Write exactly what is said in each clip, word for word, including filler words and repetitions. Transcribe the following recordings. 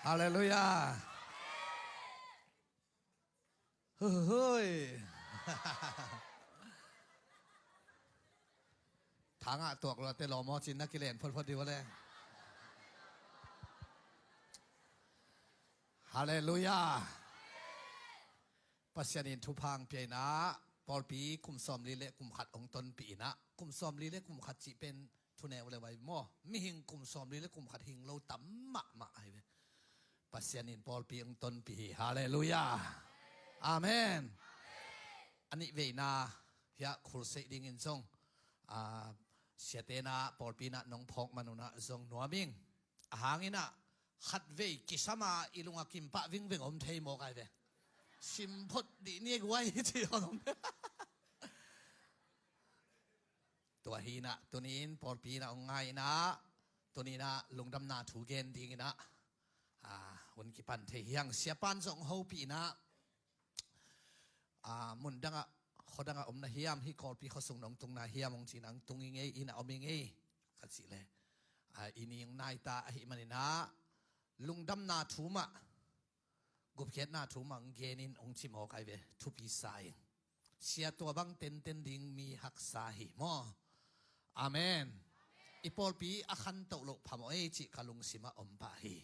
Halleluiah. Huihuihui. Thangah tuak luate lawmaw cin na kilen photphot dih uh le. Halleluiah. Pasian in thupha hong pia inah pawlpi kum sawmli le kum khat hong tonpih inah, kum sawmli le kum khat cih pen thuneu le vai maw, mihing kum sawmli le kum khat hing lo tam mahmah ahi ve. Pasian in pawlpi hong tonpih hi. Halleluiah. Amen. A nih veina hiah khulseih dingin zong, a, siate inah pawlpi inah nong phawk man unah zong nuam ing. A hang inah khatvei kisam a i lung a kimpah vingveng om thei mawk ahi ve. Sim phot dih ni guai ci om. Tua hi inah tuni in pawlpi inah hong ngai inah tuni inah lungdamna thu gen ding inah, a, hun kipan thei hi hang. Siapa in zong hopih inah, a, mun dangah, khua dangah om na hiam, hih Kawlpi khuasung nong tung na hiam hong ci inah hong tung ing ei, inah om ing ei ka cih le, a, i ni hong nai ta ahih man inah lungdamna thu mah, gupkhiatna thu mah hong gen in hong ci mawk ahi ve, thupi sa ing. Sia, tua bang tenten ding mi haksa hi maw. Amen. I pawlpi a khantoh loh phamawh ei cih ka lungsimah om pah hi.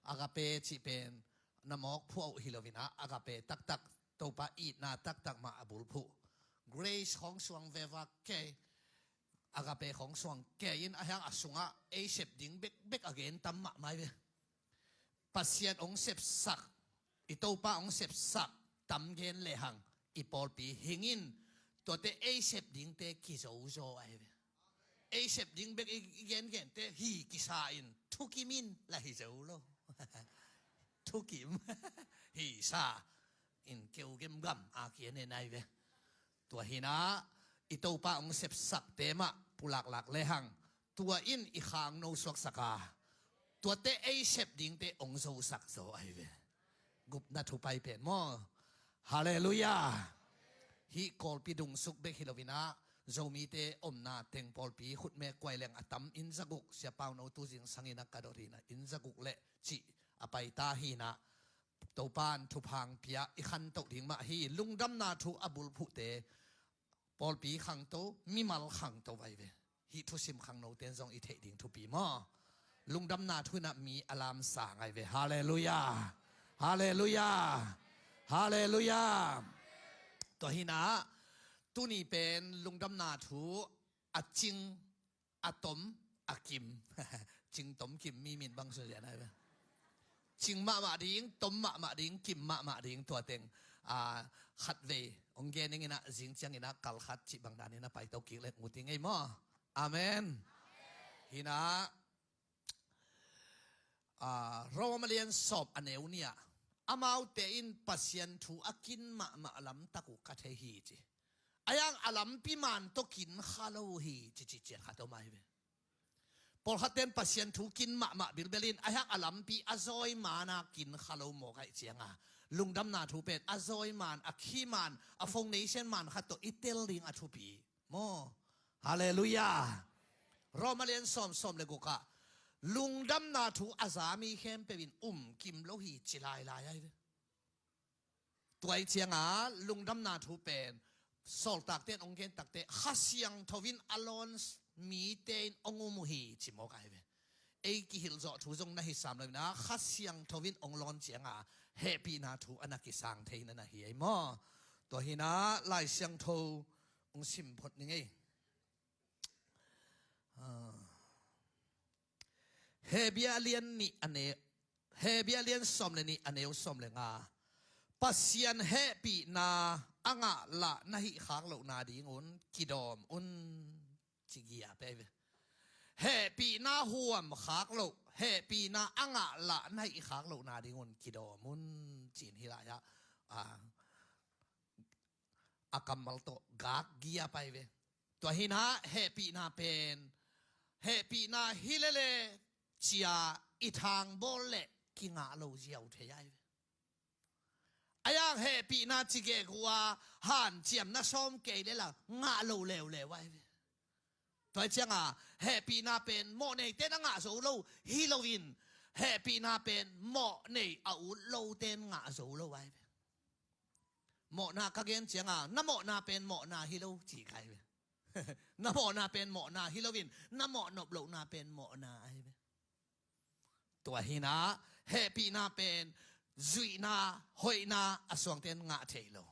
Agape cih pen na mawk phuah uh hi lo inah, agape taktak, Topa itna taktak mah a bulphuh. Grace khawng suang veva kei, agape khawng suang kei in a hiang a sungah ei sep ding bekbek a gen tam mahmah hi ve. Pasian hong sepsak, i Topa hong sepsak tam gen lehang i pawlpi hing in, tuate ei sep dingte kizozo ahi ve. Ei sep ding bek i, i gengente hi kisa in thukim in la hi zo lo. Thukim. Hi sa in keu gemgam a kian en ahi ve. Tua hi inah i Topa hong sepsakte mah pulaklak lehang tua in i khangno suaksak a, tuate ei sep dingte hong zosak zaw ahi ve. Gupna thupai pen maw. Halleluiah. Hih Kawlpi dungsuk bek hi lo inah Zomite omna teng pawlpi khutme kuai leng a tam, inn zaguk, Sia Pauno tu zingsang inah ka dot hi inah inn zaguk le cih a paita hi inah Topa in thupha hong pia, i khantoh ding mah hi. Lungdamna thu a bulphuhte pawlpi khangto, mimal khangto vai ve. Hih thusim khangnote in zong i theih ding thupi maw. Lungdamna thu inah mi a lamsa ngai ve. Halleluiah. Halleluiah. Halleluiah. Tua hi inah tuni pen lungdamna thu a cing, a tom, a kim. Cing tom kim mi min bang sunzian ahi ve. Cing mahmah ding, tom mahmah ding, kim mahmah ding, tua teng, a, khatvei hong gen ing inah zing ciang inah kal khat cih bang dan inah paito kik le ngut ing ei maw. Amen. Hi inah, a, Rom a lian sawm a neu nih ah, amaute in Pasian thu a kin mahmah lamtak uh ka thei hi ci. A hiang a lampi man tawh kin kha lo uh hi ci, ci ciat khat om ahi ve. Pawlkhatte in Pasian thu kin mahmah bilbel in a hiang a lampi a zawi man a kin kha lo mawk ahih cianga lungdamna thu pen a zawi man, a key man, a foundation man khat tawh i tel ding a thupi maw. Halleluiah. Rom a lian sawm, sawm le guk ah lungdamna thu a za mi khempeuh in um kim lo hi ci lailai ahi ve. Tua ahih cianga lungdamna thu pen sawltakte in hong gen takte Kha Siangtho in a lawn mite in hong um uh hi ci mawk ahi ve. Ei kihilh zawh thu zong na hi sam lo inah Kha Siangtho in hong lawn cianga hehpihna thu a na kisang thei na na hi ei maw. Tua hi inah Lai Siangtho hong sim phot ning ei. Ah. Hebru a lian nih a ne, Hebru a lian sawm le nih a neu sawm le nga. Pasian hehpihna a ngah lah na hih khak lohna dingun kidawm un ci gia pei ve. Hehpihna huam khak loh, hehpihna a ngah lah na hih khak lohna dingun kidawm un ci-in hi lai ah, a, a kammal tawh gak gia pai ve. Tua hi inah hehpihna pen, hehpihna hi lele cia i thangbawl le kingah lo ziau thei ahi ve. A hiang hehpihna ci gegu a hanciam na sawm kei le la ngah lo leuleu ahi ve. Tua ahih cianga hehpihna pen mawhneite na ngah zo lo hi loin Hehpihna pen mawh nei a ut lote'n ngah zo lo ai ve. Mawhna ka gen cianga na mawhna pen mawhna hi lo ci kai ve. Na mawhna pen mawhna hi loin na mawh nop lohna pen mawhna ai ve. Tua hinah hehpihna pen zuihna, hoihna a suangte'n ngah thei lo.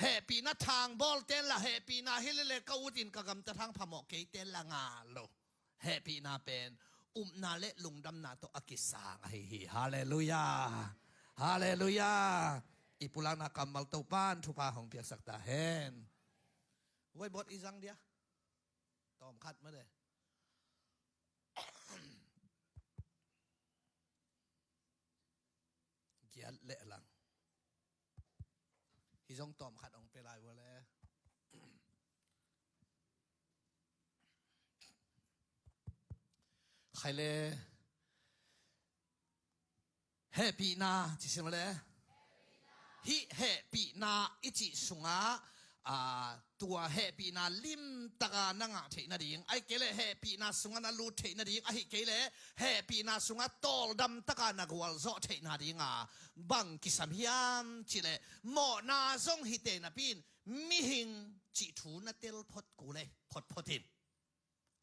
Hehpihna thangbawl tenla hehpihna hi lele ka utin ka gamtat hang phamawh kei tenla ngah lo. Hehpihna pen upna le lungdamna tawh a kisang ahi hi. Halleluiah. Halleluiah. I pulakna kammal Topa'n thupha hong piaksak ta hen. Voi bot i zang dia. Tawm khat mate. Giat le lang. Hi zong tawm khat ong pe lai vua le. Khai le. Hehpihna ci sin le. Hih hehpihna i cih sungah aa, tua hehpihna limtaka na ngah theih nading, ahih kei leh hehpihna sungah na lut theih nading, ahih kei leh hehpihna sungah tawldamtaka na gualzawh theih nadinga bang kisam hiam cihleh mawhna zong hite napi-in mihing cih thu na tel phot kul ei, photphot in.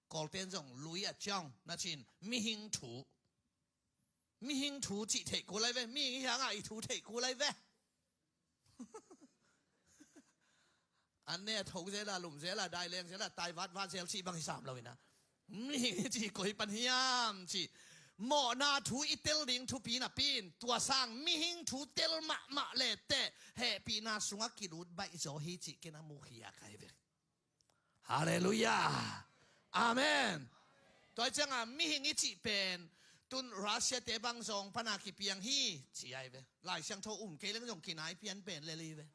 Kawlte'n zong lui a ciang na cin mihing thu. Mihing thu cih theih kul ai ve. Mihing hi hanga i thu theih kul ai ve. An ne a tho zel a, lum zel a, daileng zel a, tai vatvat zel cih bang hi sam lo ina. Mihing hi cih koi pan hiam cih mawhna thu i tel ding thupi napi-in tua sang mihing thu tel mahmah leteh hehpihna sungah kilut baih zaw hi cih ken a mukhiak ai ve. Halleluiah. Amen. Tua cianga mihing i cih pen tun Russia te bang zawng pana kipiang hi ci ai ve. Lai Siangtho um kei leng zong kinai pian pen lel hi ve.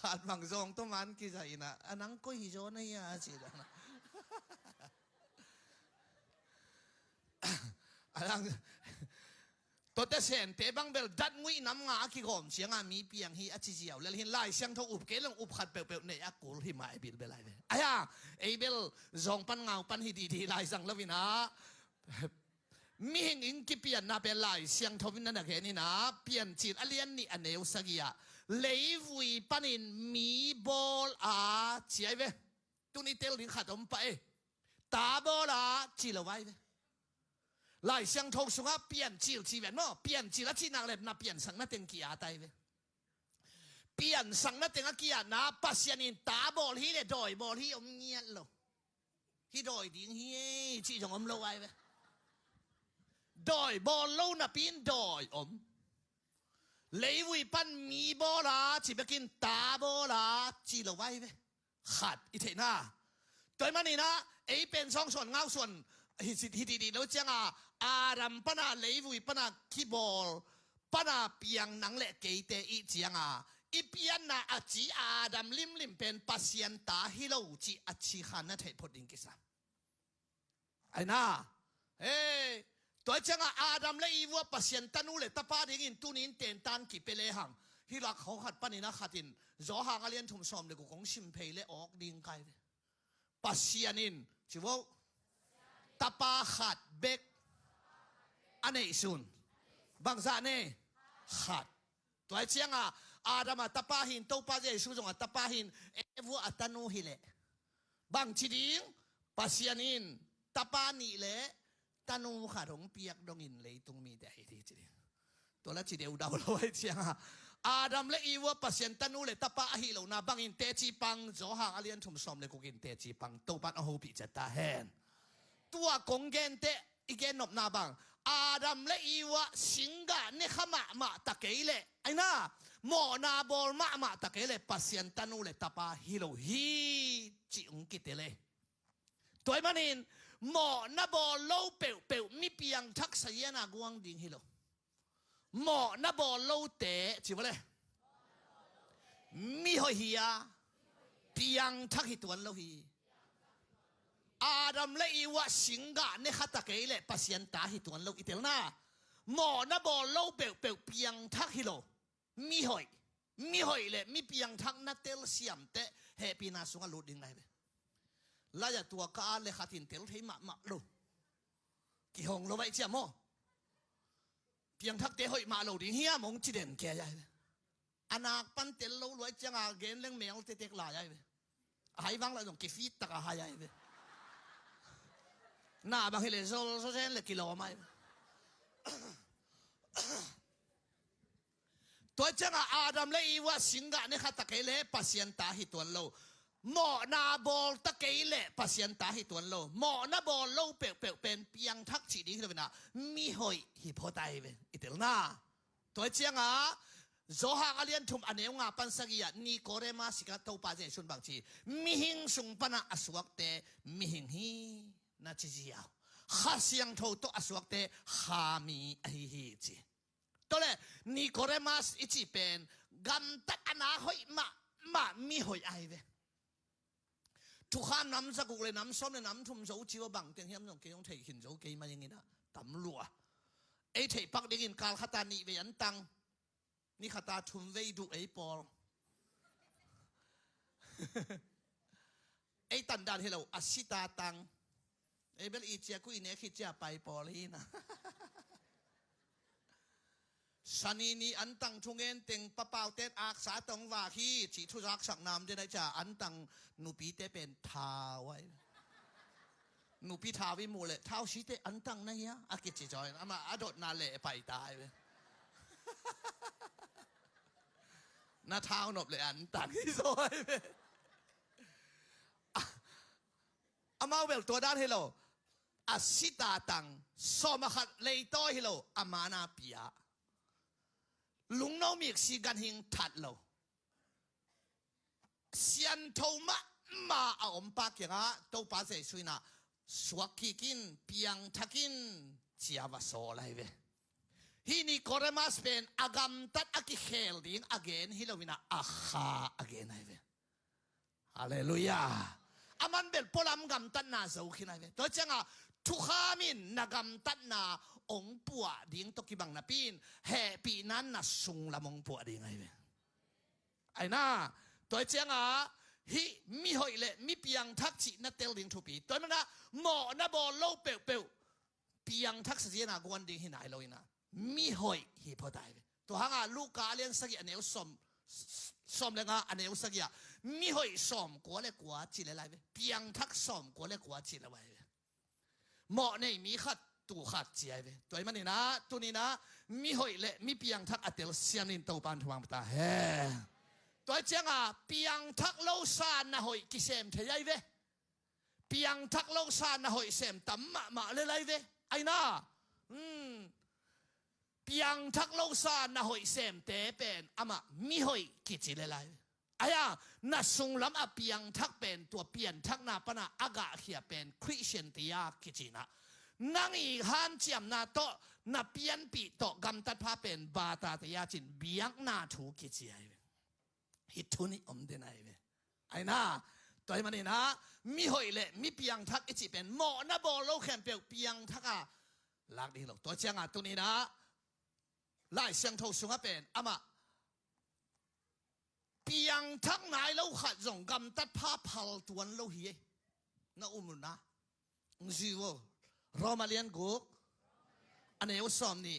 Khat bang zawng tawh man kiza ina a nang koi hi zaw na hia ci dana. A lang Tuate Sente bang bel dat nguih nam nga a kigawm cianga mi piang hi a ci ziau lel hin Lai Siangtho up kei leng up khat peuhpeuh nei a kul hi mah e bilbel ai ve. Aia, ei bel zawng pan ngau pan hi didi lai zang lo ina. Mihing in kipianna pen Lai Siangtho in na na gen ina Piancil a lian nih a neu sagih ah leivui panin mi bawl a ci ai ve. Tuni tel ding khat om pah e. Ta bawl a ci lo ai ve. Lai Siangtho sungah Piancil ci ven maw, Piancil a cih nak le na piansakna teng ki-at ai ve. Piansakna teng a ki-atna Pasian in ta bawl hi le dawi bawl hi om ngiat lo. Hi dawi ding hi e cih zong om lo ai ve. Dawi bawl lo napi-in dawi om. Leivui pan mi bawl a ci bekin ta bawl a ci lo ai ve. Khat i theihna. Tua ahih maninah ei pen sawngsuan ngausuan hi, hi dihdih lo cianga Adam pana leivui pana kibawl pana piang nang le keite i cianga i pianna a ci Adam limlim pen Pasian ta hi lo cih a ci khan na theih phot ding kisam. Aina. Hei. Tua cianga Adam le Eve uh Pasian tanu le tapa dingin tunin tentan kipia lehang. Hih lak khawng khat panin a khatin Zawhang a lian thum sawm le guk kong sim phei le awk ding kai ve. Pasian in ci vo. Tapa khat bek a neihsun. Bangzah ne? Khat. Tua hi cianga Adam a tapa hin, Topa Jesu zong a tapa hin, Eve uh a tanu hileh bangci ding? Pasian in tapa nih le tanu khat hong piak dongin leitung mite ahi ding ci ding. Tua la ci deudau lo ahi cianga Adam le Eve uh Pasian tanu le tapa ahi lohna bangin teci pang, Zawhang a lian thum sawm le guk in teci pang, Topan a hopih ciat ta hen. Tua kong genteh i gennopna bang Adam le Eve uh singgah ne kha mahmah ta kei leh, aina, mawhna bawl mahmah ta kei leh Pasian tanu le tapa hi lo hi cih hong kitel e. Tua ahih manin mawhna bawl lo peuhpeuh mi piangthak saziana guang ding hi lo. Mawhna bawl lote ci vawleh mihoih hi a, piangthak hi tuan lo hi. Adam le Eve uh singgah ne kha ta kei leh Pasian ta hi tuan lo i telna. Mawhna bawl lo peuhpeuh piangthak hi lo. Mihoih, mihoih le mi piangthak na telsiamteh hehpihna sungah lut ding lai ve. Lai-ah tua ka at le khatin tel thei mahmah lo. i hong lo vai cia maw. Piangthakte hoih mah lo ding hiam hong ci den kei ai ve. A nak pan tel lo luai cianga gen leng mel tetek lai ai ve. A hai vang lah zong kifit tak a hai ai ve. Na bang hi le zol zol zen le kilawm ai ve. Tua cianga Adam le Eva singgah ne kha ta kei le Pasian ta hi tuan lo. Mawhna bawl ta kei le Pasian ta hi tuan lo. Mawhna bawl lo peuhpeuh pen piangthak cih ding hi lo ina, mihoih hi phot ai ve. I telna. Tua cianga Johan a lian thum a neu nga pan sagih ah Nikodemus kikah Topa Jesu'n bang ci, mihing sung pana a suakte mihing hi na ci ziau. Kha Siangtho tawh a suakte kha mi ahi hi ci. Tole, Nikodemus i cih pen gamtat a na hoih mahmah mihoih ai ve. Thukham nam zaguk le nam sawm le nam thum zo ci uh a bang teng hiam zong kei hong thei khin zo kei mai ing ina tam lua. Ei theih pak dingin kal khata nih vei an tang. Ni khata thum vei duh ei pawl. Ei tandan hi lo a sita tang. Ei bel i cia kuih nek hi cia pai pawl hi na. Sani ni an tang thungen teng papauten aksa tong vak hi ci thuzak sak nam den ai cia an tang nupite pen thau ai. Nupi thau i muh le thau site an tang na hia a kici zaw in ama a dotna le pai ta ai ve. Na thau nop le an tang hi zaw ai ve. Amau bel tua dan hi lo. A sita tang sawm a khat leitawi hi lo a mana pia. Lungno miksi ganhing that lo. Siantho mahmah a ompa kiangah Topa Jesu inah suak kikin piangthakin cia va sawl ahi ve. Hih Nikodemus pen a gamtat a kikhel ding a gen hi lo inah a kha a gen ahi ve. Halleluiah. A man bel pualam gamtatna zo khin ahi ve. Tua cianga thukham in na gamtatna ong puah ding tawh kibang napi in hehpihna na sunglam ong puah ding ahi ve. Aina, tua cianga hih mihoih le mi piangthak cih na tel ding thupi. Tua mana mawhna bawl lo peuhpeuh piangthak sa ziana guan ding hi nai lo ina mihoih hi phot ahi ve. Tua hanga Luka a lian sagih a neu sawm, sawm le nga a neu sagih ah mihoih sawm kua le kua ci le lai ve. Piangthak sawm kua le kua ci le lai ve. Mawh nei mi khat tu khat ci ahi ve. Tua hi maninah tuninah mihoih le mi piangthak a tel siamin Topan thumang ta he. Tua cianga piangthak lo sa na hoih kisem thei ahi ve. Piangthak lo sa na hoih sem tam mahmah le lai ve. Aina. Hmm. Piangthak lo sa na hoih semte pen amah mihoih kici le lai ve. Aia, na sunglam a piangthak pen tua pianthakna pana a gahkhia pen Christian tia kicinah. Nang i hanciamna tawh na pianpih tawh gamtatpha pen bata tia cin biakna thu kici ahi ve. Hih thu nih om den ahi ve. Aina, tua hi maninah mihoih le mi piangthak i cih pen mawhna bawl lo khempeuh piangthaka lak ding lo. Tua cianga tuninah Lai Siangtho sungah pen amah piangthak nai lo khat zong gamtatpha phal tuan lo hi ei. Na um unah Zivo Roma lian guk a neu sawm nih.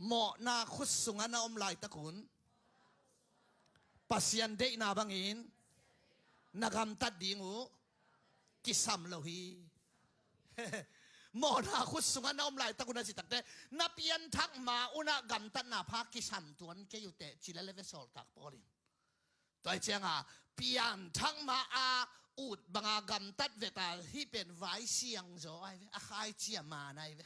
Mawhna khut sungah na om laitakun Pasian deihna bangin na gamtat ding uh kisam lo hi. Mawhna khut sungah na om laitakun a citakte na pianthak ma unah gamtatna pha kisam tuan kei uh teh ci le le ve sawltak Paul in. Tua hi cianga pianthak ma a ut banga gamtat veta hih pen vai siang zaw ahi ve. A khaici a man ahi ve.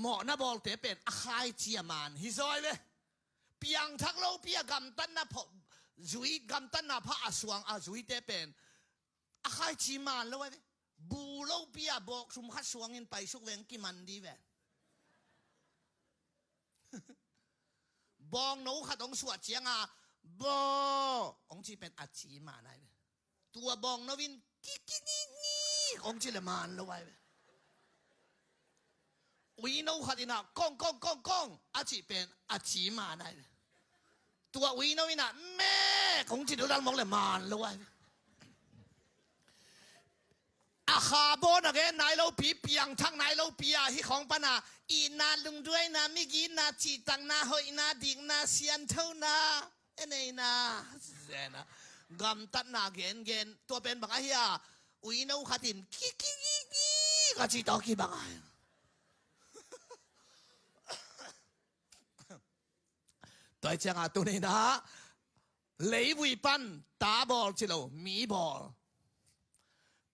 Mawhna bawlte pen a khaici a man hi zaw ahi ve. Piangthak lopi a gamtatna pha zui gamtatna pha a suang a zuite pen a khaici man lo ahi ve. Bu lopi a bawk sum khat suangin paisuk veng kiman di ve. Bawngno khat hong suah cianga baw hong ci pen a ci man ahi ve. Tua bawngno in kikini ni hong ci le man lo ahi ve. Uino khat inah kong kong kong kong a cih pen a ci man ahi ve. Tua uino inah mek hong ci dodal mawk le man lo ahi ve. A A kha bawl a gen nai lopi, piangthak nai lopi a, hih khawng pana itna, lungduaina, migitna, cihtakna, hoihna, dikna, sianthona, e neina, zena, gamtatna gengen, tua pen bang ahi a, uino khatin ki ki ki ki ka cih tawh kibang a. Tua hi ciangah tuni-in ah leivui pan ta bawl ci lo, mi bawl.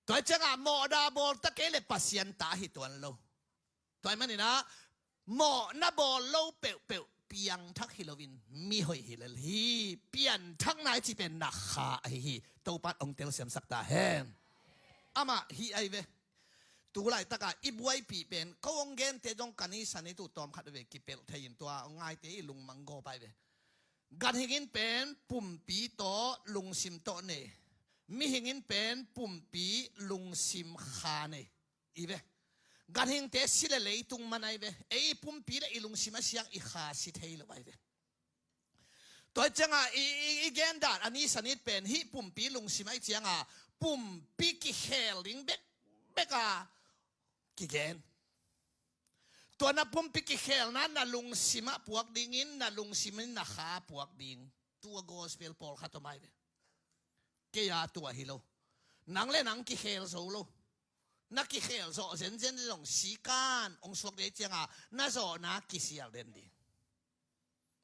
Tua hi ciangah mawhna bawl ta kei le Pasian ta hi tuan lo. Tua hi manin ah mawhna bawl lo peuhpeuh piangthak hi loin mi hoih hi lel hi. Pianthakna i cih pen na kha ahi hi. Topan hong telsiamsak ta hen. Amah hih ahi ve. Tu laitakah i buaipih pen ko hong gente zong ka nisan i tuh tawmkhat ve kipelh thei in tua ngaite i lungmang gawp ahi ve. Ganhing in pen pumpi tawh lungsim tawh nei. Mihing in pen pumpi lungsim kha nei. I ve. Ganhingte si le leitung man ahi ve. Ei i pumpi le i lungsim a siang i kha si thei lo ahi ve. Tua hi ciangah i, i, i gen dan a nisan it pen hih pumpi lungsim ahi ciangah pumpi kikhel ding bekbek a kigen. Tua na pumpi kikhelna na lungsim ah puak dingin, na lungsim in na kha ah puak ding. Tua gospel pawlkhat om ahi ve. Kei a tua hi lo. Nang le nang kikhel zo lo. Na kikhel zawh zenzen zong sikan hong suak dei ciangah na zawhna kisial den ding.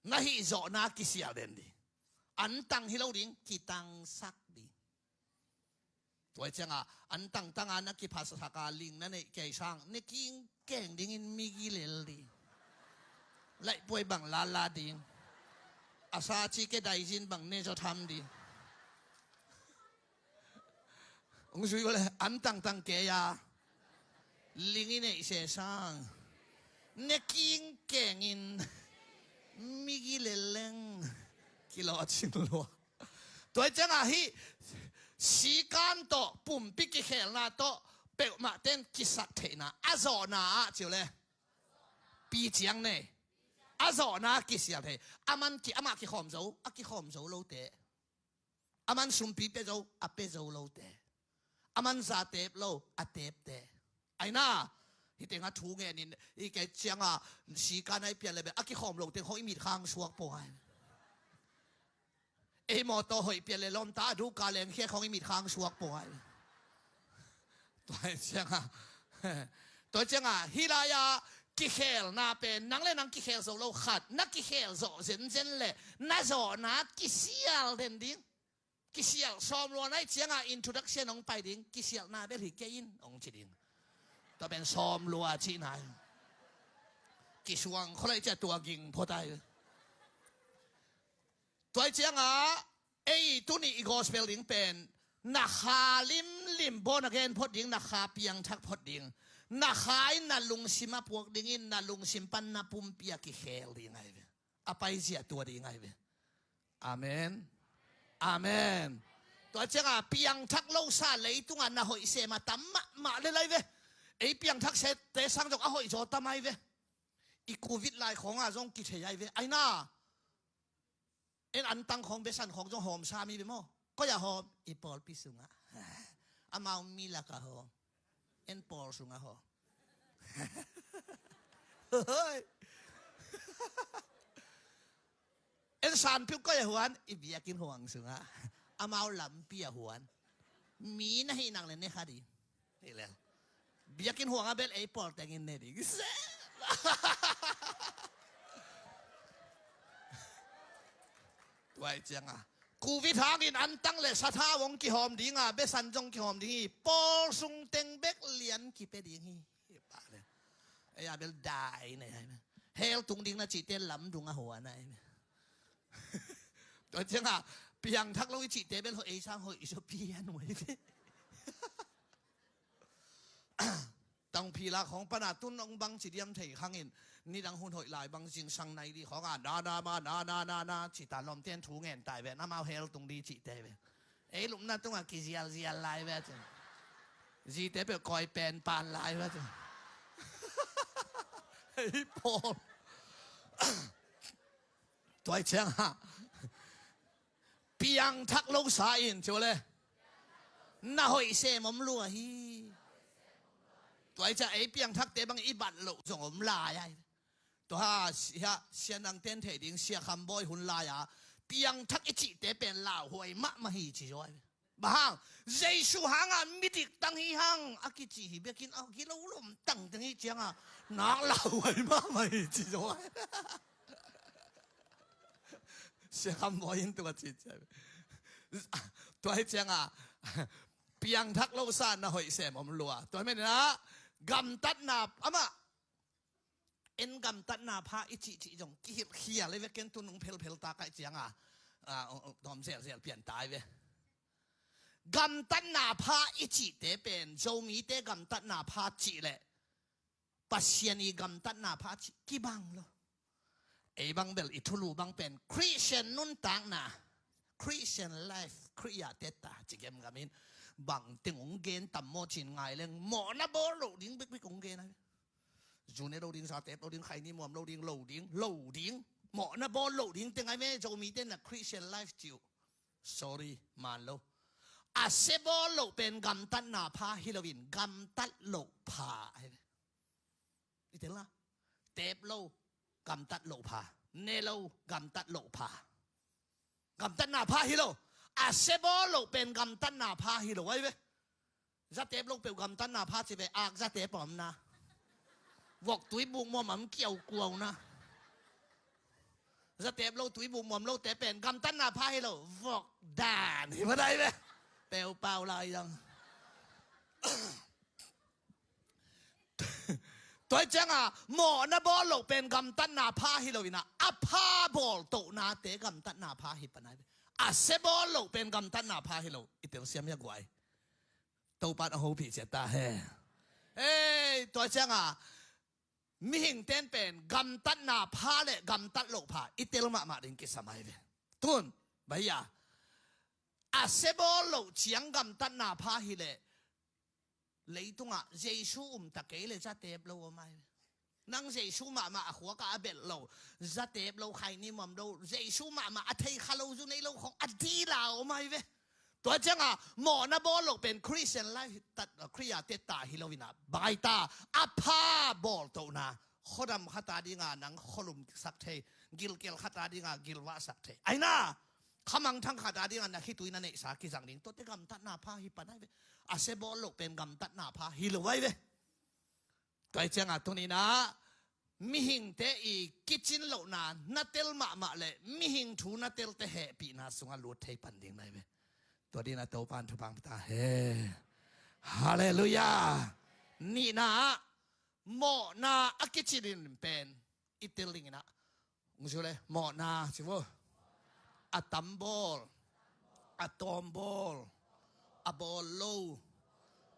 Na hih zawhna kisial den ding. Antang hi lo ding, kitangsak ding. Tua hi ciangah antang tanga na kiphasak a ling na neih kei sang ne kingkeng dingin migi lel ding. Laihpuai bang lala ding. A sa ci ke daizin bang ne zaw tham ding. Hong zui go le antang tang kei a ling i neih se sang ne kingkengin migi lel leng kilawh cin lua. Tua hi ciangah hih sikan tawh pumpi kikhelna tawh peuhmah ten kisaktheihna a zawhna ah ci uh le pi ciang nei. A zawhna kisial thei. Aman ki, amah kikhawm zo, a kikhawm zo lote. Aman sumpi pia zo, a pia zo lote. Aman za tep lo, a tepte. Aina, hih tengah thu ngenin i kei ciangah sikan a i pian le bel a kikhawm lote khong i mitkhang suak pong ai. Ei mawtaw hoih pian le lawmta a duka lengkhia khong i mitkhang suak pong ai. Tua hi ciangah, tua hi ciangah hih lai-ah kikhelna pen nang le nang kikhel zo lo khat, na kikhel zawh zenzen le na zawhna kisial den ding. Kisial sawm lua nai ciangah introduction hong pai ding, kisialhna bel hi kei in hong ci ding. Tua pen sawm lua cihna hi. Kisuang kholaih ciah tua ging phot ai. Tua hi ciangah ei tuni i gospel ding pen na kha limlim bawl a gen phot ding, na kha piangthak phot ding. Na kha in na lungsim a puak dingin na lungsim pan na pumpi a kikhel ding ahi ve. A paizia tua ding ahi ve. Amen. Amen. Tua ciangah piangthak losa leitungah na hoih sem a tam mahmah le lai ve. Ei piangthak sete sang zong a hoih zaw tam ahi ve. I covid lai khawngah zong kithei ahi ve. Aina. En antang khawng besan khawng zong hawm sa mi ve maw? Koi ah hawm? I pawlpi sungah. Amau mi lakah hawm. En pawl sungah hawm. En sanpiuk koi ah huan? I biakinn huang sungah. Amau lampi ah huan. Mi na hih nak le ne kha ding. Hih lel. Biakinn huang a bel ei pawl tengin ne ding. Tua hi ciangah covid hangin antang le sathau hong kihawm dinga besan zong kihawm ding hi. Pawl sung teng bek lian kipia ding hi. Ei a bel dai ne. Hell tung ding na cihte lamdung a huan ai. Tua ciangah piangthak lo i cihte bel ei sang hoih i so pian huai. Tangphila khawng pana tun hong bang ci diam thei khangin nidang hun hoih lai bang zingsang nai di khawngah na na ma na na na na ci ta lawmten thu ngen tai ve na mau hell tung di cihte ve. Ei lupna tungah kizialzial lai ve cin. Zite peuh kawi pen pan lai ve cin. Ei pawl. Tua hi ciangah piangthak losa in ci uh le na hoih sem om lua hi. Tua hi ciang ei piangthakte bang i bat loh zong om lai ai. Tua ha, sia, sia nang ten thei ding, Sia Kham Bawi hun lai-a piangthak i cihte pen lauhuai mahmah hi ci zaw ai. Bang hang, Jesu hanga midik tang hi hang a kici hi bekin a kilo lom tang teng hi cianga nak lauhuai mahmah hi ci zaw ai. Sia Kham Bawi in tua ci ciang. Tua hi cianga piangthak lo sa na hoih sem om lua. Tua menina gamtatna amah en gamtatna pha i cihcih zong kihilhkhial i ve ken tu nung phelphel ta kaih cianga. Tawm zelzel pian ta i ve. Gamtatna pha i cihte pen Zomite gamtatna pha cih leh Pasian i gamtatna pha cih kibang lo. Ei bang bel i thulu bang pen Christian nuntakna, Christian life, Khrih a teta ci gemgamin bang teng ung gen tam maw cin ngai leng mawhna bawl loh ding bikbik ung gen ai. Zu ne lo ding, za tep lo ding, khaini muam lo ding, lo ding, lo ding. Mawhna bawl loh ding teng ai ve Zomite na Christian life ci uh. Sorry, man lo. A se bawl loh pen gamtatna pha hi loin gamtat loh pha ai ve. I tel na. Tep lo gamtat loh pha. Ne lo gamtat loh pha. Gamtatna pha hi lo. A se bawl loh pen gamtatna pha hi lo ai ve. Zatep lo peuh gamtatna pha ci ve, ak zatep a om na. Vok tui buk muam am kiau kuau na. Zatep lo tui buk muam lo te pen gamtatna pha hi lo. Vok dan hi va dai ve. Peuh pau lai zang. Tua hi cianga mawhna bawl loh pen gamtatna pha hi lo ina a pha bawl tohnate gamtatna pha hi panai ve. A se bawl loh pen gamtatna pha hi lo. I telsiam hia guai. Topan a hopih cia ta he. Ei, tua cianga mihing ten pen gamtatna pha le gamtat loh pha i tel mahmah ding kisam ai ve. Tun, baya. A se bawl loh ciang gamtatna pha hi le leitungah Jesu um ta kei le zatep lo om ai ve. Nang Jesu mahmah a khuaka a belh lo, zatep lo, khaini muam lo, Jesu mahmah a thei kha lo zu nei lo khong a dila om ai ve. Tua cianga mawhna bawl loh pen Christian life tat, Khrih a teta hi lo ina bang ai ta a pha bawl tohna khuadam khata dinga nang khualum sak thei, gilkel khata dinga gilvah sak thei. Aina khamangthang khata dinga na khitui na neihsa kizang ding tuate gamtatna pha hi pan ai ve. A se bawl loh pen gamtatna pha hi lo ai ve. Tua hi cianga tunina mihingte i kicin lohna na tel mahmah le mihing thu na telte hehpihna sunga lut thei pan ding nai ve. Tua dina Topan thupang ta he. Halleluia. Nihna mawhna a kicinin pen i tel dingina Ung zu le mawhna ci vo. A tam bawl, a tawm bawl, a bawl lo,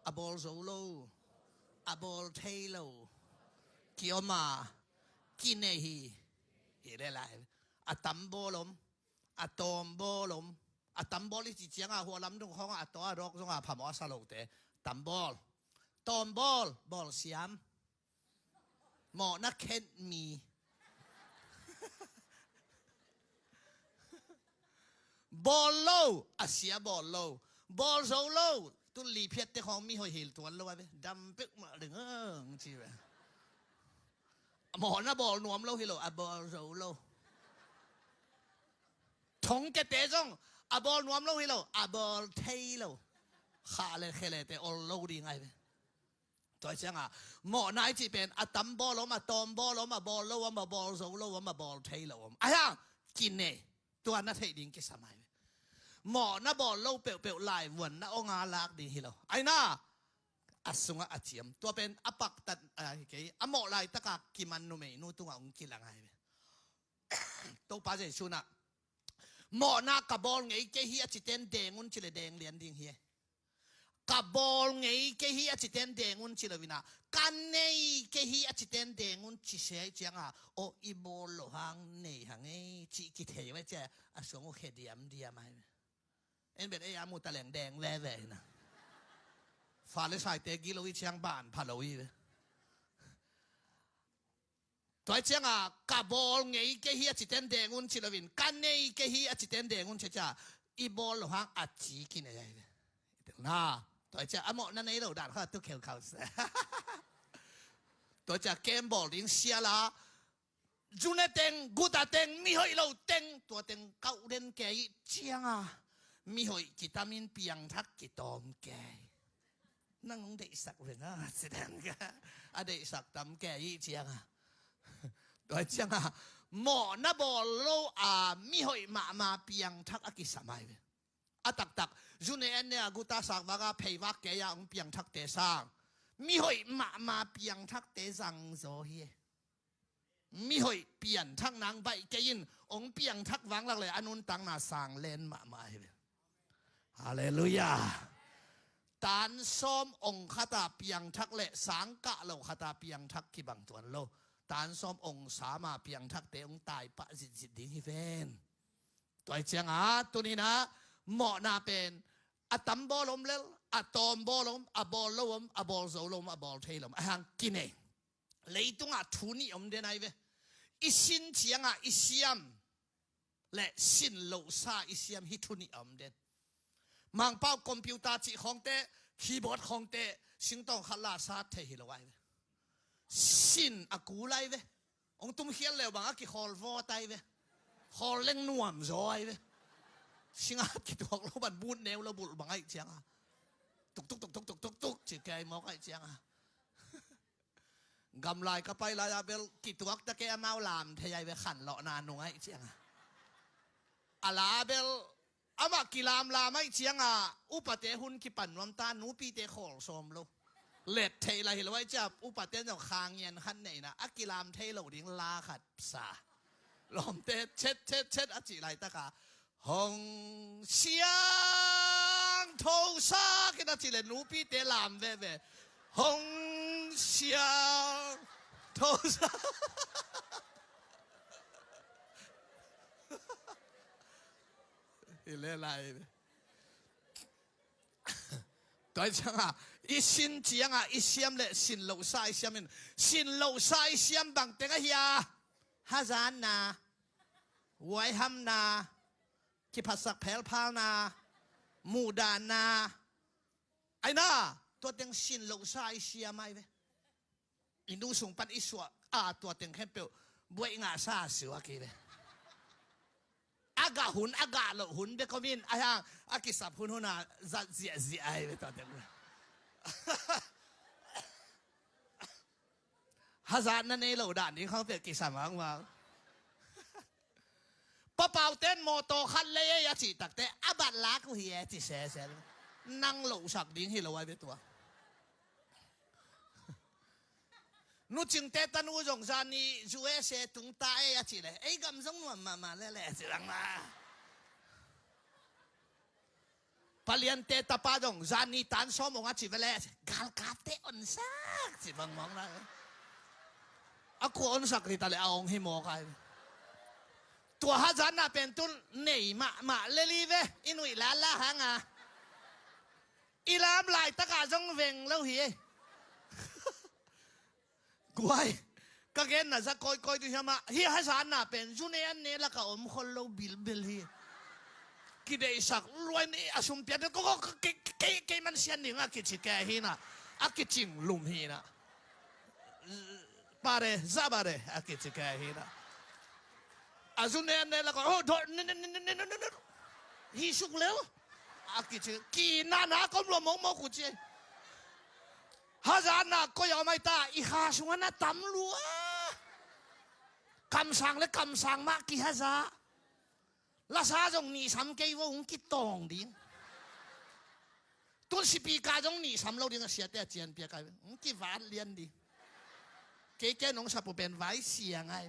a bawl zo lo, a bawl thei lo, kioma kinei hi. Hi le lai a tam bawl om, a tawm bawl om. A tam bawl i ci cianga hua lam dung khonga a taw a dawk zonga phamawh a sa lote tam bawl, tawm bawl, bawl siam. Mawhna khen mi. Bawl lo, a sia bawl lo. Bawl zo lo. Tun li phiatte khawng mi hoih hil tuan lo a ve. Dam pek mah ding ang ci ve. Mawhna bawl nuam lo hi lo, a bawl zo lo. Thongkiate zong a bawl nuam lo hi lo, a bawl thei lo. Kha le khe le te ol lo ding ai ve. Tua cianga mawhna i cih pen a tam bawl om, a tawm bawl om, a bawl lo om, a bawl zo lo om, a bawl thei lo om. Ahi hang kinei, tua na theih ding kisam ai ve. Mawhna bawl lo peuhpeuh laivuan na onga lak ding hi lo. Aina a sungah a ciam. Tua pen a paktat a hi kei, a mawh laitaka kiman numeinu tungah ong kilang ai ve. Topa Jesu na mawhna ka bawl ngei kei hi a citen deng un ci le deng lian ding hi. Ka bawl ngei kei hi a citen deng un ci lo ina, ka nei kei hi a citen deng un ci se ai cianga, o i bawl lo hang nei hang ei ci kithei vai cia a suang uh khe diamdiam ai. En bet ei a mu ta leng deng veve ina. Fale saite gilo i ciang ban pha lo i ve. Tua hi cianga ka bawl ngei kei hi a citen deng un ci loin ka nei kei hi a citen deng un ci cia i bawl lo hang a ci kinei ai ve. I tel na. Tua hi cia a mawhna nei lo dan kha tu khel khau se. Tua ciang camp bawl ding sial a, zune teng, guta teng, mihoih lo teng, tua teng kauh den kei ih cianga, mihoih kitamin piangthak kitawm kei. Nang hong deihsak ve nga, ci dan ka. A deihsak tam kei ih cianga. Tua cianga, mawhna bawl lo a, mihoih mahmah piangthak a kisam ai ve. A taktak, zune an ne a guta sak vaka pheivak kei a hong piangthakte sang, mihoih mahmah piangthakte zangzaw hi. Mihoih pianthak nang baih kei in, hong piangthak vanglak le a nuntakna sang len mahmah hi ve. Halleluiah. Tan sawm ong khata piangthak le sangkah lo khata piangthak kibang tuan lo. Tan sawm ong sama piangthakte hong taipah zitzit ding hi ven. Tua ih cianga tuninah mawhna pen a tam bawl om lel, a tawm bawl om, a bawl lo om, a bawl zo lo om, a bawl thei lo om, a hang kinei. Leitungah thu nih om den ai ve. I sin ciangah i siam le sin lohsa i siam hi thu nih a om den. Mangpau computer cih khawngte, keyboard khawngte, singtawng khat la sat thei hi lo ai ve. Sin a kul ai ve. Hong tumkhial leu bang a kikhawl vawt ai ve. Khawl leng nuam zaw ai ve. Singat kituak lo ban but neu lo bulh bang aih cianga, tuktuk tuktuk tuktuk tuk ci kei mawk aih cianga. Gamlai ka pai lai a bel kituak ta kei amau lam thei ai ve khanlawhna nung aih cianga. A la bel amah kilamlam aih cianga upate hun kipan nuam ta, nupite khawl sawm lo. Let theih la hi lo aih cia upate zong khangian khat neihna a kilam thei lo ding la khat sa. Lawmte chet chet chet a cih laitaka Hong Siang Tho Sa khin a cih le nupite lam veve. Hong Siang Tho Sa. Hi le lai. Tua cianga i sin cianga i siam le sin lohsa i siam in, sin lohsa i siam bang teng ahi a, hazatna, huaihamna, kiphatsak phelphalna, muhdahna, aina, tua teng sin lohsa i siam ai ve. I nu sung pan i suah a tua teng khempeuh buaih ngahsa a siuak hi ve. A gah hun a gah loh hun bek om in a hiang a kisap hunhun a zat ziahziah ahi ve tua teng. Hazatna nei lo dan ding khawng peuh kisam hangmang. Papauten mawtaw khat lei ei a cih takte a bat lak uh hi e ci sese. Nang lohsak ding hi lo ai ve tua. Nucingte tanu zong zani U S A tungta ei a cih le ei gam zong nuam mahmah lele ci langla. Paliante tapa zong zani tan sawm ong a ci vele galkapte onsak ci bangmang la. A kua onsak rita le a ong hi mawk ai. Tua hazatna pen tun nei mahmah leli ve. I nuih lala hanga i lam laitakah zong veng lo hi. Guai, ka genna za kawikawi tu hiamah hi hazatna pen zune an ne laka om khol lo bilbil hi. Kideihsak luai ni a sumpian ko kei man sian ding a kici ke hina a kicing lum hina. Pare za bare a kici ke hina. A zune an ne laka oh do hi suk leu. A kici ki nana kom lo mokmok kuci. Hazatna koi a om ai ta i kha sungah na tam lua. Kamsang le kamsang mah kihaza. Lasa zong nihsam kei vo hong kitawng ding. Tun sipika zong nihsam lo ding a siate a cianpia kai hong kivat lian ding. Kei ken hong sapu pen vai siang ai.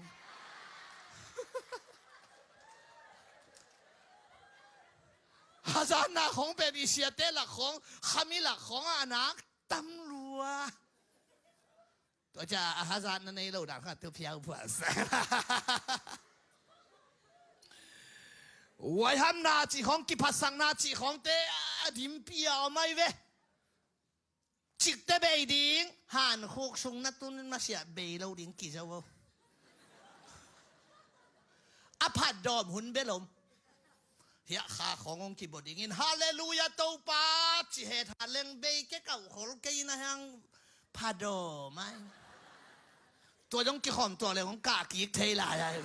Hazatna khong pen i siate lak khong khami lak khong a nak tam lua. Tua cia a hazatna nei lo dan kha tu phiau phuas. Huaihamna cih khong kiphatsakna cih khongte a dimpi a om ai ve. Cikte bei ding hankhuk sung na tun masiah bei lo ding kizo. A phatdawm hun belom. Hiah kha khong hong kibo dingin halleluia Topa ci het ha leng bei ke kauh khol kei na hiang phatdawm ai. Tua zong kikhawm tuak le hong kah kik thei lai ai.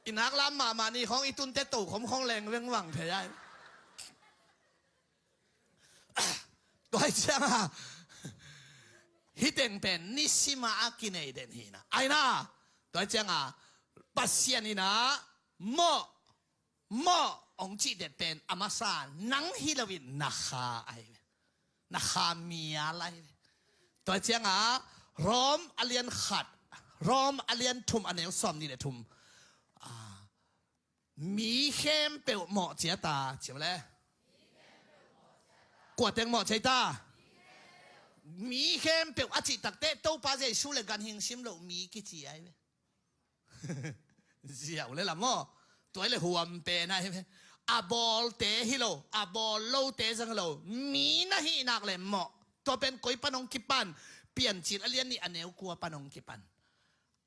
I nak lam mahmah ni khawng i tunte to khawm khawng leng vengvang thei ai. Tua hi cianga hih teng pen nisima a kinei den hi na. Ai na, tua hi cianga Pasian in a mawh, mawh hong cih det pen a masa nang hi loin na kha ai ve. Na kha mial ai ve. Tua hi cianga Rom a lian khat, Rom a lian thum a neu sawm nih le thum. Mi khempeuh mawh ciat a, ci le. Kua teng mawh ciat a? Mi khempeuh a cih takteh Topa Jesu le ganhing sim loh mi kici ai ve. Ziau le lam maw? Tua le huam pen ai ve. A bawlte hi lo, a bawl lote zang hi lo. Mi na hih nak le mawh. Tua pen koi pan hong kipan? Piancil a lian nih a neu kua pan hong kipan.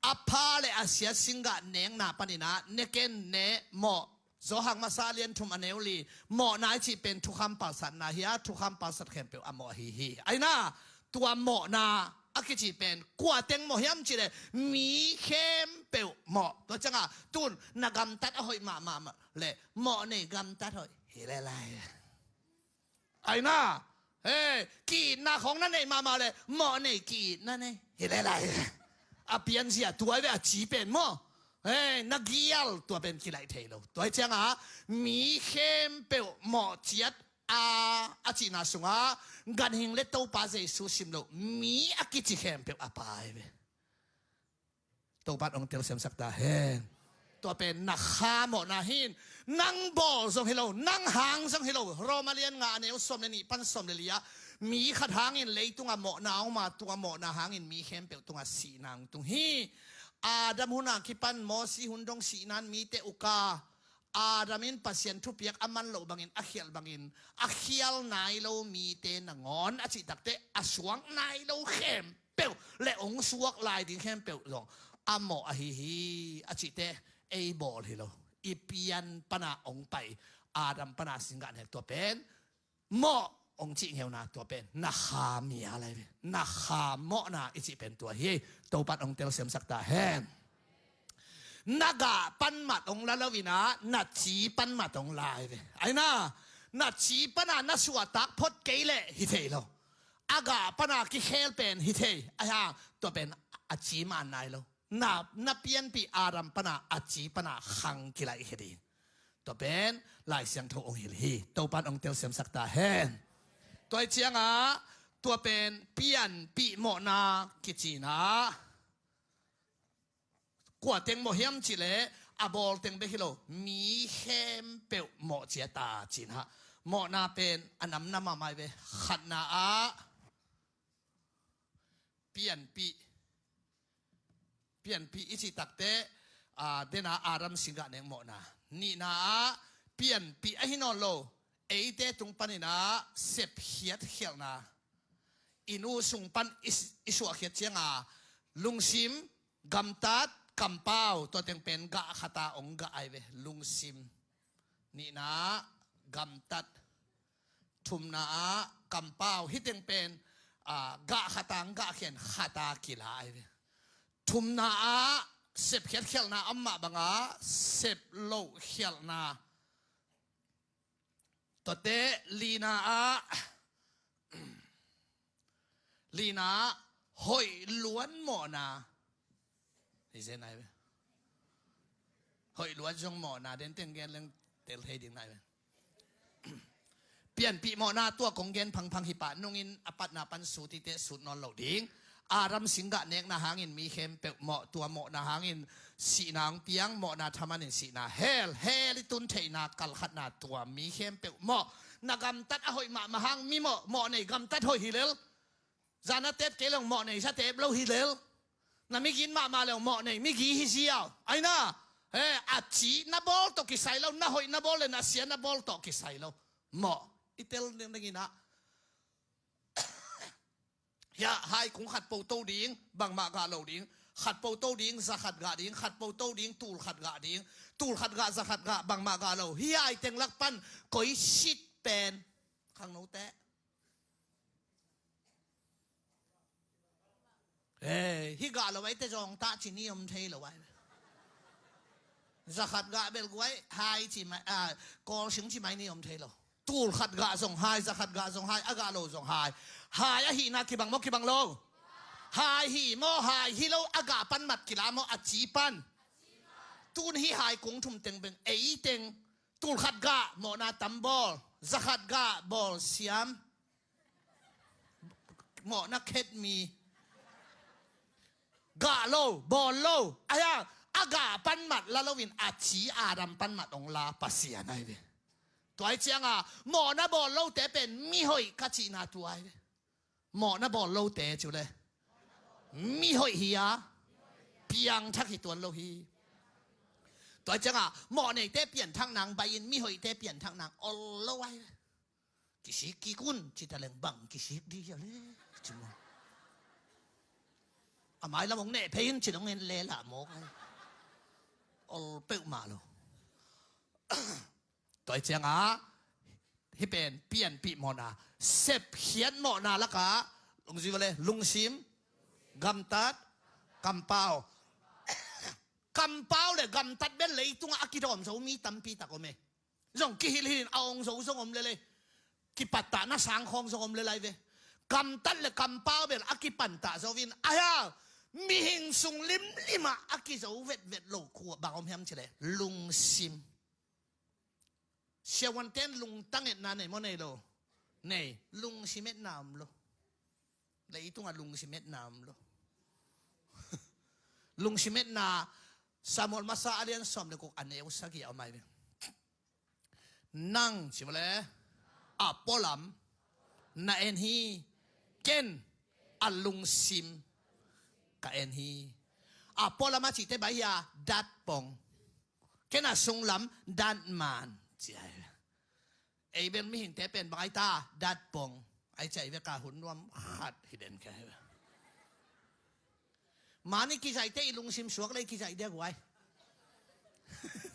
A pha le a sia singgah nekna panin a, ne ken ne mawh. Johan masa a lian thum a neu li. Mawhna i cih pen thukham palsatna hi a, thukham palsat khempeuh a mawh ahi hi. Ai na, tua mawhna a kici pen kua teng mawh hiam cih le mi khempeuh mawh. Tua cianga tun na gamtat a hoih mahmah le mawh nei gamtat hoih hi le lai. Ai na, he, ki-itna khawng na neih mahmah le mawh nei ki-itna nei hi le lai. A pianzia tua ve a ci pen maw? He, na gial tua pen kilaih thei lo. Tua hi cianga mi khempeuh mawh ciat a, a cihna sunga ganhing le Topa Jesu sim lo mi a kici khempeuh a pai ve. Topan hong telsiamsak ta hen. Tua pen na kha mawhna hin, nang bawl zong hi lo, nang hang zong hi lo. Roma lian nga a neu sawm le nih pan sawm le li ah, mi khat hangin leitungah mawhna a om a, tua mawhna hangin mi khempeuh tungah sihna hong tung hi. Adam hun a kipan Mosi hun dong sihna in mite uk a, Adam in Pasian thupiak a man loh bangin, a khialh bangin, a khial nai lo mite nangawn a cih takteh a suak nai lo khempeuh le hong suak lai ding khempeuh zong a mawh ahi hi a cihte ei bawl hi lo. I pian pana hong pai Adam pana singgah nek tua pen mawh hong cih ngeuna tua pen na kha mial ai ve. Na kha mawhna i cih pen tua hi. Topan hong telsiamsak ta hen. Na gah pan mat hong la lo in a, na ci pan mat hong la ai ve. Ai na, na ci pana na suahtak phot kei leh hi thei lo. A gah pana kikhel pen hi thei. Ai hang tua pen a ci man nai lo. Na, na pianpih Adam pana a ci pana khang kilaih hi ding. Tua pen Lai Siangtho hong hilh hi. Topan hong telsiamsak ta hen. Tua hi cianga tua pen pianpih mawhna kici na. Kua teng mawh hiam cih leh a bawl teng bek hi lo, mi khempeuh mawh ciat a ci na. Mawhna pen a namna mahmah ai ve. Khatna ah pianpih. Pianpih i cih takteh a, dena Adam singgah nek mawhna. Nihna ah pianpih ahi nawn lo, eite tung panin a sepkhiat khialhna. I nu sung pan i, i suahkhiat cianga lungsim, gamtat, kampau, tua teng pen gah khat a hong gah ai ve. Lungsim. Nihna ah gamtat. Thumna ah kampau. Hih teng pen a, gah khat a hong gah khian khat a kila ai ve. Thumna ah sepkhiat khialhna a om mah banga sep loh khialhna. Tuate lina ah, lina ah hoih luan mawhna. Hi zen ai ve. Hoih luan zong mawhna den teng gen leng tel thei ding nai ve. Pianpih mawhna tua kong gen phangphang hi pah nungin a patna pan sut ite sut nawn lo ding. Adam singgah nekna hangin mi khempeuh mawh, tua mawhna hangin sihna hong piang, mawhna thaman in sihna hell, hell i tun theihna kalkhatna tua mi khempeuh mawh. Na gamtat a hoih mahmah hang mi mawh, mawh nei gamtat hoih hi lel. Zan a tep kei leng mawh nei sa tep lo hi lel. Na migin mahmah leng mawh nei migi hi ziau. Ai na, he, a ci na bawl tawh kisai lo, na hoih na bawl le na sia na bawl tawh kisai lo. Mawh i tel ding ding in ah. Hia, hai kung khat po to ding, bangmah gah lo ding. Khat po to ding, za khat gah ding. Khat po to ding, tul khat gah ding. Tul khat gah, za khat gah, bangmah gah lo. Hia i teng lak pan koi sit pen. Khangnote. Hei, hih gah lo aite zong tah ci ni om thei lo ai. Zakhat gah bel guai hai ci mai, ah, Kawlsing ci mai ni om thei lo. Tulkhat gah zong hai, zakhat gah zong hai, a gah lo zong hai. Hai ahihna kibang maw, kibang lo? Hai hi maw, hai hi lo, a gah pan mat kila maw, a ci pan? Tun hih hai kung thum teng beng ei teng. Tulkhat gah mawhna tam bawl, zakhat gah bawl siam. Mawhna khet mi. Gah lo, bawl lo. Ahi a, a gah pan mat la loin a ci Adam pan mat hong la Pasian ahi ve. Tua hi cianga mawhna bawl lote pen mihoih ka cihna tua ahi ve. Mawhna bawl lote cu le mihoih hi a, piangthak hi tuan lo hi. Tua hi cianga mawh neite pianthak nang bai-in mihoihte pianthak nang ol lo ahi ve. Kisik kik un, ci ta leng bang kisik dih hia le, ci maw. A mai lam hong neh phei in, ci dong en le lah mawk ai. Ol peuhmah lo. Tua hi ciangah, hih pen pianpih mawhna, sepkhiat mawhna lakah, lungzui va le, lungsim, gamtat, kampau. Kampau le gamtat bel leitungah a kidawm zo mi tampi tak om e. Zong kihilhil in a ong zo zong om lel e. Kipattahna sangkhawng zong om lel ai ve. Gamtat le kampau bel a kipantah zo in ahi a, mihing sung limlimah a kizo vetvet lo khua bang om hiam cih leh lungsim. Siavuanten lungtang etna nei maw nei lo? Nei. Lungsim etna om lo. Leitungah lungsim etna om lo. Lungsim etna Samuel masa a lian sawm le guk a neu sagih a om ai ve. Nang ci maw le, a pualam na en hi, ken a lungsim ka en hi. A pualam a cihte bai hi a, datpong. Ken a sunglam datman ci ai ve. Ei bel mihingte pen bang ai ta, datpong. Ai cai ve ka hun nuam khat hi den kei ve. Mani kizaihte i lungsim suak le i kizaih dia guai.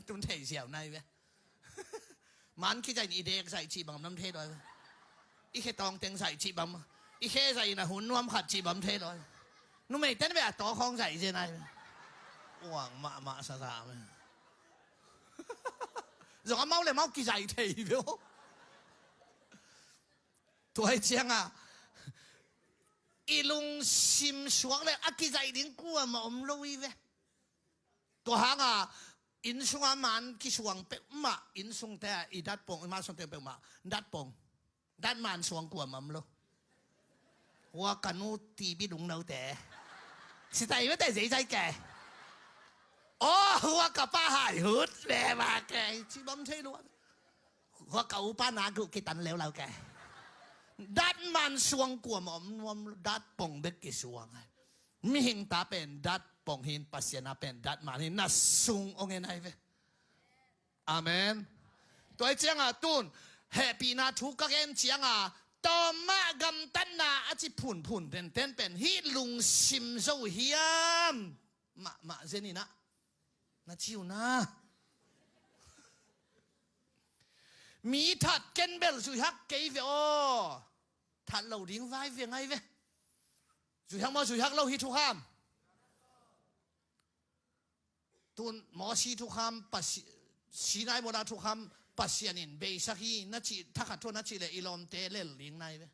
Tun thei ziau nai ve. Man kizaih ni i dek zaih cih bang nam thei doi ve. I khe tawng teng zaih cih bang. I khe zaih na hun nuam khat cih bang thei doi. Numei ten ve a tawkhawng zaih zen ai ve. Uang mahmah sa sa ve. Zong a mau le mau kizaih thei ve aw. Tua hi cianga i lungsim suak le a kizaih ding kuamah om lo hi ve. Tua hanga inn sunga man kisuang peuhmah, inn sungte ah i datpong, i man sungte peuhmah datpong, datman suang kuamah om lo. Hua ka nu tibi dungnote sitai mate zeizai ke. Aw, hua ka pa hai hut ve ma ke, ci bam thei lua. Hua ka upa na guh kitan leulau ke. Datman suang kuamah om nuam lo, datpong bek kisuang ai. Mihing ta pen datpong hin, Pasian a pen datman hin, na sung ong en ai ve. Amen. Tua hi cianga tun hehpihna thu ka gen cianga tawmah gamtatna a ci phunphun tenten pen hih lungsim zo hiam? Mahmah zen inah na ci uh na. Mi that ken bel zuihak kei ve aw. That lo ding vai ve ngai ve. Zuihak maw, zuihak lo hi thukham? Tun Mosi thukham Pasi-, Sinai mawhna thukham Pasian in beisak hi na cih thakhat thu na cih le i lawmte lel ding nai ve.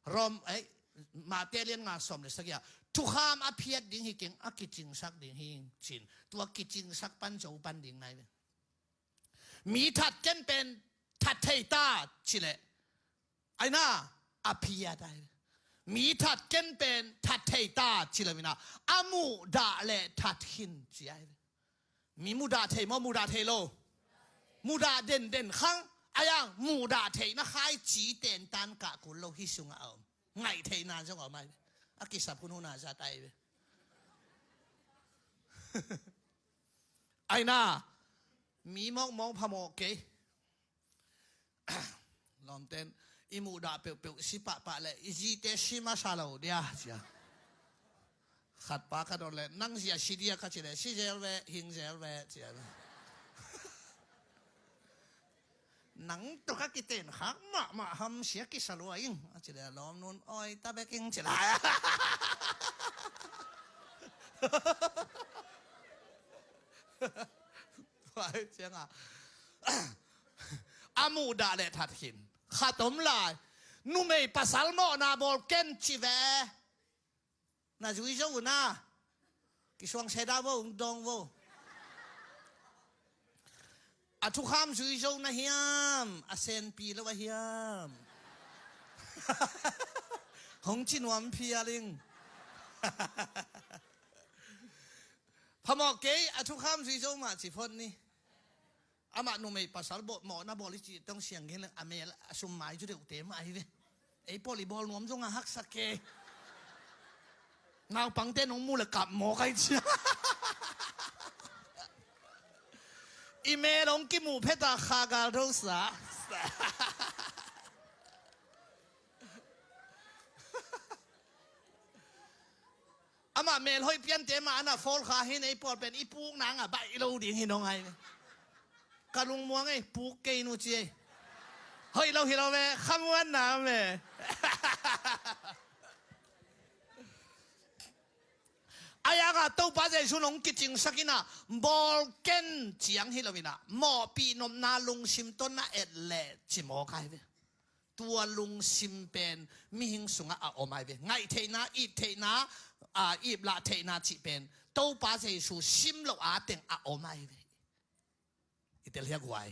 Rom, ei, Mate lian nga sawm le sagih ah thukham a phiat ding hi keng, a kicingsak ding hi cin. Tua kicingsak pan zo pan ding nai ve. Mi that ken pen that thei ta cih leh aina a phiat ai ve. Mi that ken pen that thei ta cih lo mina a muhdah le that khin ci ai ve. Mi muhdah thei maw, muhdah thei lo? Muhdah denden khang. Ai ang muhdah theihna khaici tentan kah kul lo hi sungah a om. Ngaih theihna zong a om ai ve. A kisap hunhuna zat ai ve. Aina mi mawkmawk phamawh kei. Lawmten i muhdah peuhpeuh si pahpah le i zite si masa lo dia cia. Khatpa ka dot le nang zia si dia ka ci le si zel ve, hing zel ve cia. Nang tuk a kiten khak mahmah ham sia kisa lua ing a ci le lawmnun oi ta bek ing ci lai. Tua hi ciangah a muhdah le that khin. Khat om lai. Numei pasal mawhna bawl ken ci ve. Na zui zo uh na. Kisuang seda vo, ung dong vo. A thukham zui zo na hiam? A senpi lo a hiam? Hong ci nuam phial ing. Phamawh kei, a thukham zui zo mah ci phot ni. Amah numei pasal bawh mawhna bawl i cih tong siang gen leng a mel a sum mai cu deuhte mah ahi ve. Ei pawl i bawl nuam zong a haksa kei. Naupangte nong mu le kap mawk ai cia. I mel hong kimuh pheta kha gal dosa. Amah melhoih piante mah ana fawl kha hin ei pawl pen i puk nang a baih lo ding hi nong ai. Ka lungmuang ei puk kei nu ci ei. Hoih lo hi lo ve khamuan na me. A yangah Topa Jesu nong kicingsak inah bawl ken ciang hi lo inah mawhpih nopna lungsim tawh na et leh ci mawk ai ve. Tua lungsim pen mihing sungah a om ai ve. Ngaih theihna, ip theihna, a, ip lah theihna cih pen Topa Jesu sim lo a teng a om ai ve. I tel hiak huai.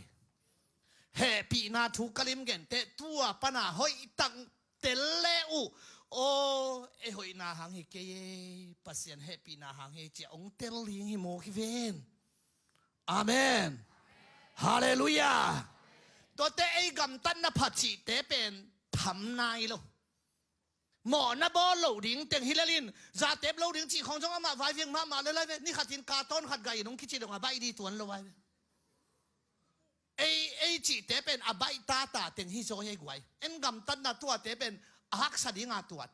Hehpihna thu ka lim gente tua pana hoih tak tel le uh. Aw, ei hoihna hang hi kei ei, Pasian hehpihna hang hi cia ong tel ding hi mawk hi ven. Amen. Halleluiah. Tuate ei gamtatna pha cihte pen tham nai lo. Mawhna bawl lo ding teng hi lelin zatep lo ding cih khawng zong amah vaiviang mahmah le lai ve. Ni khatin ka tawn khat gah in hong kici dong a baih di tuan lo ai ve. Ei, ei cihte pen a baih tata teng hi zaw hi ei guai. En gamtatna tuate pen a haksa dinga tuat.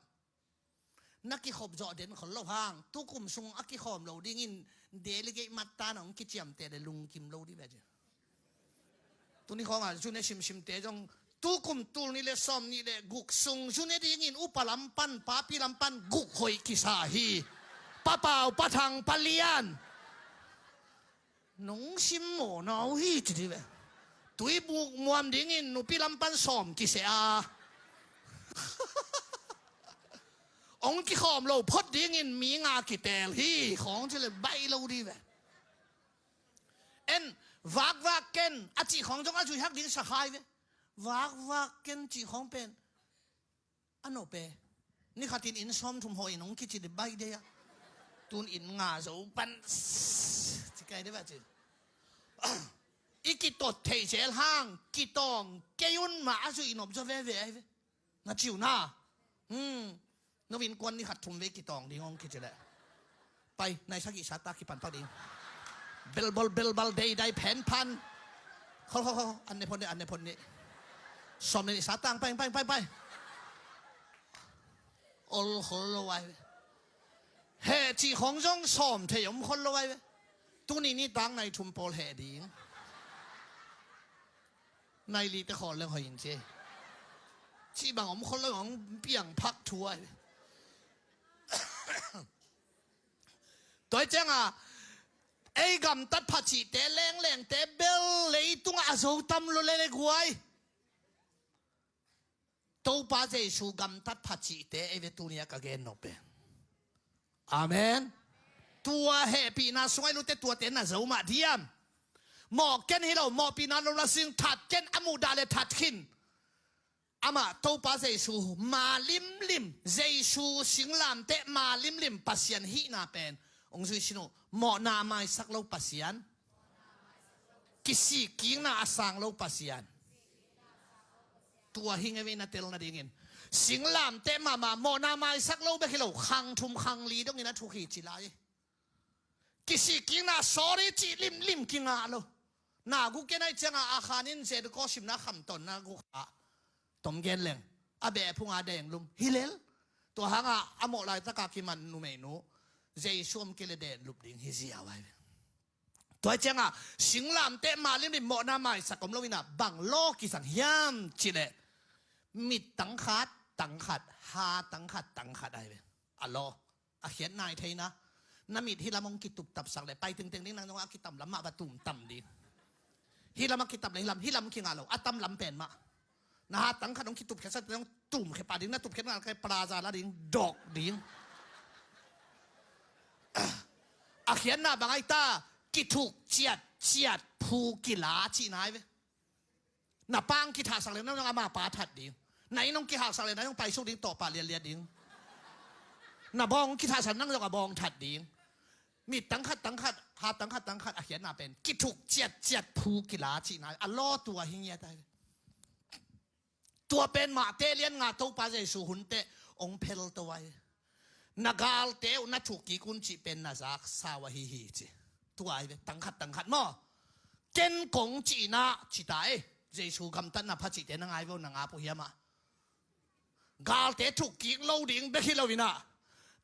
Na kikhop zawh den khol lo hang tukum sung a kikhawm lo dingin delegate mattana hong kiciamteh le lungkim lo di ve ci. Tuni khawngah zune simsimte zong tukum tul nih le sawm nih le guk sung zune dingin upa lam pan papi lam pan guk hoih kisa hi. Papau pathang palian. Nong sim maw nau hi ci di ve. Tuibuk muam dingin nupi lam pan sawm kiseh a ong kikhawm lo phot dingin mi nga kitel hi khawng ci le baih lo di ve. En vakvak ken a cih khawng zong a zui hak ding sa khai ve. Vakvak ken cih khawng pen a nop e. Ni khatin inn sawmthum hawh in hong kici di baih dei a tun inn nga zo pan ci kai dei va ci. I kitot theih zel hang kitawng kei un mah a zuih nop zaw veve ai ve. Na ciu na. Hmm. No innkuan ni khat thum vei kitawng ding hong kici leh pai nai sagih sata kipan pak ding. Belbol belbal deidai phen phan. Khol khol khol an ne phon dei an ne phon dei. Sawm ne nih sata ang pai pai pai pai. Ol khol lo ai ve. Heh cih khawng zong sawm thei om khol lo ai ve. Tuni ni tang nai thum pawl heh ding. Nai li te khawl leng hoih in ci. Cih bang om khol leng hong piang phak thu ai ve. Tua hi cianga ei gamtat pha cihte lenglengte bel leitungah a zo tam lo lele guai. Topa Jesu gamtat pha cihte ei ve tunia ka gen nop e. Amen. Tua hehpihna sungah i lute tuate na zo mah diam. Mawh ken hi lo mawhpihna lo na sing that ken a muhdah le that khin. Amah Topa Jesu ma limlim Jesu singlamteh ma limlim Pasian hihna pen hong zui sin uh. Mawhna maisak lo Pasian. Kisikkikna a sang lo Pasian. Tua hi ngei ve na tel nadingin singlamteh mahmah mawhna maisak lo bek hi lo khang thum khang li dongin a thukhi ci lai. Kisikkikna sorry cih limlim kingah lo. Na guk ken ai cianga a khanin Jericho simna khamtawn na guk ah tom gen leng a beh phunga deng lum hi lel. Tua hanga a mawh laitaka kiman numeinu Jesu om kei le den lup ding hi ziau ai ve. Tua hi cianga singlamteh ma limlim mawhna maisak om lo ina bang law kisang hiam cileh mit tangkhat tangkhat ha tangkhat tangkhat ai ve. A law a khiat nai theina Na mit hih lam hong kituptapsak leh pai tengteng ding, nang zong a kitam lam mah va tumtam ding. Hih lam a kitap leh hih lam, hih lam kingah lo, a tam lam pen mah. Na hat tang khat hong kitupkhiasak, nang tumkhia pah ding, na tupkhiat ngal kai plaza la ding, dok ding. A khiatna bang ai ta, kithuk ciatciat phu kila cihna ai ve. Na pang kithahsak leh nang zong ama pa that ding. Na inn hong kihaksak leh nang zong paisuk ding, tawh pah liatliat ding. Na bawng kithahsak nang zong a bawng that ding. Mit tang khat tang khat, hat tang khat tang khat, a khiatna pen kithuk ciatciat phu kila cihna, a law tua hi ngiat ai. Tua pen Mate lian nga Topa Jesu hun teh hong phel to ai. Na galte uh na thuk kik un cih pen na zak sau ahi hi ci. Tua ai ve, tang khat tang khat maw. Ken kong cihna ci ta ei. Jesu gamtatna pha cihte na ngai ve uh, na ngap uh hiam ah. Galte thuk kik lo ding bek hi lo in ah,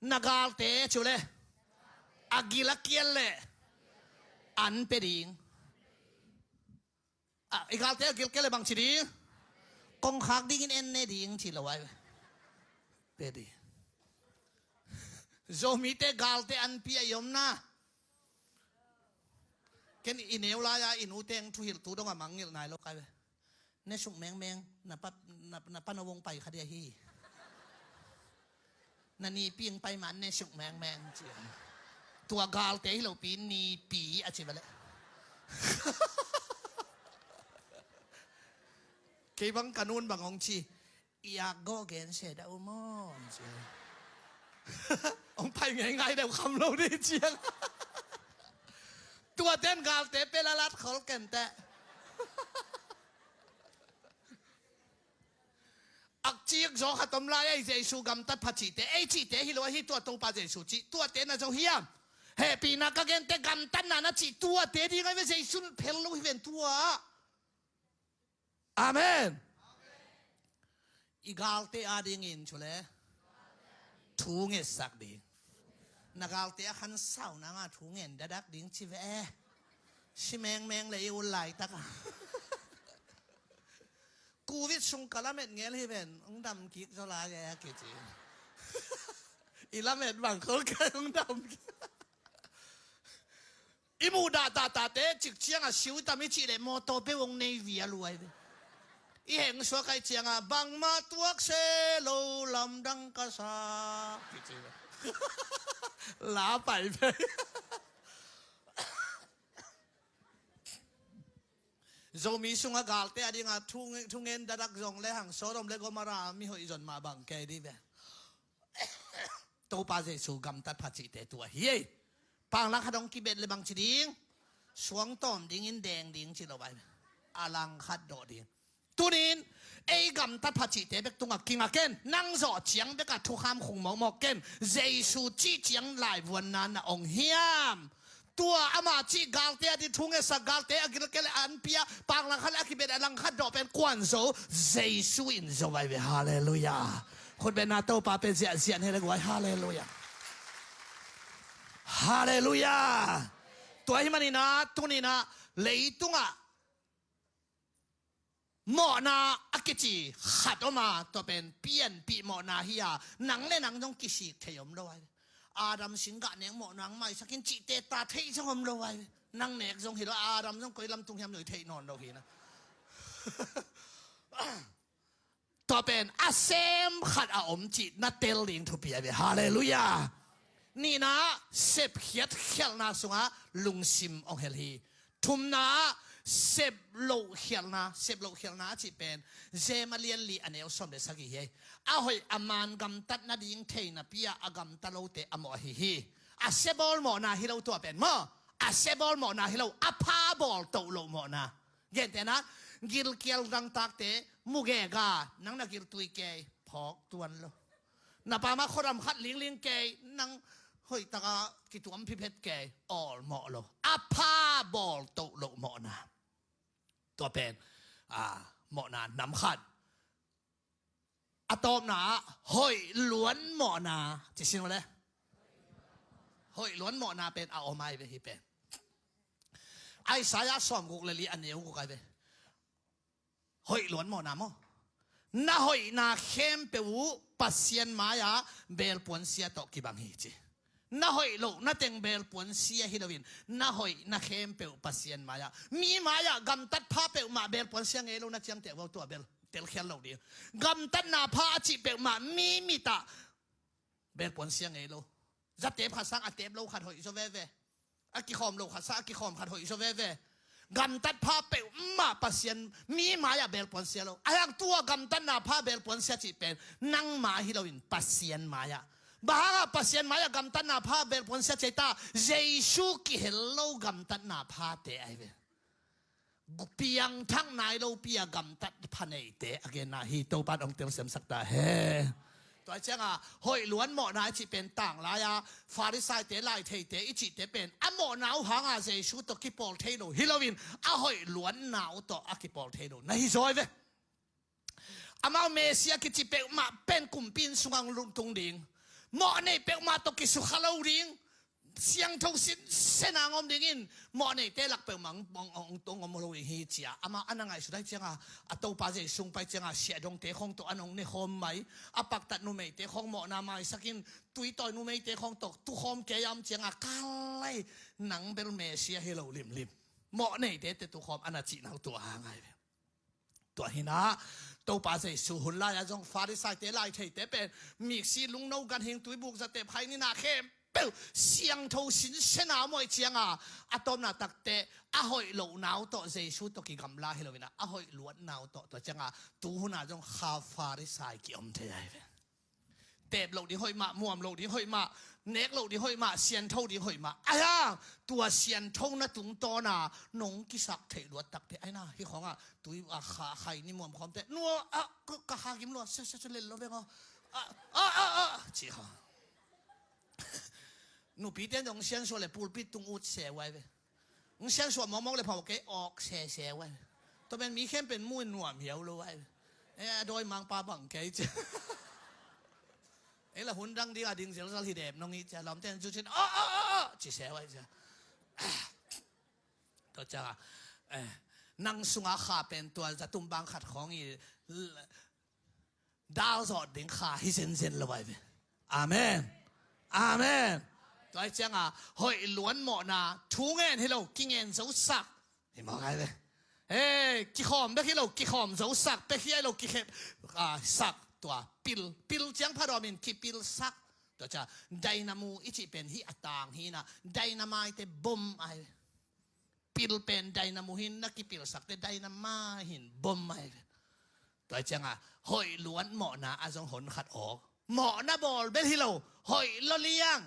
na galte ci uh leh a gil a kial leh an pia ding. Ah, i galte a gilkial leh bang ci ding? Kongkhak dingin en ne ding ci lo ai ve. Pia ding. Zomite galte an pia i om na. Ken i neu lai-a i nu teng thuhilhtu dong a mangngilh nai lo kai ve. Ne suk mengmeng, na pa, na, na pa na vong pai kha dia hi. Na nipi hong pai man ne suk mengmeng ci. Tua galte hi lo pi, nipi a ci va leh. Kei bang ka nun bang hong ci. I ak gawh gen se dah uh maw ci. Hong pai ngeingai deuh kham lo dih ciang. Tua ten galte pia lalat khol ken teh. Akcik zaw khat om lai ei, Jesu gamtat pha cihte, ei cihte hi lo ahi, tua Topa Jesu cih, tuate na zo hiam? Hehpihna ka gente gamtatna na cih, tuate ding ai ve, Jesu phel lo hi ven tua. Amen. I galte adingin cu le thu ngetsak ding. Na galte a khan sau nanga thu ngen dadak ding ci ve. Si mengmeng le i ul laitaka. Covid sung ka lamet ngel hi ven, ung dam kik zaw lai e a kici. I lamet bang khol kai ung dam kik. I muh dah tahtahte cik cianga siu i tam i cih leh mawtaw peuh hong nei vial uh ai ve. I heng suak ai cianga bangmah tuak se lo lamdang ka sa kici ve. La pai pei. Zomi sunga galte a dinga thu, thungen dadak zong le hang Sodom le Gomorrah mi hoih zon mah bang kei dih ve. Topa Jesu gamtat pha cihte tua hi ei. Panglang khat hong kibet le bang ci ding? Suang tawm dingin deng ding ci lo ai. A lang khat dawh ding. Tunin ei gamtat pha cihte bek tungah kingak ken, nang zawh ciang bekah thukham khung mawkmawk ken. Jesu cih ciang laivuanna na ong hiam? Tua ama cih galte a di thu ngetsak, galte a gilkel an pia, pang langkhat le a kibet a langkhat dawh pen kuan zo, Jesu in zo vai ve. Halleluiah. Khutbetna Topa pen ziahziah ne le guai. Halleluiah. Halleluiah. Tua hi maninah tuninah leitungah mawhna a kici khat om a, tua pen pianpih mawhna hi a, nang le nang zong kisik thei om lo ai. Adam singgah nek mawhna ang maisakin cihte ta theih zong om lo ai. Nang nek zong hi lo, Adam zong koi lamtung hiam zong theih nawn lo hi na. Tua pen a sem khat a om cih na tel ding thupi ai ve. Halleluiah. Nihna, sepkhiat khialhna sungah lungsim ong hel hi. Thumna ah sep loh khialhna, sep loh khialhna a cih pen Jem a lian li a neu sawm le sagih hi. A hoih a man gamtat nading theinapi ah a gamta lote a mawh ahi hi. A sia bawl mawhna hi lo tua pen maw? A sia bawl mawhna hi lo, a pha bawl toh loh mawhna. Gentehna, gilkial dangtakte mugega nang na giltui kei phawk tuan lo. Na pama khuadam khat lingling kei, nang hoihtaka kituam phiphet kei, awlmawh lo. A pha bawl toh loh mawhna. Tua pen a mawhna nam khat. A tawpna ah hoih luan mawhna. Ci sin le. Hoih luan mawhna pen a om ai ve hi pen. Isaiah sawmguk le li a neu guk ai ve. Hoih luan mawhna maw? Na hoihna khempeuh uh Pasian mai-ah belpuan sia tawh kibang hi ci. Na hoih loh na teng belpuan sia hi loin, na hoih na khempeuh Pasian mai-ah, mi mai-ah gamtat pha peuhmah belpuan sia ngei lo na ciangteh vo, tua bel telkhial lo ding. Gamtatna pha a cih peuhmah mi mitah belpuan sia ngei lo. Zatep khat sang a tep lo khat hoih zaw veve. A kikhawm lo khat sang a kikhawm khat hoih zaw veve. Gamtat pha peuhmah Pasian mi mai-ah belpuan sia lo. A hiang tua gamtatna pha belpuan sia cih pen nangmah hi loin Pasian mai-ah. Bang hangah Pasian mai-ah gamtatna pha belpuan sia cih ta, Jesu kihel lo gamtatna phate ahi ve. Piangthak nai lopi a gamtat pha neite a genna hi. Topa in hong telsiamsak ta hen. Tua ciangah hoih luan mawhna i cih pen tanglai-a Farisaite, laitheite i cihte pen a mawhna uh hangah Jesu tawh kipawl thei lo hi loin, a hoih luanna uh tawh a kipawl thei lo na hi zaw hi ve. Amau Messiah kici peuhmah pen kumpi inn sungah lungtung ding, mawhnei peuhmah tawh kisukha lo ding, siangtho sinsen a hong om dingin mawhneite lak peuhmah hong, hong, hong, hong om lo ding hi, ci-a amah a na ngaihsut ahih ciangah, a Topa Jesu hong pai ciangah siahdongte khawng tawh an hong nekhawm mai. A paktat numeite khawng mawhna maisakin, tuitawi numeite khawng tawh tukhawm kei a om ciangah, kal lai, nang bel Messiah hi lo limlim, mawhneite tawh tukhawm a na cihna uh tua hang ahi ve. Tua hi-in ah, Topa Jesu hun lai-ah zong Farisaite, laitheite pen miksi, lungno, ganhing, tuibuk, zatep, hai nina khempeuh siangtho sinsen a om ahih ciangah, a tawpna takteh a hoih lohna uh tawh Jesu tawh kigamla hi loin ah, a hoih luatna uh tawh, tua ciangah tuhun ah zong kha Farisai ki-om thei ahi ve. Tep loh ding hoih mah, muam loh ding hoih mah, nek loh ding hoih mah, siangtho ding hoih mah. Ahi hang tua siangthona tungtawn a nong kisak theih luat takteh, ahi na, hih khawngah tui a kha, hai ni muam khawmte, nua, a, ka, ka kha gim lua, sia, sia, sia, lel lo veng aw. A, a, a, a, ci kha. Nupite in zong siangsuah le pulpit tung ut se uai ve. Ng siangsuah mawkmawk le phawk kei, awk sese uai. Tua pen mi khempeuh in mu in nuam hiau lo uai. Eh, a dawimangpa bang kei cia. Ei la hun dang ding a ding zelzal hi dep nong hi cia, lawmte in zu cin, aw, aw, aw, aw, ci se uai cia. Tua ciangah, eh, nang sungah kha pen tua zatum bang khat khawng hi, dal zawh ding kha hi zenzen lo ahi ve. Amen. Amen. Tua ahih ciangah hoih luan mawhna thu ngen hi lo, kingen zosak hi mawk ahi ve. Hei, kikhawm bek hi lo, kikhawm zosak, pek hi ahi lo, kikhep, ah, sak, tua pil, pil ciang phadawm in kipilsak. Tua ciang dynamo i cih pen hih a tang hi-in ah, dynamite bom ahi ve. Pil pen dynamo hi-in na kipilsak teh dynamite hi-in bom ahi ve. Tua ciangah hoih luat mawhna a zong hon khat aw. Mawhna bawl bel hi lo, hoih lo liang.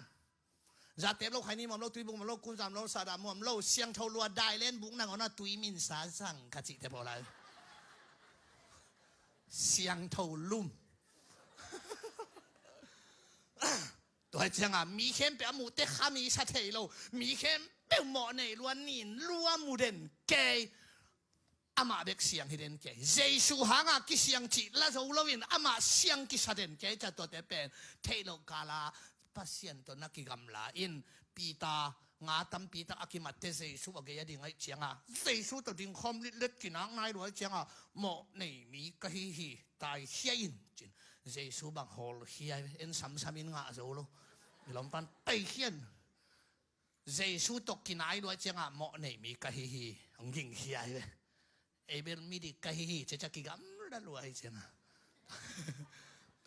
Zatep lo, khaini muam lo, tuibuk muam lo, kunzam lo, sahdah muam lo, siangtho lua, dailen buk nangawn a tui minsa zang ka cihte bawl ahi. Siangtho lum. Tua hi ciangah mi khempeuh a muhte kha mi sa thei lo, mi khempeuh mawh nei lua, nin lua, mu den kei. Amah bek siang hi den kei. Jesu hangah kisiang cih la zo loin amah siang kisa den kei. Ca tuate pen theih loh kala Pasian tawh na kigamla in. Peter nga tampi tak a kimatte Jesu a gei a ding ahih ciangah, Jesu tawh dingkhawm litlet kinak nai lua ahih ciangah, mawh nei mi ka hi hi, taikhia in, cin. Jesu bang hawlkhia hi, en samsam in ngah zo lo. I lompan taikhia in. Jesu tawh kinai lua ahih ciangah mawh nei mi ka hi hi, hong gingkhia hi ve. Ei bel midik ka hi hi, cia cia kigamla lua hi ciangah.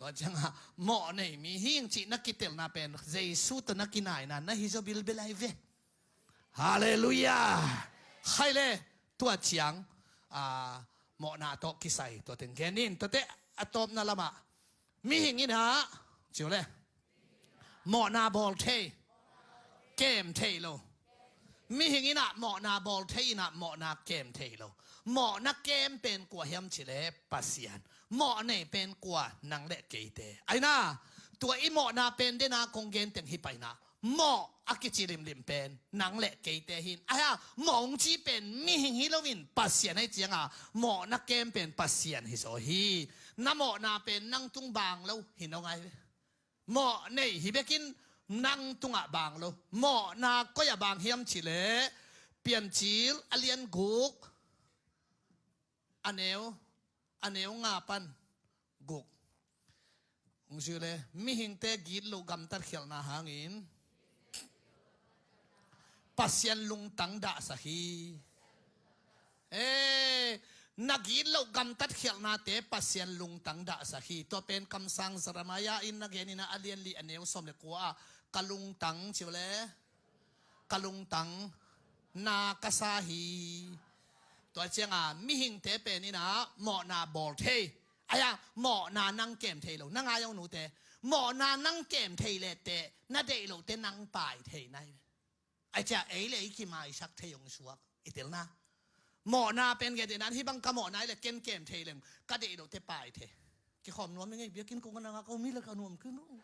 Tua ciangah mawh nei mi hi ing cih na kitelna pen Jesu tawh na kinaina na hi zaw bilbel ahi ve. Halleluiah. Khai le, tua ciang, ah, mawhna tawh kisai tua teng gen in, tuate a tawpna lamah mihing in ah, ciu le, mawhna bawl thei, kem thei lo. Mihing in ah mawhna bawl thei in ah mawhna kem thei lo. Mawhna kem pen kua hiam cih leh Pasian. Mawh nei pen kua? Nang le keite. Ahi na, tua i mawhna pen dena kong gen teng hi pai na. Mawh a kici limlim pen nang le keite hi in. Ahi a, mawh hong ci pen mihing hi loin Pasian ahih ciangah mawhna kem pen Pasian hi zaw hi. Na mawhna pen nang tung bang lo hi nong ai ve. Mawh nei hi bekin nang tungah bang lo. Mawhna koi-ah bang hiam cih leh Piancil a lian guk, a neu, a neu nga pan guk. Hong zui le, mihingte gitloh gamtat khialhna hangin Pasian lungtang dahsak hi. Eh, na gitloh gamtat khialhnate Pasian lungtang dahsak hi. Tua pen kamsang Jeremiah in na gen in ah, a lian li a neu sawm le kua ah, ka lungtang ci uh le, ka lungtang na ka sa hi. Tua cianga mihingte pen in ah mawhna bawl thei. Aia, mawhna nang kem thei lo, na ngai ung nute. Mawhna nang kem thei leh teh na deih loh teh nang pai thei nai ve. Ai cia ei le ei kimaisak thei ung suak i telna. Mawhna pen gen te nan hih bang ka mawhna i le ken kem thei leng ka deih loh teh pai thei. Kikhawm nuam i ngei, biakinn kung a nang a ka um hi le ka nuam khin uh.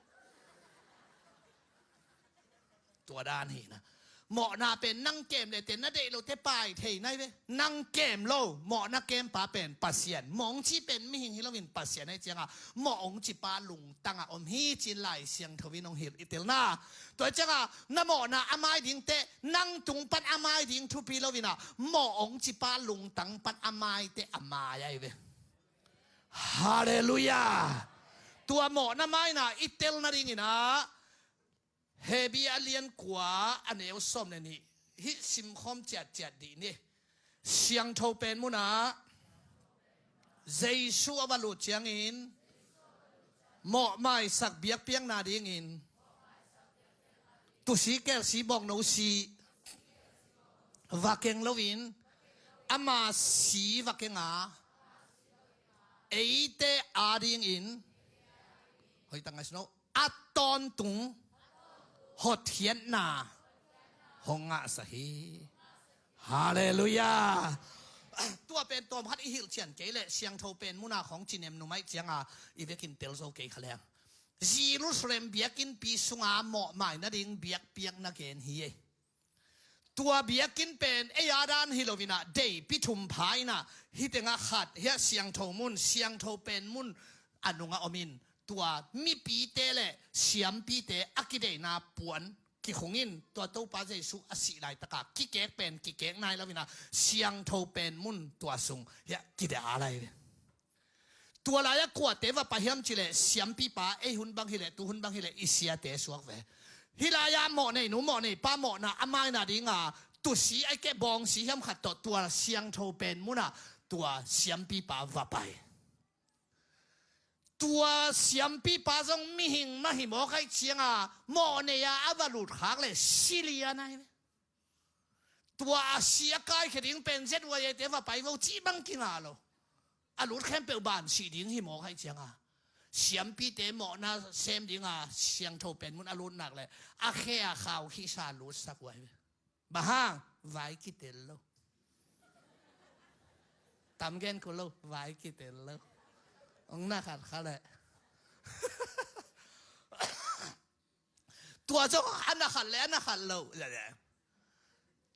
Tua dan hi na. Mawhna pen nang kem le teh na deih loh teh pai thei nai ve. Nang kem lo, mawhna kempa pen Pasian. Mawh hong ci pen mihing hi loin Pasian ahi cianga mawh hong cipa lungtanga om hi cin Lai Siangtho in hong hilh i telna. Tua cianga na mawhna a mai ding teh, nang tung pan a mai ding thupi loin ah mawh hong cipa lungtang pan a mai teh a mai ahi ve. Halleluiah. Tua mawhna maina i tel nadingin ah Hebrew a lian kua a neu sawm le nih hih simkhawm ciatciat dih ni. Siangtho pen munah Jesu a va lut ciangin mawhmaisak biakpiakna dingin tusi kelsi bawngno si va keng loin ama si va kenga eite adingin hoitang ngaisno a tawntung hotkhiatna hong ngahsak hi. Halleluiah. Tua pen tawm khat i hilh cian kei leh Siangtho pen muna khawng cinem numaih cianga i vekin tel zo kei kha leng. Jerusalem biakinnpi sunga mawhmai nading biakpiakna gen hi ei. Tua biakinn pen ei a dan hi loinah deipi thum pha inah hih tengah khat hiah siangtho mun, siangtho pen mun a nungah omin tua mipite le siampite a kideihna puan kikhungin tua Topa Jesu a sih laitaka kikek pen kikek nai loinah siangtho pen mun tua sung hiah kideh a lai ve. Tua lai-ah kuate va pai hiam cileh siampipa ei hun bang hileh tu hun bang hileh i siate suak ve. Hih lai-ah mawh nei nu mawh nei pa mawhna a maina dinga tusi ai keh bawngsi hiam khat tawh tua siangtho pen munah tua siampipa va pai. Tua siampipa zong mihing mah hi mawk aih cianga mawh nei-a a va lutkhak le silian ai ve. Tua a si a kaikhia ding pen zet uaiaite va pai vo cih bang kingah lo. A lut khempeuh ban sih ding hi mawk aih cianga siampite mawhna sem dinga siangtho pen mun a lut nak le a khe a khau khisa lutsak uai ve. Bang hang vai kitel lo. Tam gen ko lo vai kitel lo. Ong na khat kha le. Tua zong a na khat le a na khat lo.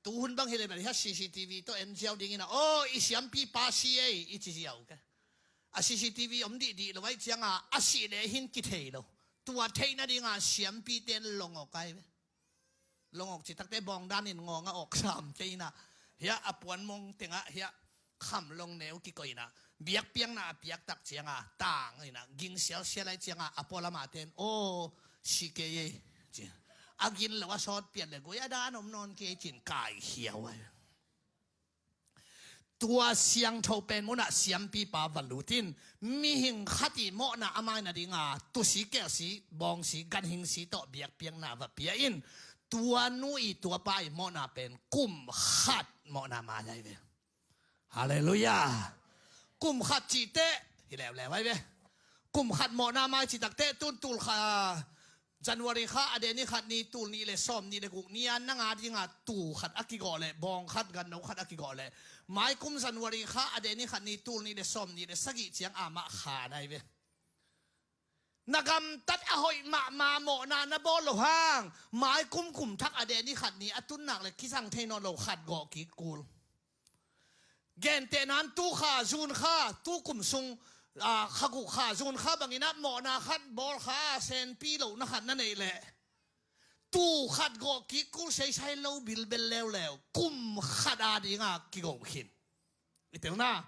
Tu hun bang hileh bel hiah C C T V tawh en ziau dingin a aw i siampipa si ei i ci ziau ke. A C C T V om dihdih lo aih cianga a sih le hin kithei lo. Tua theih nadinga siampite in longok ai ve. Longok citakte bawngdanin ngawng a awk samte inah hiah a puanmong tengah hiah kham long neu kikoih inah biakpiakna a piaktak cianga tang inah ging sialsial ai cianga a pualam ahte in aw si kei ei ci. A gin lo a sawt piat le gui a dan om nawn kei cin kaikhia uh ai. Tua siangtho pen munah siampipa va lutin mihing khat i mawhna a maina dinga tusi kelsi bawngsi ganhingsi tawh biakpiakna va pia in tua nu i tua pa i mawhna pen kum khat mawhna mai ai ve. Halleluiah. Kum khat cihte hi leuleu ai ve. Kum khat mawhna mai citakte tun tul kha January kha a deni khat ni tul nih le sawm nih le guk ni-a nanga dinga tuu khat a kigawh leh bawng khat ganno khat a kigawh leh maikum January kha a deni khat ni tul nih le sawm nih le sagih ciang amah kha nai ve. Na gamtat a hoih mahmah mawhna na bawl lo hang maikum kum thak a deni khat ni a tunnak le kisang thei nawn lo khat gawh kik kul. Gentehnan tu kha zun kha tu kum sung kha guk kha zun kha banginah mawhna khat bawl kha senpi lohna khat na neih leh tu khat gawh kik kul seisai lo bilbel leuleu kum khat a dinga kigo khin. I telna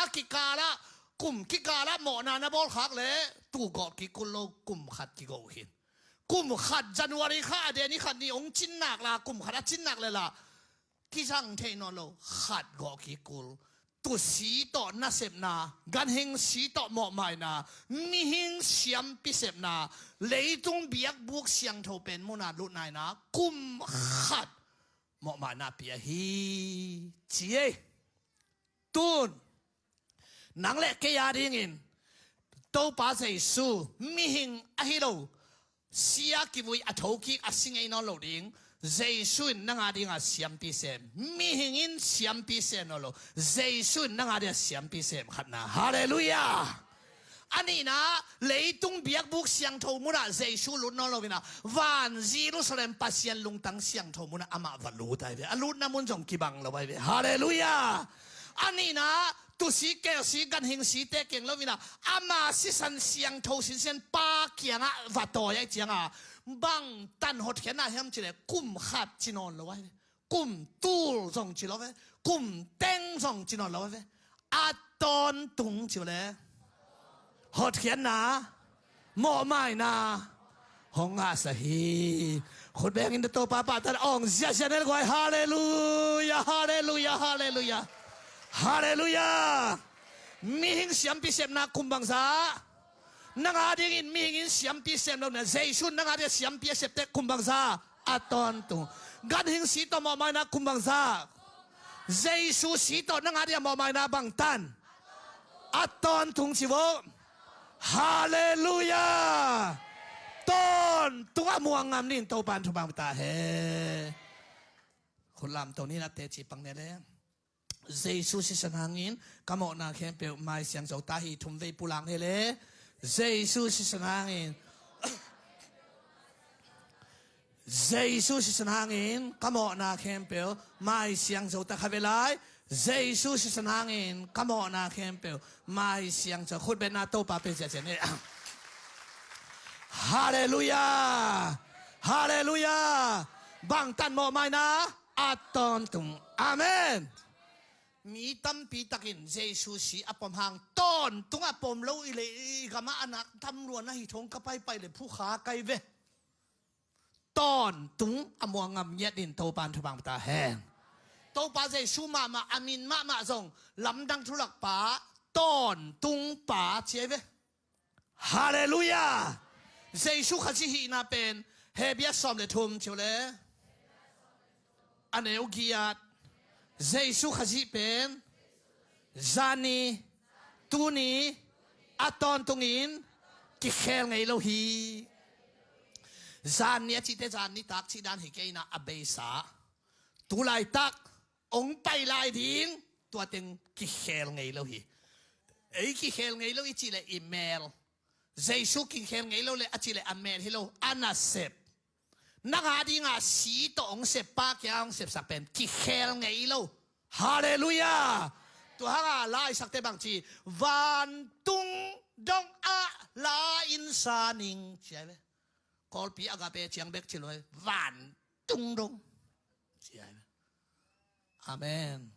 a kikalah kum kikalah mawhna na bawl khak leh tu gawh kik kul lo kum khat kigo khin. Kum khat January kha a deni khat ni hong cinnak la, kum khat a cinnak le la kizang thei nawn lo. Khat gawh kikul. Tusi tawh nasepna, ganhing si tawh mawhmaina, mihing siampi sepna, leitung biakbuk siangtho pen muna lutnaina kum khat mawhmaina pia hi. Ci ei. Tun nang le kei a dingin Topa Jesu mihing ahi lo, sia kivui a thokik a si ngei nawn lo ding. Jesu in nang a dinga siampi sem. Mihing in siampi sem nawn lo. Jesu in nang a dinga siampi sem khatna. Halleluiah. A nihna, leitung biakbuk siangtho munah Jesu lut nawn lo inah van Jerusalem Pasian lungtang siangtho munah amah va lut ai ve. A lutna mun zong kibang lo ai ve. Halleluiah. A nihna, tusi kelsi ganhing site keng lo inah ama sisan siangtho sinsian Pa kiangah va tawi ai cianga bangtan hotkhiatna hiam cileh kum khat ci nawn lo ai ve. Kum tul zong ci lo ve. Kum teng zong ci nawn lo ai ve. A tawntung ci uh le hotkhiatna, mawhmaina hong ngahsa hi. Khut bengin Topa pahtan awng ziahziah nel guai. Halleluiah, halleluiah, halleluiah. Halleluiah. Mihing siampi sepna kum bangza. Nang a dingin mihing in siampi sem lo na, Jesu nang a ding siampi a septe kum bangza. A tawntung. Ganhing si tawh mawhmaina kum bangza. Jesu si tawh nang a ding mawhmaina bangtan. A tawntung ci vo. Halleluiah. Tawntung a muang ngam ning Topa in thupha ta hen. Khut lamto ni na teci pang ne le. Jesu sisan hangin ka mawhna khempeuh mai siangtho ta hi. Thum vei pulang hi le. Jesu sisan hangin. Jesu sisan hangin ka mawhna khempeuh mai siangtho ta. Kha ve lai. Jesu sisan hangin ka mawhna khempeuh mai siangtho. Khut betna Topa pe ciacian hi. Halleluiah. Halleluiah. Bangtan mawhmaina a tawntung. Amen. Mi tampi takin Jesu si a pom hang tawntung a pom lo i le i gama a nak tam luan ahi thong ka paipai le phukha kai ve. Tawntung a muang ngam ngiat in Topa in thupha ta hen. Topa Jesu mahmah a min mahmah zong lamdang thulak pa, tawntung pa ci ai ve. Halleluiah. Jesu Khazih hihna pen Hebru sawm le thum ci uh le. A neu giat. Jesu Khazih pen zani, tuni a tawntungin kikhel ngei lo hi. Zani a cihte zani tak cih dan hi kei na a beisa. Tu laitak ong pai lai ding tua teng kikhel ngei lo hi. Ei kikhel ngei lo i cih le i mel. Jesu kikhel ngei lo le a cih le a mel hi lo, a nasep. Nang a dinga si tawh ong sep, Pa kiang ong sepsak pen kikhel ngei lo. Halleluiah. Tua hanga la i sakte bang ci, vantung dong ah la in sa ning ci ai ve. Kawlpi agape ciang bek ci lo ai. Vantung dong ci ai ve. Amen.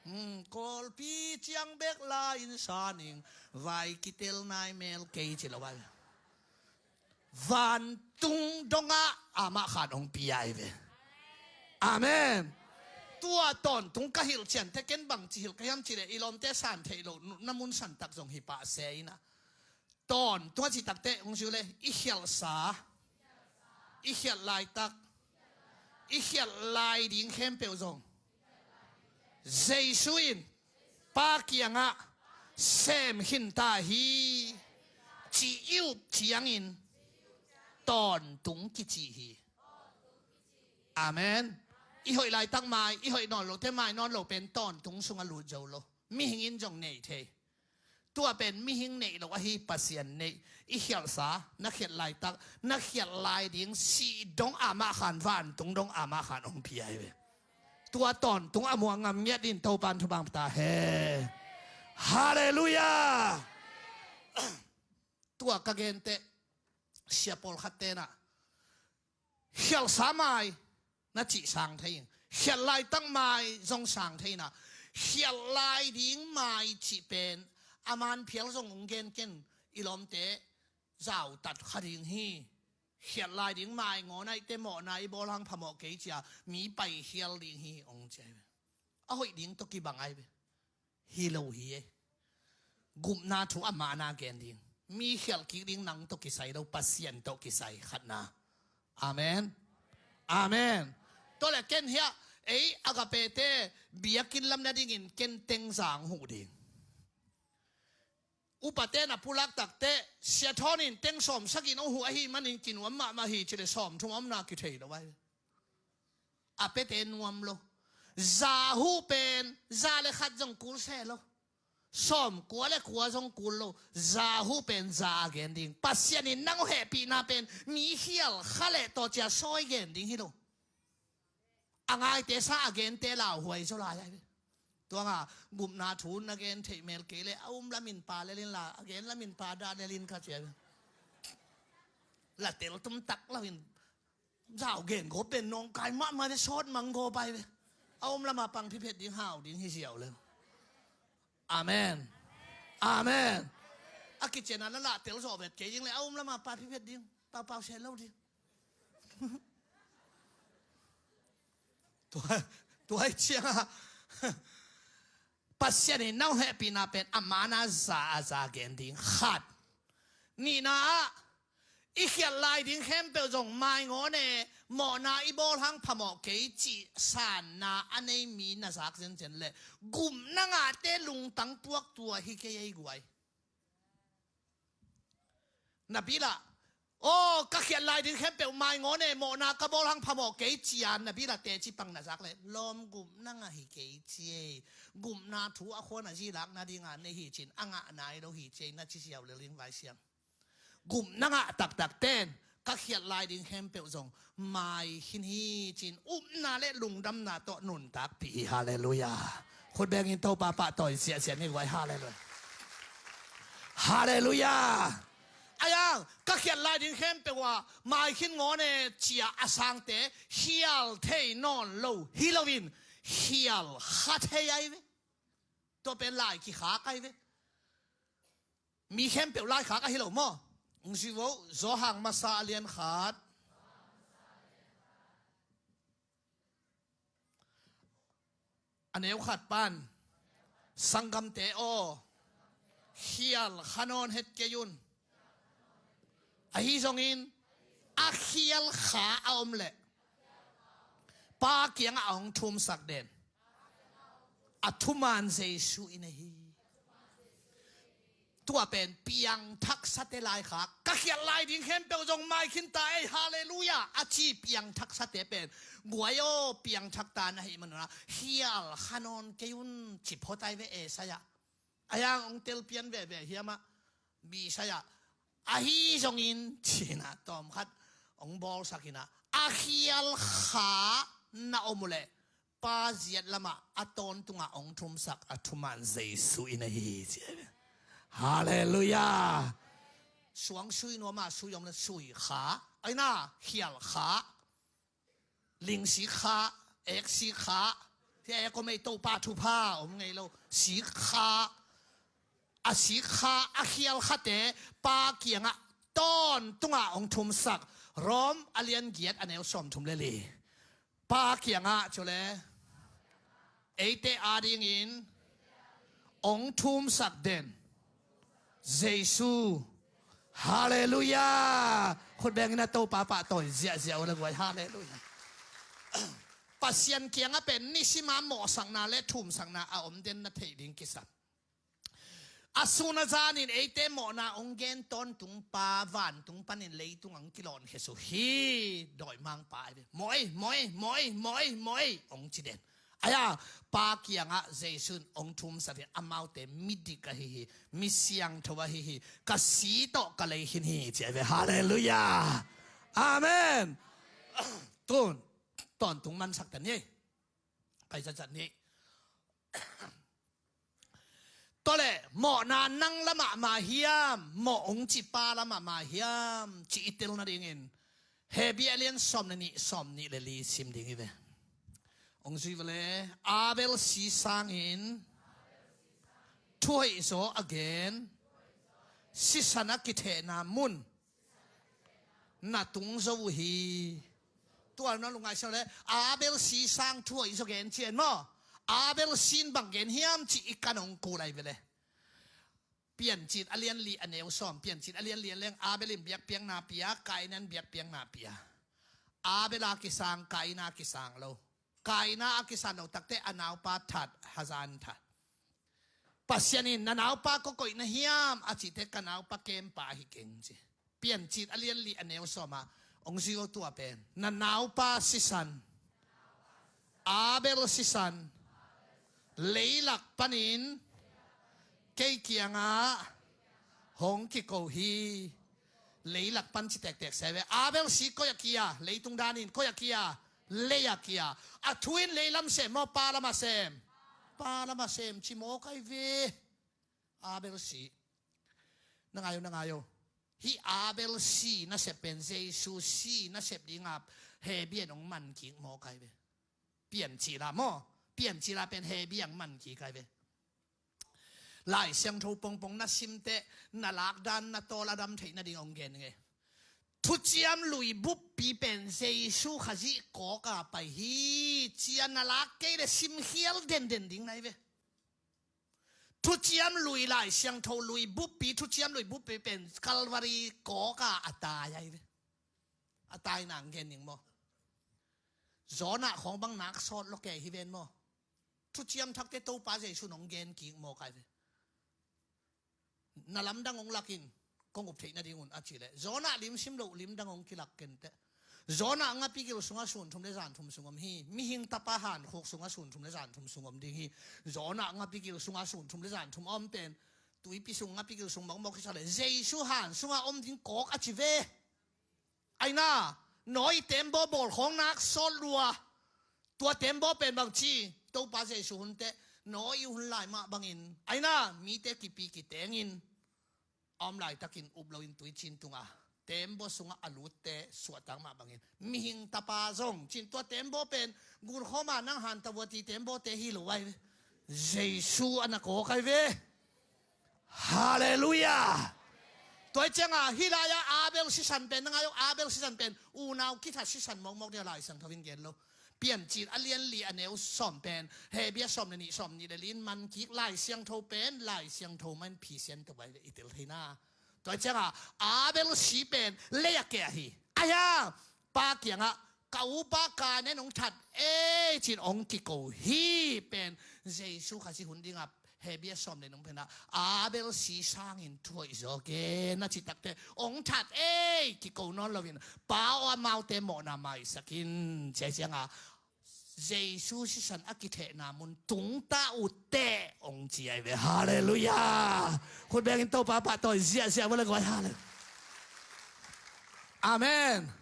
Hmm, Kawlpi ciang bek la in sa ning, vai kitel nai mel kei ci lo ai. Vantung dongah amah khan hong pia ai ve. Amen. Tua tawntung ka hilh cian te ken bang ci hilh ka hiam ci le i lawmte san theih loh na mun santak zong hi pah se ina. Tawntung a ci takte hong ziu le i khialhsa, i khialh laitak, i khialh lai ding khempeuh zong Jesu in Pa kiangah sem khin ta hi. Ci i up ciangin tawntung kici hi. Amen. I hoih laitak mai, i hoih nawn lote mai nawn lo pen tawntung sungah lut zo lo. Mihing in zong nei thei. Tua pen mihing neih lo ahi, Pasian neih. I khialhsa, na khialh laitak, na khialh lai ding si dong amah khan, vantung dong amah khan hong pia ai ve. Tua tawntung a muang ngam ngiat in Topa in thupha ta hen. Halleluiah. Tua ka gente sia pawlkhat tena khialhsa mai na cih sang thei ing. Khialh laitak mai zong sang thei ina. Khialh lai ding mai cih pen a man phial zong ung gen ken i lawmte zautat kha ding hi. Khialh lai ding maingawn ahih teh mawhna i bawl hang phamawh kei ci-a mi paikhial ding hi hong ci ahi ve. A hoih ding tawh kibang ahi ve. Hi lo hi e. Gupna thu a mahna gen ding. Mi khialh kik ding nang tawh kisai lo, Pasian tawh kisai khatna. Amen. Amen. Tua leh ken hiah ei Agape te biakinn lam nadingin ken teng za huh ding. Upate na pulak takteh Sia Thawn in teng sawmsagih hong huh ahih manin kinuam mahmah hi ci leh sawmthum a omna kithei lo ahi. A piate nuam lo. Za huh pen za le khat zong kul se lo. Sawmkua le kua zong kul lo. Za huh pen za a gen ding. Pasian in nang hehpihna pen mi khial kha leh tawh ci-a sawi gen ding hi lo. A ngaite sa a gente lauhuai zaw lai ahi ve. Tua nga gupna thu na gen theih mel kei leh a um lamin pa lel inla a gen lamin pa dah lel in ka ci ahi ve. La tel tum tak lo in zau gen gawp pen nawngkai mahmah le sawt mang gawp ahi ve. A um lama pang phiphet ding hau ding hi ziau le. Amen. Amen. A kician a la lah tel zawh vet kei ding leh a um lama pa phiphet ding. Paupau se lo ding. Tua, tua hi ciangah Pasian in nang hehpihna pen a mahna za a za gen ding khat. Nihna ah i khialh lai ding khempeuh zong maingawn e, mawhna i bawl hang phamawh kei cih sanna a nei mi na zak zenzen leh gupna ngahte lungtang puak tua hi kei ei guai. Na bilah, aw, ka khialh lai ding khempeuh maingawn e, mawhna ka bawl hang phamawh kei ci-a na bilah teci pang na zak leh lawm gupna ngah hi kei ci ei. Gupna thu a khuan a zilak nadinga nei hi cin a ngah nai lo hi ci ei na ci siau lel ding Vai Siang. Gupna ngah taktak ten ka khialh lai ding khempeuh zong mai khin hi cin upna le lungdamna tawh nuntakpih hi. Halleluiah. Khut bengin Topa pahtawi ziahziah ni guai. Halleluiah. Halleluiah. Ayang ka khialh lai ding khempeuh ah mai khin ngawn e cia a sangte khial thei nawn lo hi loin khial kha thei ahi ve. Tua pen lai kikhak ahi ve. Mi khempeuh laikhak ahi lo maw? Hong zui vo, Johan masa a lian khat. A neu khat pan. Sanggamte aw, khial kha nawn het kei un. Ahi zongin a khial kha a om leh Pa kiangah a hong thumsak den a thuman Jesu in ahi. Tua pen piangthaksate laikhak ka khialh lai ding khempeuh zong mai khin ta ei. Halleluiah. A ci piangthaksate pen guai aw piangthak ta na hih manun ah khial kha nawn kei un ci phot ahi ve Isaiah. A yang hong telpian veve hiam ah Isaiah ahi zongin cina tawmkhat hong bawlsak inah a khial kha na om uh leh Pa ziat lamah a tawntungah hong thumsak a thuman Jesu in ahi ci. Halleluiah. Suang sui nuamah sui om le sui kha aina khial kha. Ling sik kha, ek sik kha, hi a ek om ei Topa thupha om ngei lo. Sik kha, a sik kha, a khial khate Pa kiangah tawntungah hong thumsak. Rom a lian giat a neu sawmthum le li. Pa kiangah cu le eite adingin hong thumsak den Jesu. Halleluiah. Khut bengin a Topa pahtawi ziahziah uh le guai. Halleluiah. Pasian kiangah pen nisima mawhsakna le thumsakna a om den na theih ding kisam. A sun a zanin eite mawhna hong gen tawntung pa vantung panin leitung ang kilawn khesu hi. Dawimangpa ahi ve. Mawh ei, mawh ei, mawh ei, mawh ei, mawh ei hong ci den. Aya, Pa kiangah Jesu in hong thumsak hi, amaute midik ahi hi, mi siangtho ahi hi, ka si tawh ka lei khin hi ci ahi ve. Halleluiah. Amen. Tun tawntung mansak ta ni. Pai zatzat ni. Tua leh mawhna nang lamah mah hiam, mawh hong ci pa lamah mah hiam cih i tel nadingin Hebru a lian sawm le nih, sawm nih le li sim ding hi ve. Hong zui vele. Abel si sangin thuhoih zaw a gen, sisan a kithehna mun na tung zo uh hi. Tua na lungngaih siang le Abel si sang thu hoih zaw gen cian maw? Abel sin bang gen hiam cih i kan hong kul lai ve le. Piancil a lian li a neu sawm, Piancil a lian li a leng Abel in biakpiakna pia, Kain in biakpiakna pia. Abel a kisang, Kain a kisang lo. Kain a kisang lo takte a naupa that, hazan that. Pasian in na naupa kua koih na hiam a cihte ka naupa kempa ahi keng ci. Piancil a lian li a neu sawm ah hong zui o tua pen. Na naupa sisan, Abel sisan, leilak panin kei kiangah hong kiko hi. Leilak pan ci tektek se ve. Abel si koi a kia, leitung danin koi a kia, lei a kia. A thu in leilam sem maw, pa lam a sem? Pa lam a sem ci maw kai ve. Abel si. Na ngai o, na ngai o. Hih Abel si nasep pen Jesu si nasep dingah Hebru in hong man kik maw kai ve. Piancil a maw? Piancil a pen Hebru in hong man kik kai ve. Lai Siangtho pongpong na simte na lakdan na tawl a dam theih nading hong gen nge. Thuciam lui buppi pen Jesu Khazih kawka pai hi cia na lak kei le simkhial denden ding nai ve. Thuciam lui Lai Siangtho lui buppi, thuciam lui buppi pen Calvary kawka a tai ai ve. A tai nang gen ning maw? Jonah khawng bang nak sawt lo kei hi ven maw? Thuciam thakte Topa Jesu nong gen kik maw kai ve. Na lamdang hong lakin kong up theih nadingun a ci le Jonah lim sim loh limdang hong kilak kenteh. Jonah ngapigil sungah sun thum le zan thum sung om hi. Mihing tapa hankhuk sungah sun thum le zan thum sung om ding hi. Jonah ngapigil sungah sun thum le zan thum om pen tuipi sung ngapigil sung mawkmawk kisa le Jesu han sungah om ding kawk a ci ve. Aina, Noah i tembaw bawl khawng nak sawt lua. Tua tembaw pen bang ci, Topa Jesu hunte, Noah i hun lai mah bangin. Aina, mite kipi kitengin. A om laitakin up loin tuicin tunga. Tembaw sungah a lutte, suahtak mah bangin. Mihing tapa zong, cin tua tembaw pen, gun khawma nang han tawati tembawte hi lo ai ve. Jesu a na kawk ai ve. Halleluiah. Tua hi cianga hih lai-a Abel sisan pen na ngai uh, Abel sisan pen unau kithat sisan mawkmawk dia Lai Siangtho in gen lo. Piancil a lian li a neu sawm pen Hebru a sawm le nih sawm nih le li in man kik Lai Siangtho pen Lai Siangtho man phisian to bai le i tel theina. Tua hi cianga Abel si pen lei a keh ahi. Aia pa kiangah ka upa Kain in hong that ei cin hong kiko hi pen Jesu Khazih hun dingah Hebru a sawm le nung penah Abel si sangin thu hoih zaw ke na cih takte hong that ei kiko nawn loin pa aw amaute mawhna maisak in cia cianga Jesu sisan a kithehna mun tungta uhteh hong ci ai ve. Halleluiah. Khut bengin Topa pahtawi ziahziah vua le guai. Halleluiah. Amen.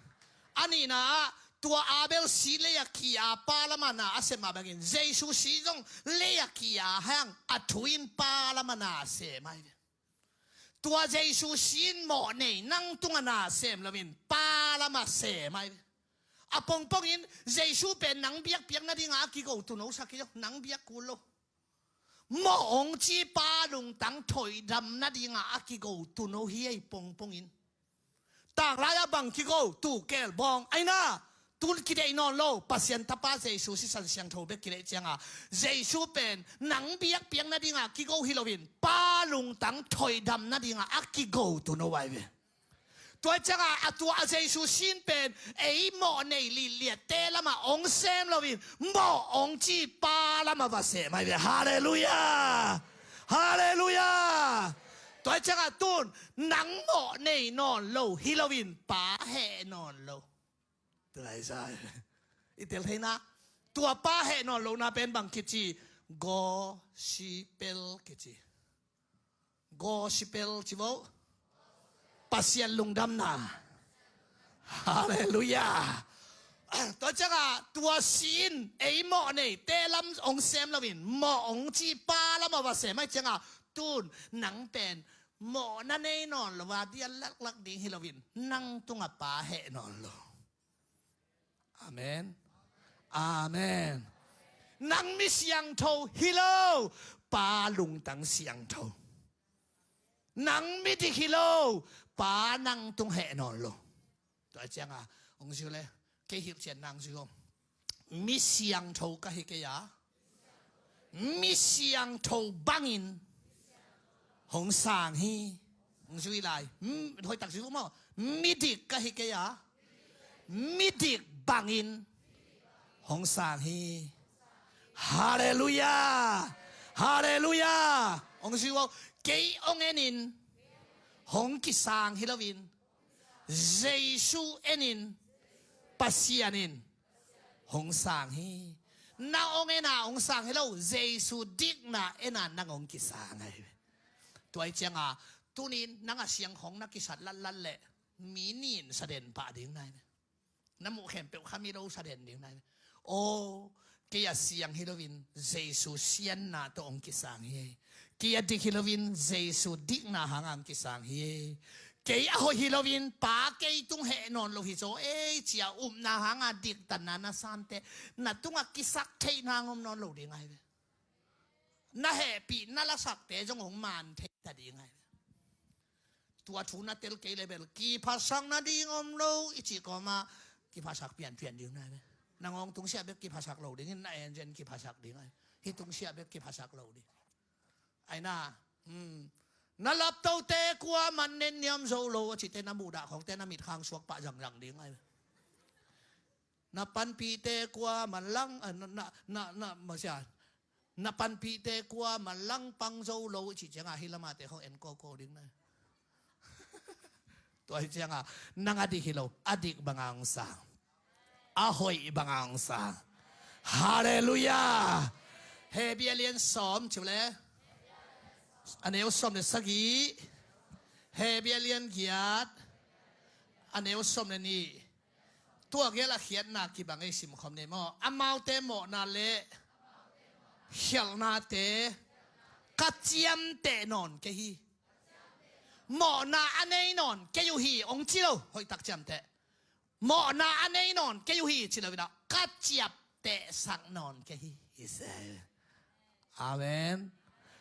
A nihna ah tua Abel si lei a kia pa lamah na a sem mah bangin Jesu si zong lei a kia hang a thu in pa lamah na sem ai ve. Tua Jesu si in mawh nei nang tungah na sem loin pa lamah sem ai ve. A pongpongin Jesu pen nang biakpiak nadingah a kigo tuno sak hi lo, nang biak kul lo. Mawh hong ci pa lungtang thoidam nadingah a kigo tuno hi ei pongpongin. Tanglai-ah bang kigo tukel bawng aina tun kideih nawn lo Pasian tapa Jesu sisan siangtho bek kideih cianga Jesu pen nang biakpiak nadingah kigo hi loin pa lungtang thoidam nadingah a kigo tuno ai ve. Tua cianga a tua a Jesu sin pen ei mawh nei liliatte lamah hong sem loin mawh hong ci pa lamah va sem ai ve. Halleluiah. Halleluiah. Tua cianga tun nang mawh nei nawn lo hi loin pa heh nawn lo. Tua lai sa i tel theina tua pa heh nawn lo na pen bang kici gospel kici. Gospel ci vo. Pasian lungdamna. Halleluiah. Tua cianga tua sin ei mawh nei te lam hong sem loin mawh hong ci pa lamah va sem ai cianga tun nang pen mawhna nei nawn lo a dia laklak ding hi loin nang tungah pa heh nawn lo. Amen. Amen. Nang mi siangtho hi lo pa lungtang siangtho. Nang mi dik hi lo pa nang tung heh nawn lo. Tua cianga hong zui le, kei hilhcianna hong zui hong. Mi siangtho ka hi kei a, mi siangtho bangin hong sang hi. Hong zui lai. Hmm, hoihtak zui uh maw. Midik ka hi kei a, midik bangin hong sang hi. Halleluiah. Halleluiah. Hong zui uh. Kei hong enin hong kisang hi loin, Jesu enin, Pasian in hong sang hi. Nang hong ena hong sang hi lo, Jesu dikna ena nang hong kisang ahi. Tua hi cianga tunin nang a siang hong na kisat latlat leh, mi nin saden pah ding nai ve. Na muh khempeuh kha mi lo saden ding nai ve. Aw, kei a siang hi loin Jesu sianna tawh hong kisang hi. Kei a dik hi loin Jesu dikna hanga hong kisang hi. Kei a hoih hi loin Pa kei tung heh nawn lo hi zaw ei cia upna hanga diktanna na sante, na tunga kisak theihna hong om nawn lo ding ahi ve. Na hehpih na lasakte zong hong man thei ta ding ahi ve. Tua thu na tel kei le bel kiphasak nading om lo i cih kawma kiphasak pianpian ding nai ve. Nang hong tungsiah bek kiphasak lo dingin na engine kiphasak ding ahi. Hih tungsiah bek kiphasak lo ding. Aina, hmm. Na laptote kuaman nen niam zo lo a cihte na muhdah khawngte na mitkhang suak pah zangzang ding ahi. Na panpihte kuaman lang, ah, na, na, na, na, masiah. Na panpihte kuaman lang pang zo lo i cih cianga hih lamate khawng en kawkaw ding nai. Tua hi cianga nang a dik hi lo, a dik banga hong sang. A hoih banga hong sang. Halleluiah. Hebru a lian sawm ci uh le, a neu sawm le sagih. Hebru a lian giat, a neu sawm le nih. Tua gel a khiatna kibang ei simkhawm ni maw. Amaute mawhna le khialhnate ka ciamteh nawn kei hi. Mawhna a nei nawn kei uh hi hong ci lo, hoihtak ciamteh. Mawhna a nei nawn kei uh hi ci lo in ah, ka ciaptehsak nawn kei hi. Amen.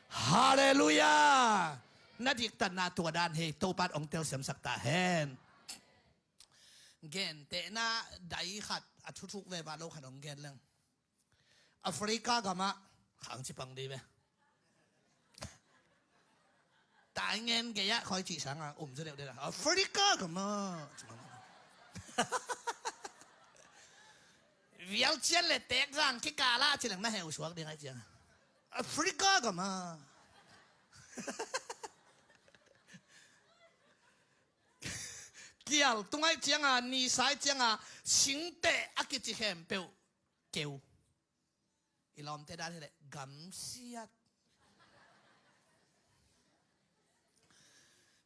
Halleluiah. Na diktatna tua dan hi, Topan hong telsiamsak ta hen. Gentehna dai khat, a thuthuk veva lo khat hong gen leng. Africa gamah khang ci pang dih ve. Tai ngen gei-ah khawi cih sanga um zaw deuhdeuh a, Africa gamah. Vial cian le teek zang kikala ci leng na heusuak ding ahi cianga, Africa gamah. Kial tung ahi cianga, nisa ahi cianga, singteh a kici khempeuh keu. I lawmte dan hileh gamsiat.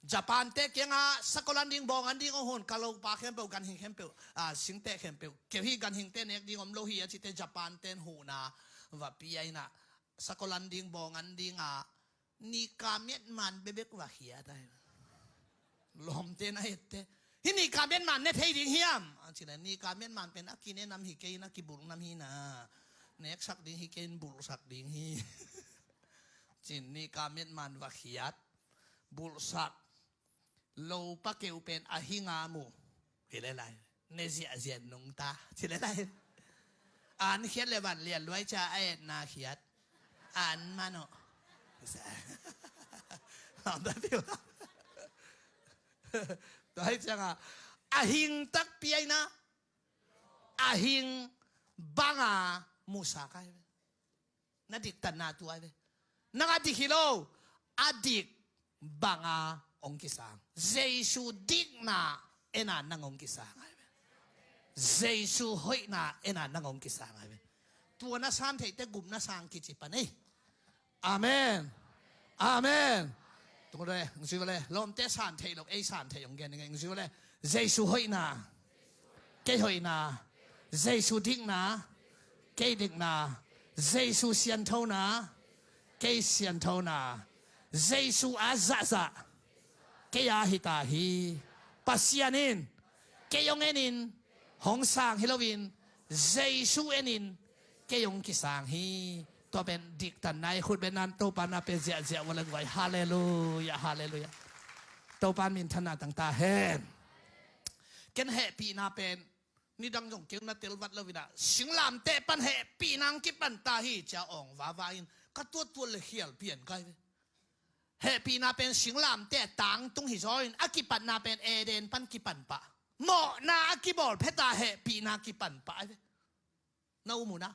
Japante kianga sakol an ding, bawng an ding hong hun, ka lopa khempeuh, ganhing khempeuh, ah, singteh khempeuh keu hi, ganhingte nek ding om lo hi a cite Japante in huhna va pia in ah, sakol an ding, bawng an dinga, nika miatman bebek va khiat ahi. Lawmte na ette, hih nika miatman ne thei ding hiam? A cile, nika miatman pen a kine nam hi kei in, a kibulh nam hi na. Neksak ding hi kei in, bulhsak ding hi. Cin nika miatman va khiat, bulhsak. Lopa keu pen a hinga mu. Hi le lai. Ne ziahziah nungta. Ci le lai. An khiat le van lian luai ca a etna khiat. An mano. Tua hi cianga a hing takpi aina, a hing banga musa kai ve. Na diktatna tua hi ve. Nang a dik hi lo, a dik banga hong kisang. Jesu dikna ena nang hong kisang ahi ve. Jesu hoihna ena nang hong kisang ahi ve. Tua na san theihte gupna sang kici pan ei. Amen. Amen. Tung le, ng zui le, lawmte san theih lo, ei san theih hong gen ing, ng zui le. Jesu hoihna, kei hoihna. Jesu dikna, kei dikna. Jesu sianthona, kei sianthona. Jesu a zahzah, kei a hita hi. Pasian in kei hong enin, hong sang hi loin, Jesu enin kei hong kisang hi. Tua pen diktatna hi. Khut beng nan Topa na pe ziahziah ua le guai. Halleluiah, halleluiah. Topa minthanna tang ta hen. Ken hehpihna pen nidang zong keu na telvat lo inah, singlamteh pan hehpihna ang kipan ta hi cia awng vava in ka tuattuat le khial pian kai ve. Hehpihna pen singlamteh tangtung hi zaw in a kipatna pen Eden pan kipan pah. Mawhna a kibawl pheta hehpihna kipan pah ai ve. Na um uh na.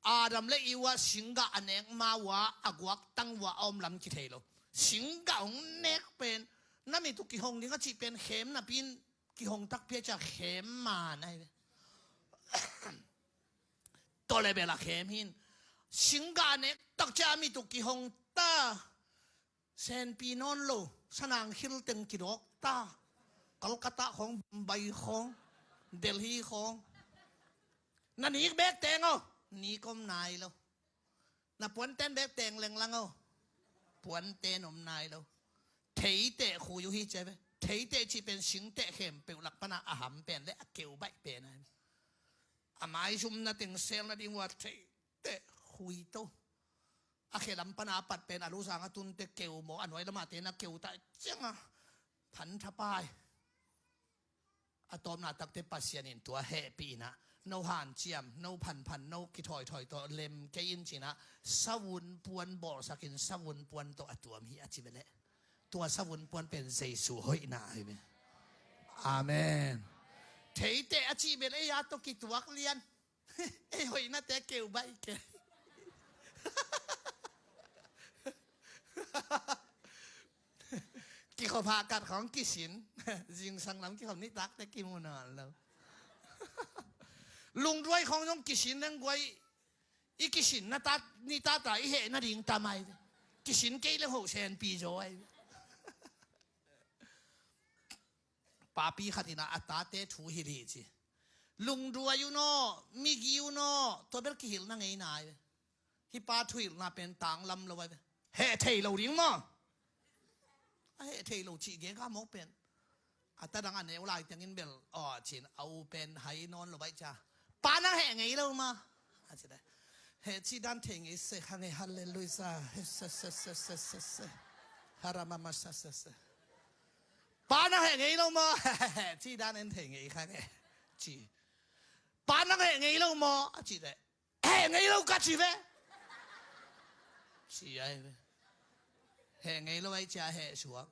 Adam le Eva singgah a nek ma uh a, a guaktang uh a, a om lam kithei lo. Singgah hong nek pen na mit uh kihong ding a cih pen khem napi in kihong takpi a cia khem man ai ve. Tawh le bel a khem hin. Singgah a nek tak cia a mit uh kihong ta. Senpi nawn lo, sanang khil teng kidawk ta. Kolkata khawng, Bombay khawng, Delhi khawng. Na nik bek teng aw, nik om nai lo. Na puanten bek teng lenglang aw, puanten om nai lo. Theiteh khui uh hi cia ve. Theiteh cih pen singteh khempeuh lak pana a ham pen le a keu baih pen ai. A maizumna teng selna ding uh a theiteh khui to. A khelam pana a pat pen a lusang a tunte keu maw, a nuai lamah te na keu ta cianga phan thapai. A tawpna takte Pasian in tua hehpihna no hanciam, no phanphan, no kithawithawi tawh lem kei in cinah savun puan bawlsakin savun puan tawh a tuam hi a ci ve leh. Tua savun puan pen Jesu hoihna ahi ve. Amen. Theiteh a cih bel ei a tawh kituak lian. Ei hoihnate keu baih kei. Kikhop hahkat khawng kisin. Zingsang lam kikhop nitakte kimu nawn lo. Lungduai khawng zong kisin lengguai. I kisin na tat nitata i heh nading tamai. Kisin kei leng hoh senpi zaw ai. Papi khat inah a tate thu hilh hi ci. Lungduai un aw, migi un aw, tua bel kihilhna ngei nai ve. Hih pa thuhilhna pen tanglam lo ai ve. Heh thei lo ding maw? A heh thei lo cih geka mawk pen. A tadang a neu lai tengin bel aw cin a u pen hai nawn lo baih cia. Pa nang heh ngei lo maw? A ci dai. Heh cih dan thei ngei se kha ngei, halleluia. He se se se se se se. Haramama sa se se. Pa nang heh ngei lo maw? Cih dan en thei ngei kha ngei. Ci. Pa nang heh ngei lo maw? A ci dai. Heh ngei lo ka ci ve. Ci ai ve. Heh ngei lo ai cia heh suak.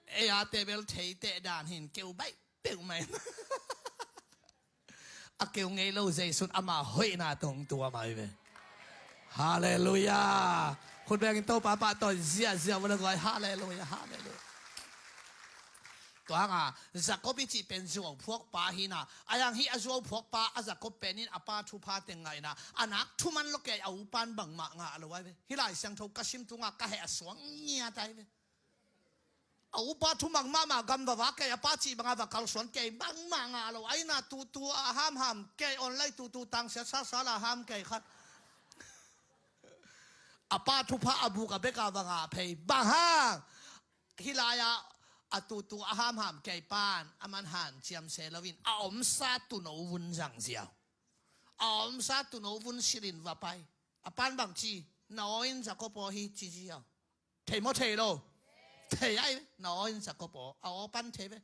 Ei a tebel theiteh dan hin keu baih peuhmah in. A keu ngei lo Jesu'n ama hoihna tawh hong tuam ahi ve. Halleluia. Khut bengin Topa pahtawi ziahziah vua le guai. Halleluia, halleluia. Tua hanga Jacob i cih pen zuauphuak pa hi na. A yang hi a zuauphuak pa a Jacob pen in a pa thupha teng ngah ina. A nak thuman lo kei a upan bangmah ngah lo ahi ve. Hih Lai Siangtho ka sim tunga ka heh a suang ngiat ahi ve. A upa thuman mahmah gam va vak kei, a pa cih banga va kalsuan kei bangmah ngah lo. Aina tutu a hamham kei, online tutu tangsiat sasala ham kei khat. A pa thupha a buk a beka va ngah phei. Bang hang? Hih lai-ah a tutu a hamham kei pan a man hanciam se loin a omsa tuuno vun zang ziau. A omsa tuuno vun silhin va pai. A pan bang ci? Na aw in Jacob aw hi ci ziau. Thei maw thei lo? Thei ai, na aw in Jacob aw. A aw pan thei ve.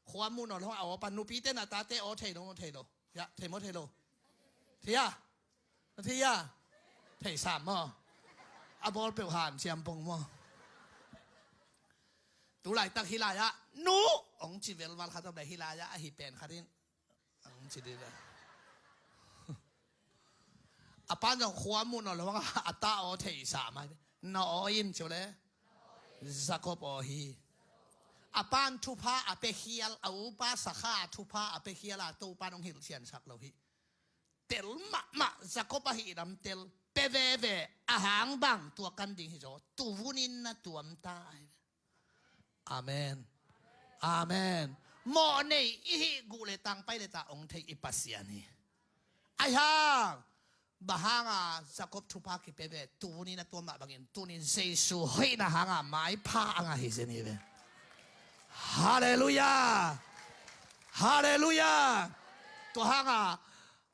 Khua muh nawn lo a aw pan, nupite na tate aw thei lo maw thei lo? Ya, thei maw thei lo? Thei a? Na thei a? Thei sam maw? A bawl peuh hanciam pong maw? Tu laitak hih lai-ah nu hong ci velval khat om le, hih lai-ah ahi pen khat in ang ci dih le. A pan zong khua muh nawn lo hang a ta aw thei sam ai. Na aw in ci uh le. Jacob aw hi. A pan thupha a pia khial, a upa sakha thupha a pia khial a Topan hong hilhciansak lo hi. Tel mahmah, Jacob ahi lam tel. Pia veve, a hang bang tua kan ding hi zaw. Tuuvunin na tuam ta ai. Amen. Amen. Mawh nei i hih guh le tang pai le ta ong thei i Pasian hi. Ai hang, bang hanga Jacob thupha kipia ve, tuni na tuam mah bangin tuni Jesu hoihna hanga maipha a ngah hi zen hi ve. Halleluia. Halleluia. Tua hanga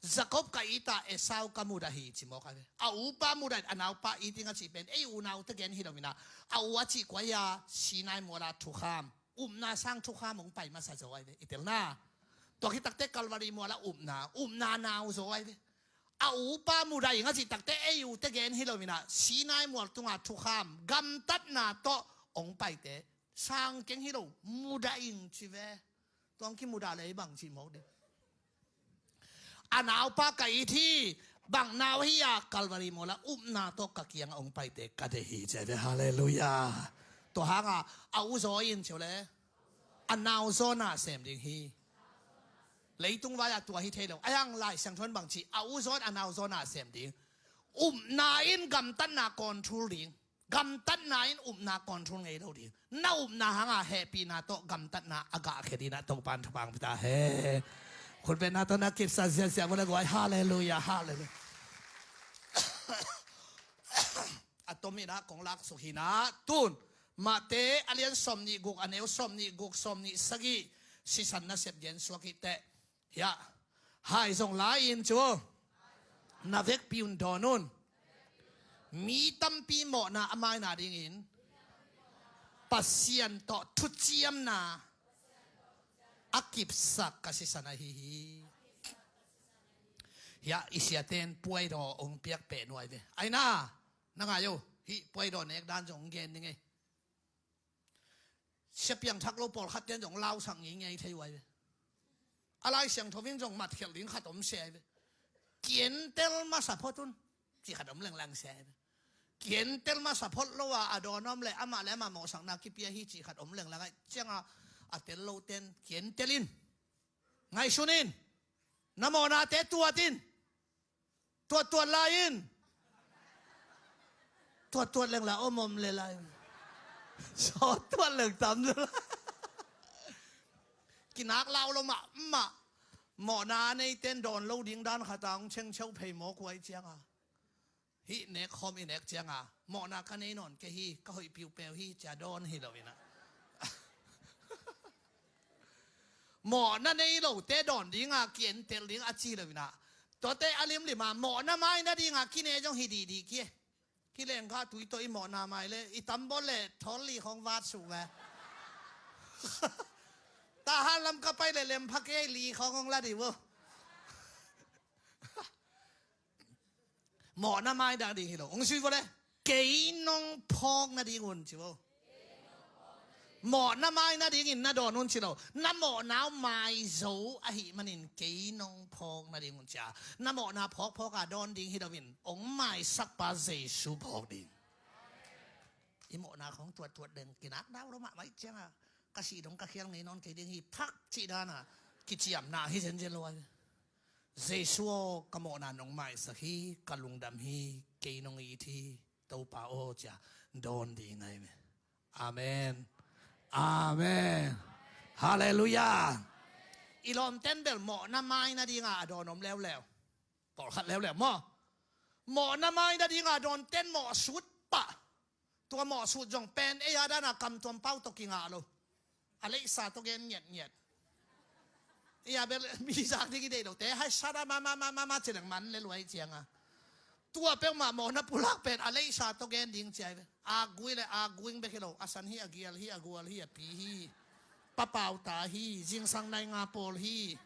Jacob ka it a, Esau ka mudah hi ci mawk ai ve. A upa mudah in a naupa it ing a cih pen ei unaute gen hi lo in ah, a u a cih kua hi a, Sinai mual a thukham, upna sang thukham hong pai masa zaw ai ve. I telna, tua khit takte Calvary mual a upna, upna nau zaw ai ve. A upa mudah ing a cih takte ei ute gen hi lo in ah, Sinai mual tunga thukham, gamtatna tawh hong paite sang keng hi lo, mudah ing ci ve. Tua hong kimudah le ei bang ci mawk ding? A naupa ka it hi, bang nau hi a, Calvary mual a upna tawh ka kiangah hong paite ka deih hi ci ai ve. Halleluiah. Tua hanga a u zaw in ci uh le, a nau zaw na sem ding hi. Leitung vai-ah tua hi thei lo. Ahi hang Lai Siangtho in bang ci, a u zaw in a nau zaw na sem ding. Upna in gamtatna control ding. Gamtatna in upna control ngei lo ding. Na upna hanga hehpihna tawh gamtatna a gahkhia ding in ah Topan thupha hong pia ta hen. Khutbetna tawh na kipsa ziahziah vua le guai. Halleluiah, halleluiah. A tom in ah kong laksuk hi in ah, tun Matthai a lian sawmnih guk, a neu sawmnih guk, sawmnih sagih, sisan nasep gen suak hi teh. Hiah, hai zong la in cu, na vekpi un dawn un. Mi tampi mawhna a maina dingin Pasian tawh thuciamna a kipsak ka sisan ahi hi. Hiah i siaten puaidaw hong piak peh nuai ve. Aina, na ngai o, hih puaidaw nek dan zong hong gen ding ei. Sia piangthak lo pawlkhat ten zong lausak ngeingei thei uh ai ve. A Lai Siangtho in zong matkhelh ding khat om se ai ve. Kientel masa phot un, ci khat om lenglang se ai ve. Kientel masa phot lo a, a dawn om le amah le amah mawhsakna kipia hi, ci khat om lenglang ai. Cianga a tel lo ten kientel in, ngaihsun in, na mawhnate tuat in. Tuattuat lai in. Tuattuat leng la om om le lai. Sawt tuat leng tam le lai. Kinak lau lo mahmah. Mawhna a neiten dawn lo ding dan khat a hong chengcheu phei mawk uh ai cianga, hih nek khawm i nek cianga mawhna ka nei nawn kei hi, ka hoih piupeu hi cia dawn hi lo in ah. Mawhna nei lote dawn dinga kientel ding a ci lo in ah, tuate a limlima mawhna mai nadinga kine zong hi dihdih ki. Kilengkha tui tawh i mawhna mai le i tambol le thawl li khawng vat suh ve. Tahan lam ka pai le lem pha kei li khawng hong la dih vo. Mawhna mai nading hi lo. Hong sui vua le, kei nong phawk nading un ci vo. Mawhna mai nadingin na dawn un ci lo. Na mawhna uh mai zo ahih manin kei nong phawk nading un cia. Na mawhna phawkphawk a dawn ding hi lo in, hong maisakpa Jesu phawk ding. I mawhna khawng tuattuat deng kinak dau lo mahmah ih cianga, ka sih dong ka khial ngei nawn kei ding hi phak cih dana kiciamna hi zenzen lo ai. Jesu aw, ka mawhna nong maisak hi, ka lungdam hi, kei nong it hi, Topa aw cia dawn ding ai ve. Amen. Amen. Halleluiah. I lawmten bel mawhna mai nadinga a dawn om leuleu. Pawlkhat leuleu maw? Mawhna mai nadinga dawnten mawhsut pah. Tua mawhsut zong pen ei a dana kamtuam pau tawh kingah lo. A leihsa tawh gen ngiatngiat. Ia bel mi zak ding i deih lote hai sara mama mama mama cileng man le luai cianga. Tua peuhmah mawhna pulak pen a leihsa tawh gen ding ciai ve. A gui le a guing bek hi lo. A san hi, a gial hi, a gual hi, a pi hi. Papauta hi, zingsang nai nga pawl hi.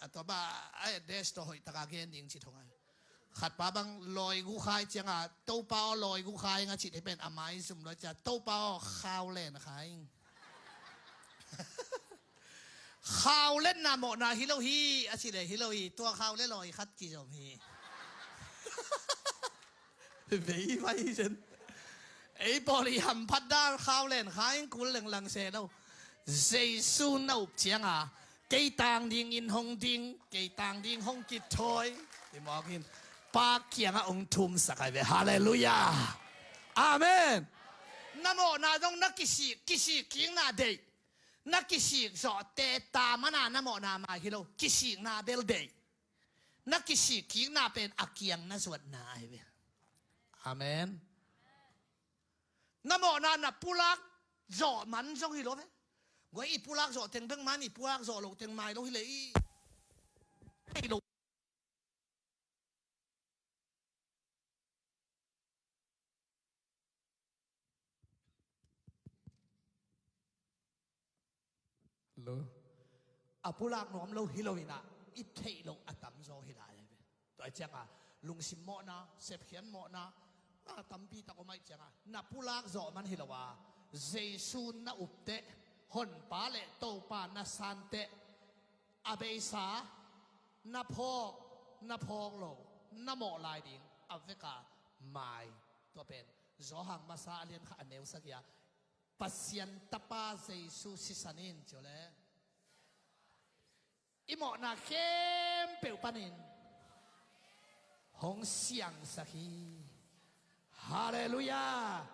A tua ba a address tawh hoih taka gen ding ci thong ai. Khatpa bang lawi gu khai cianga, Topa aw lawi gu khai nga cih thei pen a mai zum lawi cia, Topa aw khau len khai. Khau letna mawhna hi lo hi a ci le hi lo hi, tua khau le lawi khat kizom hi. Vei vai hi zen. Ei pawl i hamphat dan khau len khai in kul lenglang se lo. Jesu na up cianga kei tang dingin hong ding, kei tang ding hong kithawi. Ti mawkin Pa kiangah hong thumsak ai ve. Halleluiah. Amen. Na mawhna zong na kisik, kisik kikna deih. Na kisik zawh teta mana na mawhna mai hi lo. Kisikna bel deih. Na kisik kikna pen a kiang na zuatna ai ve. Amen. Na mawhna na pulak zawh man zong hi lo ve. Guai i pulak zawh teng bek man i pulak zawh lo teng mai lo hi le i. Hei lo. A pulak nuam lo hi lo inah i theih loh a tamzaw hi lai a ve. Tua hi cianga lungsim mawhna, sepkhian mawhna a tampi tak om aih cianga na pulak zawh man hi lo a, Jesu na upteh, Honpa le Topa na santeh, a beisa na phawk, na phawk lo, na mawh lai ding a veka mai. Tua pen Johan masa a lian khat a neu sagih ah Pasian Tapa Jesu sisan in ci uh le i mawhna khempeuh panin hong siangsak hi. Halleluiah.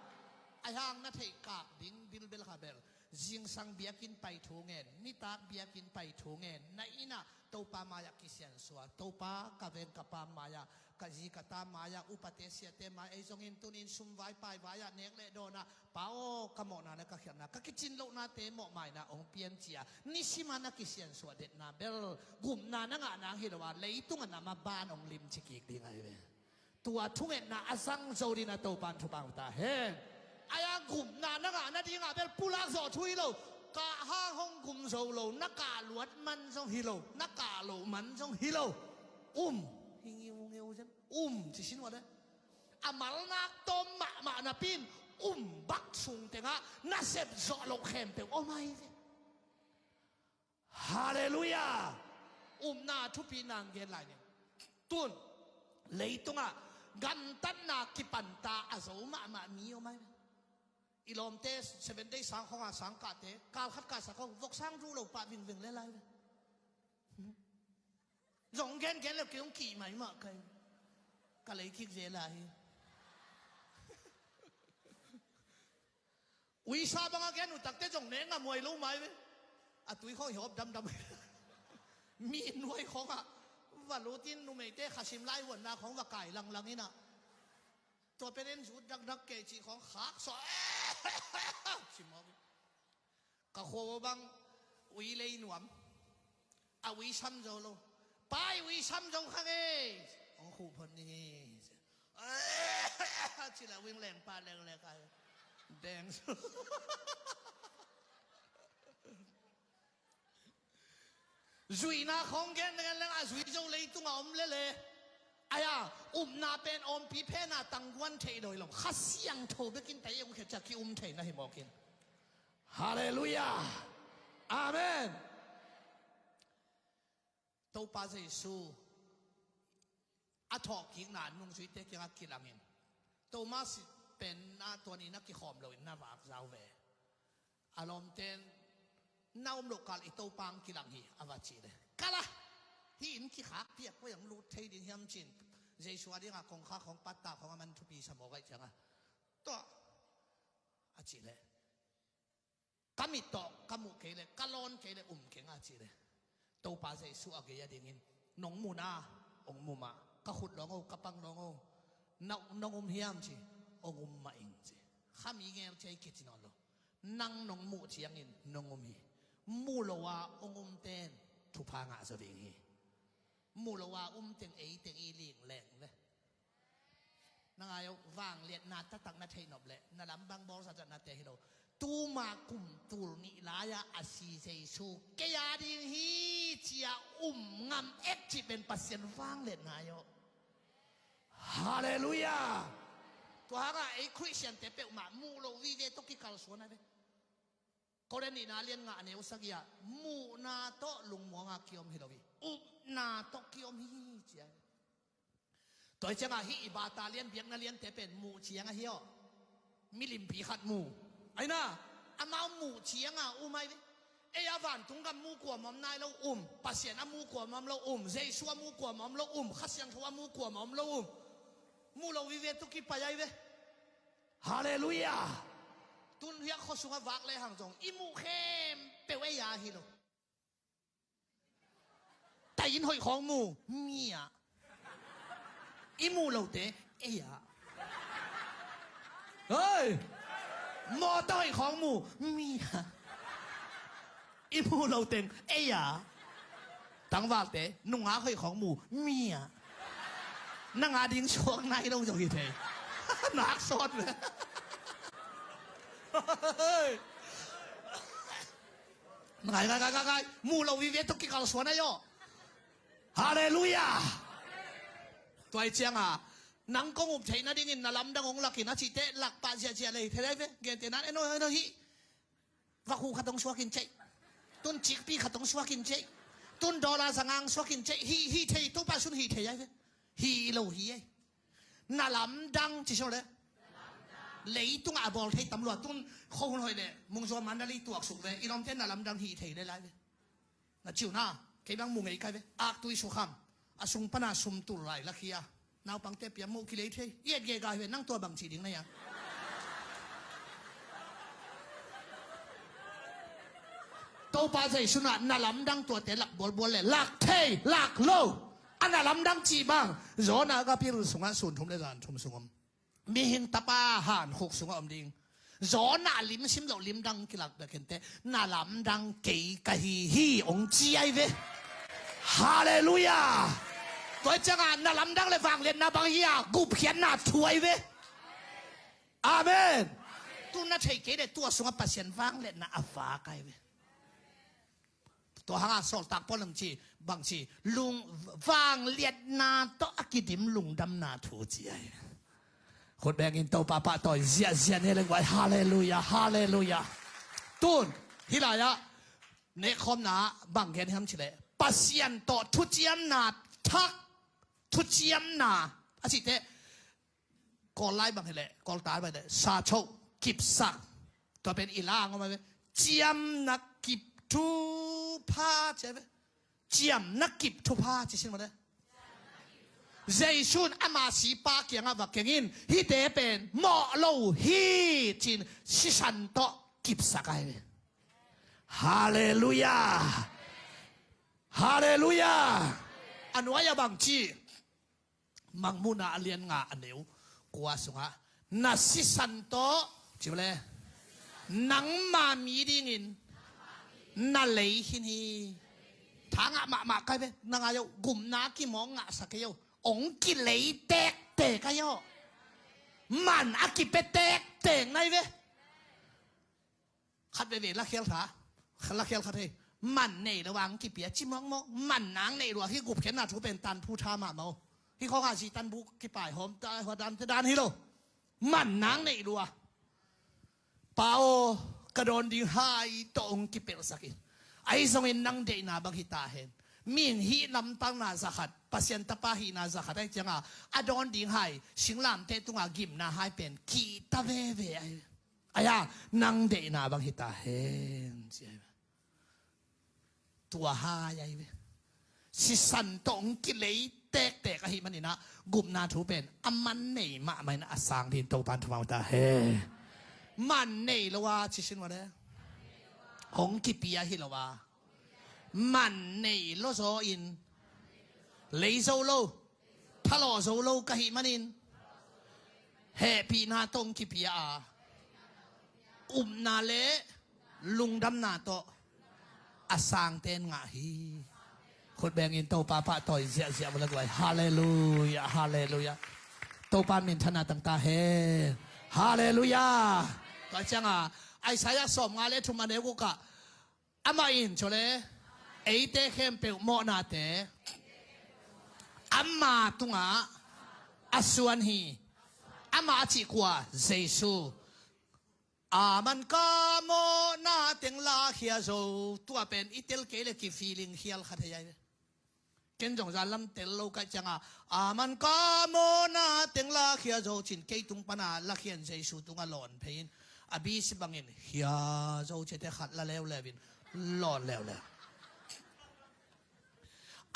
Ahi hang na theih kak ding bilbel kha bel, zingsang biakinn pai thu ngen, nitak biakinn pai thu ngen, na innah Topa mai-ah kisiansua, Topa ka veng ka pa mai-ah, ka zi ka ta mai-ah, upate siate mai-ah, ei zongin tunin sumvai paivai-ah nek le dawnah Pa aw, ka mawhna le ka khialhna, ka kicin lohnate mawhmaina hong pian cia, nisima na kisiansuah detna bel gupna na ngah nang hi lo a, leitungah na maban hong limci kik ding ahi ve. Tua thungetna a zang zo dina Topan thupha ta hen. Aya gupna na ngah nadingah bel pulak zawh thu hi lo. Kah hang hong gum zo lo, na kah luat man zong hi lo, na kah loh man zong hi lo. Um, hi ngiungeu zen. Um, ci sin ua le. A malnak tawm mahmah napi in um bak sung tengah nasep zawh loh khempeuh om ahi ve. Halleluiah. Upna thupi nang gen lai ning. Tun leitungah gamtatna kipanta a zo mahmah mi om ahi ve. I lawmte Seven Day sang khonga sang kahte kal khat kaisak khong vok sang duh lo pah vingveng le lai ve. Zong gengen le kei hong kih maimah kai. Ka lei kik ve lai hi. Uisa banga gen uh takte zong ne ngamuai lo mai ve. A tui khong hi hop damdam. Mi nuai khongah va lutin numeite khasim lai vuanna khong va kai langlang inah. Tua pen en zut dakdak kei cih khong khak sawh. Cimawk. Ka khua bang ui lei nuam. A ui sam zo lo. Pai ui sam zo kha ngei. Hong khuh phot ni ngei. Cila wing leng pa leng leng kai. Deng. Zuihna khong gen gen leng a zui zo leitungah om lele. Aya upna pen ompi phena tangguan thei doi lo. Kha Siangtho bekin tai ong khecia ki um theina hi mawkin. Halleluiah. Amen. Topa Jesu a thawhkikna nungzuite kiangah kilangin Thomas pen na tuanin a kikhawm loin na vak zau ve. A lawmten na um loh kal i Topa ang kilang hi a va cih le kala hi in kikhak piak koi ang lut thei ding hiam cin Jesu a dingah kongkhak khong patta khong a man thupi sa mawk aih cianga tua a cih le ka mit tawh ka muh kei le ka lawn kei le um keng a cih le Topa Jesu a gei a dingin nong muhna ong mumah ka khut lawngo ka pang lawngo nong um hiam ci ong um mah ing ci khami ngel ci a i kici nawn lo nang nong muh ciangin nong um hi muh lo a ong umten thupha ngah zaw ding hi muh lo a umteng eiteng i ling leng le Na ngai uh vangliatna taktak na theih nop leh na lam bang bawlsa zatna te hi lo. Tuma kum tul nih lai-ah a si Jesu kei a ding hi cia um ngam ek cih pen Pasian vangliatna hi uh. Halleluiah. Tua hangah ei Khristiante peuhmah muh loh vive tawh kikalsuan a ve. Korin nihna lian ngah neu sagih ah muhna tawh lungmuanga kiom hi lo hi, upna tawh kiom hi cia. Tua hi ciangah hih i bata lian biakna liante pen muh ciang ahi aw. Milimpi khat mu aina amau muh cianga um ai ve. Ei a vantung gam mu kuam om nai lo um, Pasian a mu kuam om lo um, Jesu a mu kuam om lo um, Kha Siangtho a mu kuam om lo um. Muh lo vive tawh kipai ai ve. Halleluiah. Tun hiak khuasung a vak lehang zong i muh khempeuh ei a hi lo. Taih inn hoih khawng mu mi ah i muh lote ei a. Hei. Mawtaw hoih khawng mu mi ah i muh lo teng ei a. Tangvalte nungak hoih khawng mu mi ah nang a ding suak nai lo zong hi thei. Nak sawt ve. Ngai, ngai, ngai, ngai, ngai. Mu lo vive tawh kikalsuan ahi aw. Halleluiah. Tua hi cianga nang kong up theih nadingin na lamdang hong lakin a cihte lak pah ziahziah lei thei lai ve. Gente nan eno eno hih. Vakhu khat hong suakin ceih. Tun cikpi khat hong suakin ceih. Tun dollar zanga hong suakin ceih. Hih, hih thei, Topa sun hih thei ai ve. Hih lo hi ei. Na lamdang ci sio le. Leitungah a bawl thei tam lua. Tun khuahun hoih le Mungzuan Mandalay tuaksuk ve. I lawmte na lamdang hih thei le lai ve. Na ciu na, kei bang mu ngei kai ve. Aktui sukham. A sung pana sum tul lai lakhia. Naupangte piam moh kilei thei. I et gei gai ve, nang tua bang ci ding na ia. Topa Jesu na, na lamdang tuate lak bualbual le lak thei, lak lo. A na lamdang cih bang Jonah gapil sungah sun thum le zan thum sung om. Mihing tapa hankhuk sungah om ding. Jonah lim sim loh limdang kilak bek hinte, na lamdang kei ka hi hi hong ci ai ve. Halleluiah. Tua cianga na lamdang le vangliatna bang hi a, gupkhiatna thu ai ve. Amen. Tu na thei kei le tua sungah Pasian vangliatna a vak ai ve. Tua hanga sawltak Paul in ci bang ci, lung, vangliatna tawh a kidim lungdamna thu ci ai. Khut bengin Topa pahtawi ziahziah ni leng vai. Halleluiah, halleluiah. Tun hih lai-ah nekkhawmna bang gen hiam cileh, Pasian tawh thuciamna thak, thuciamna a cihte Kawl lai bang hileh, Kawl ta bang hileh, sa cho, kipsak. Tua pen i la ngom ai ve. Ciamna kip thupha ci ai ve. Ciamna kip thupha ci sin mawle. Jesu'n ama sipa kiangah va kengin, hihte pen mawh lo hi cin sisan tawh kipsak ai ve. Halleluiah. Halleluiah. A nuai-ah bang ci. Mangmuhna a lian nga a neu kua sungah, na sisan tawh, ci le, nangma mi dingin na lei khin hi. Thangah mahmah kai ve, na ngai uh, gupna kimawk ngahsak kei uh, ong kilei tektek ai aw. Man a kipia tektek nai ve. Khat veve lakhial tha, lakhial khat hei. Man nei lo ang kipia ci mawkmawk. Man nang nei lua hi gupkhiatna thu pen tanphu tha mahmah uh. Hi khawngah zi tanphu kipai hawm ta hua dan te dan hi lo. Man nang nei lua. Pa aw, ka dawn ding hai tawh hong kipelhsak in. Ahi zongin nang deihna bang hi ta hen. Min hih lampangna zakhat, Pasian tapa hihna zakhat ahi cianga a dawn ding hai, singlamteh tunga gimna hai pen kihta veve ahi. Aya, nang deihna bang hi ta hen ci ai ve. Tua hai ai ve. Sisan tawh hong kilei tektek ahi maninah gupna thu pen a man nei mahmah inah a sang dingin Topan thupha ta hen. Man nei lo a ci sin mawle. Hong kipia hi lo a. Man nei lo zaw in lei zo lo, phalawh zo lo ka hih manin hehpihna tawh hong kipia a, upna le lungdamna tawh a sangten ngah hi. Khut bengin Topa pahtawi ziahziah vua la guai. Halleluiah, halleluiah. Topa minthanna tangta hen. Halleluiah. Tua cianga Isaiah sawmnga le thum a neu gukah amah in cawle eite khempeuh mawhnate ama tungah a suan hi. Amah a cih kua? Jesu. A man ka mawhna teng lakhia zo. Tua pen i tel kei le ki feeling khial kha thei ai ve. Ken zong zan lam tel lo kaih cianga a man ka mawhna teng lakhia zo cin kei tung pana lakhian Jesu tunga lawn phei in a bisi bangin khia zo cite khat la leuleu in lawn leuleu.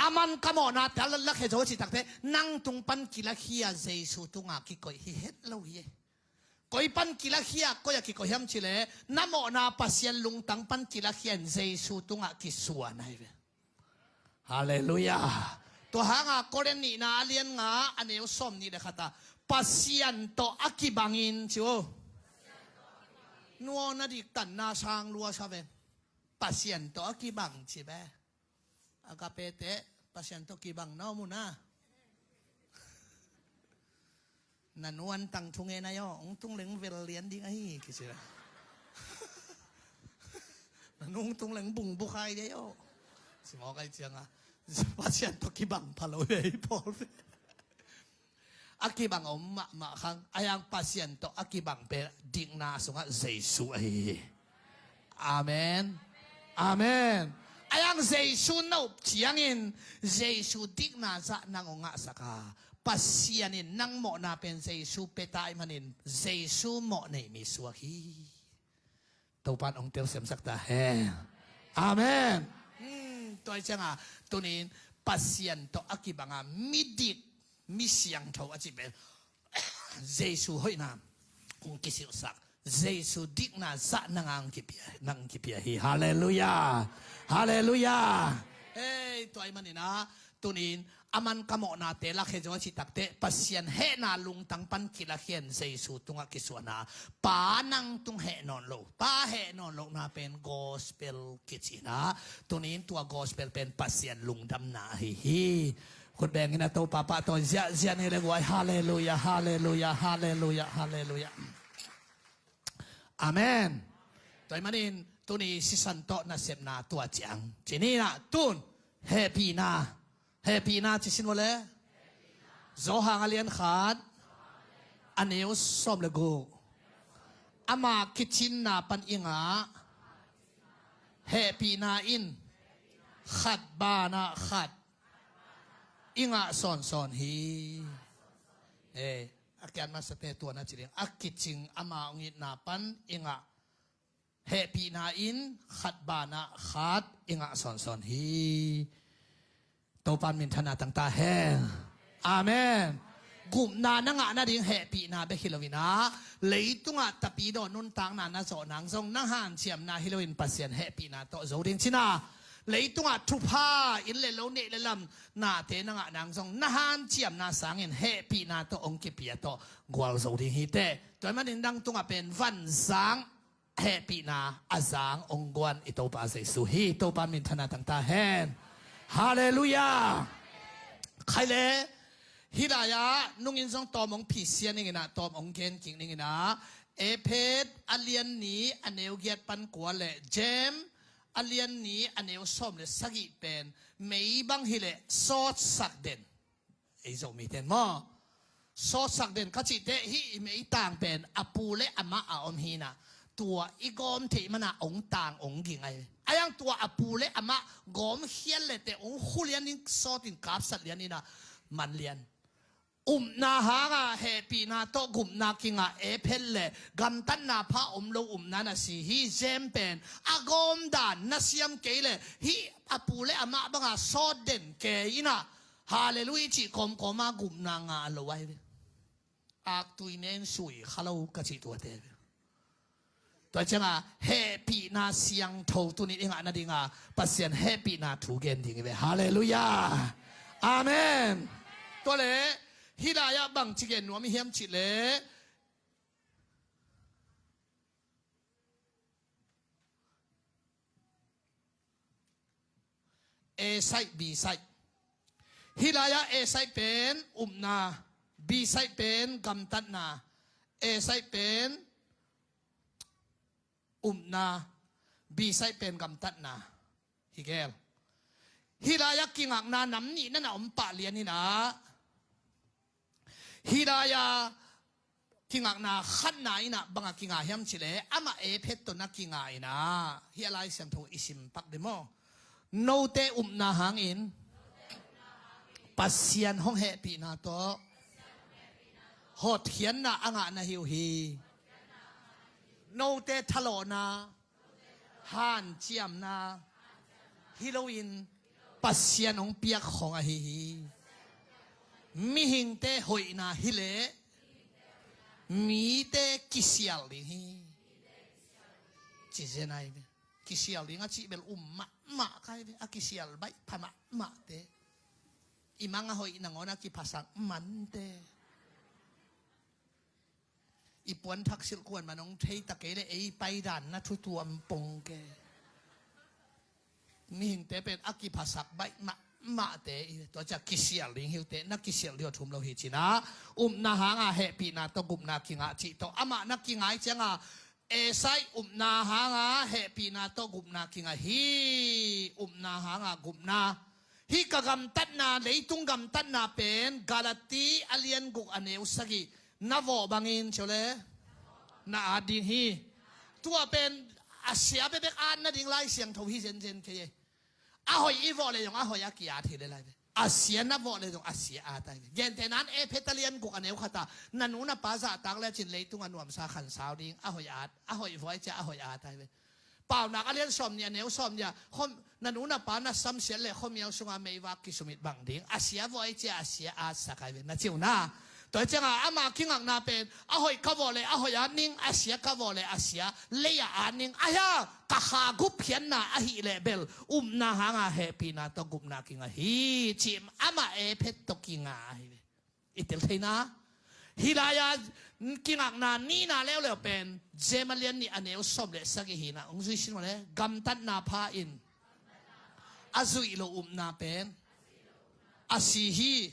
A man ka mawhna teng lakhia zo ci takte nang tung pan kilakhia Jesu tunga kikoih hi het lo hi. Koi pan kilakhia, koi a kikoih hiam cileh na mawhna Pasian lungtang pan kilakhia in Jesu tungah kisuan ai ve. Halleluiah. Tua hanga Korin nihna a lian nga a neu sawm nih le khata Pasian tawh a kibangin ci uh. Nuaw na diktanna sang lua sa ve. Pasian tawh a kibang ci ve. Agape te Pasian tawh kibang na om uh na. Na nuan tang thungen ahi aw, hong tung leng vel lian ding ahi kici la. Na nungtung leng bungbukhai dei aw. Simawk ai cianga Pasian tawh kibang pha lo ei pawl. A kibang om mahmah khang a yang Pasian tawh a kibang pen dikna sungah Jesu ahi hi. Amen. Amen. A yang Jesu na up ciangin Jesu dikna zah nang hong ngahsak a, Pasian in nang mawhna pen Jesu pia ta ahih manin Jesu mawh nei mi suak hi. Topan hong telsiamsak ta hen. Amen. Hmm, tua hi cianga tunin Pasian tawh a kibanga midik, mi siangtho a cih pen Jesu hoihna hong kisilhsak, Jesu dikna zah nang ang kipia, nang kipia hi. Halleluiah. Halleluiah. Hei, tua ahih maninah tunin aman ka mawhnate lakhia zo a cih takteh Pasian hehna lungtang pan kilakhia in Jesu tungah kisuahna. Pa nang tung heh nawn lo, Pa heh nawn lohna pen gospel kicinah, tunin tua gospel pen Pasian lungdamna ahi hi. Khut bengin a Topa pahtawi ziahziah ni le guai. Halleluiah, halleluiah, halleluiah, halleluiah. Amen. Tua ahih manin tuni sisan tawh nasepna tua ciang cininah tun hehpihna. Hehpihna ci sin vawle. Johan a lian khat, a neu sawm le guk. Ama kicinna pan i ngah hehpihna in khat banah khat i ngah sawnsawn hi. Eh, a kiat masate tua na ci ding, a kicing ama hong itna pan i ngah hehpihna in khat banah khat i ngah sawnsawn hi. Topan minthanna tangta hen. Amen. Gupna na ngah nading hehpihna bek hi loinah, leitungah tapidaw nuntakna na zawh nang zong na hanciamna hi loin Pasian hehpihna tawh zo ding cina. Leitungah thupha, inn le lo, neih le lam, nate na ngah nang zong na hanciamna sangin hehpihna tawh hong kipia tawh gualzo ding hi teh. Tua ahih manin nang tungah pen vanzang hehpihna a zang hong guan i Topa Jesu hi. Topa minthanna tangta hen. Halleluiah. Khai le, hih lai-ah nungin zong tawm hong phisia ninginah, tawm hong gen kik ninginah, Efet a lian nih a neu giat pan kua le Jem a lian nih a neu sawm le sagih pen mei bang hileh sawtsak den. Ei Zomite in maw, sawtsak den ka cihteh hih i meitang pen a pu le amah a om hinah, tua i gawm theih manah hong tang hong ging ahi. A yang tua a pu le amah gawm khial le teh hong khu lian in, sawtin kapsat lian inah man lian. Upna hanga hehpihna tawh gupna kingah Efet le gamtatna pha om lo upna na si hi. Jem pen a gawm dan na siam kei le hih a pu le amah banga sawt den kei inah, halleluiah cih kawmkawma gupna ngah lo ahi ve. Aktui nen sui kha lo ka cih tuate ve. Tua cianga hehpihna siangtho tunin i ngah nadinga Pasian hehpihna thu gen ding hi ve. Halleluiah. Amen. Tua le, hih lai-ah bangci gen nuam i hiam cih le, A side, B side. Hih lai-ah A side pen upna, B side pen gamtatna. A side pen upna, B side pen gamtatna. Hi gel. Hih lai-ah kingakna nam nih na na om pah lian inah, hih lai-ah kingakna khatna inah banga kinga hiam cih le, amah Efet tawh na kinga inah, hih a Lai Siangtho i sim pak dih maw? Note upna hangin Pasian hong hehpihna tawh hotkhiatna a ngah na hi uh hi. Note thalawhna, hanciamna hi loin Pasian hong piak khong ahi hi. Mihingte hoihna hileh mite kisial ding hi. Ci zen ahi ve. Kisial ding a cih bel um mahmah kai ve. A kisial baih pha mahmahte, i mang a hoih nangawn a kiphasak mante. I puanthak silh kuan man hong thei ta kei le ei paidan na thutuam pong ke. Mihingte pen a kiphasak baih mahmahte i ve. Tua ciah kisial ding hi uh teh, na kisial ding uh a thum lo hi cinah, upna hanga hehpihna tawh gupna kingah cih tawh amah na kingai cianga Esai upna hanga hehpihna tawh gupna kingah hi. Upna hanga gupna. Hih ka gamtatna, leitung gamtatna pen Galati a lian guk a neu sagih na vawh bangin, cio le, na at ding hi. Tua pen a sia bekbek at nading Lai Siangtho hi zenzen kei e. A hoih i vawh le zong a hoih a ki-at hi le lai ve. A sia na vawh le zong a sia at ai ve. Gentehna in Efesa lian guk a neu khat ah, na nu na pa zahtak lecin leitung a nuamsa khansau ding, a hoih at, a hoih vawh ai cia a hoih at ai ve. Paunak a lian sawmnih a neu sawmnih ah, khom, na nu na pa na samsiat le khuamial sunga meivak kisumit bang ding, a sia vawh ai cia a sia atsak ai ve, na ci uh na. Tua hi cianga ama kingakna pen, a hoih ka vawh le a hoih at ning, a sia ka vawh le a sia lei-ah at ning. Ahi a, ka kha gupkhiatna ahih leh bel upna hanga hehpihna tawh gupna kingah hi, ci-in amah Efesa tawh kingah ahi ve. I tel theina. Hih lai-a kingakna nihna leuleu pen James a lian nih a neu sawm le sagih hi na, hong zui sin mawle. Gamtatna pha in a zuih lo upna pen a si hi.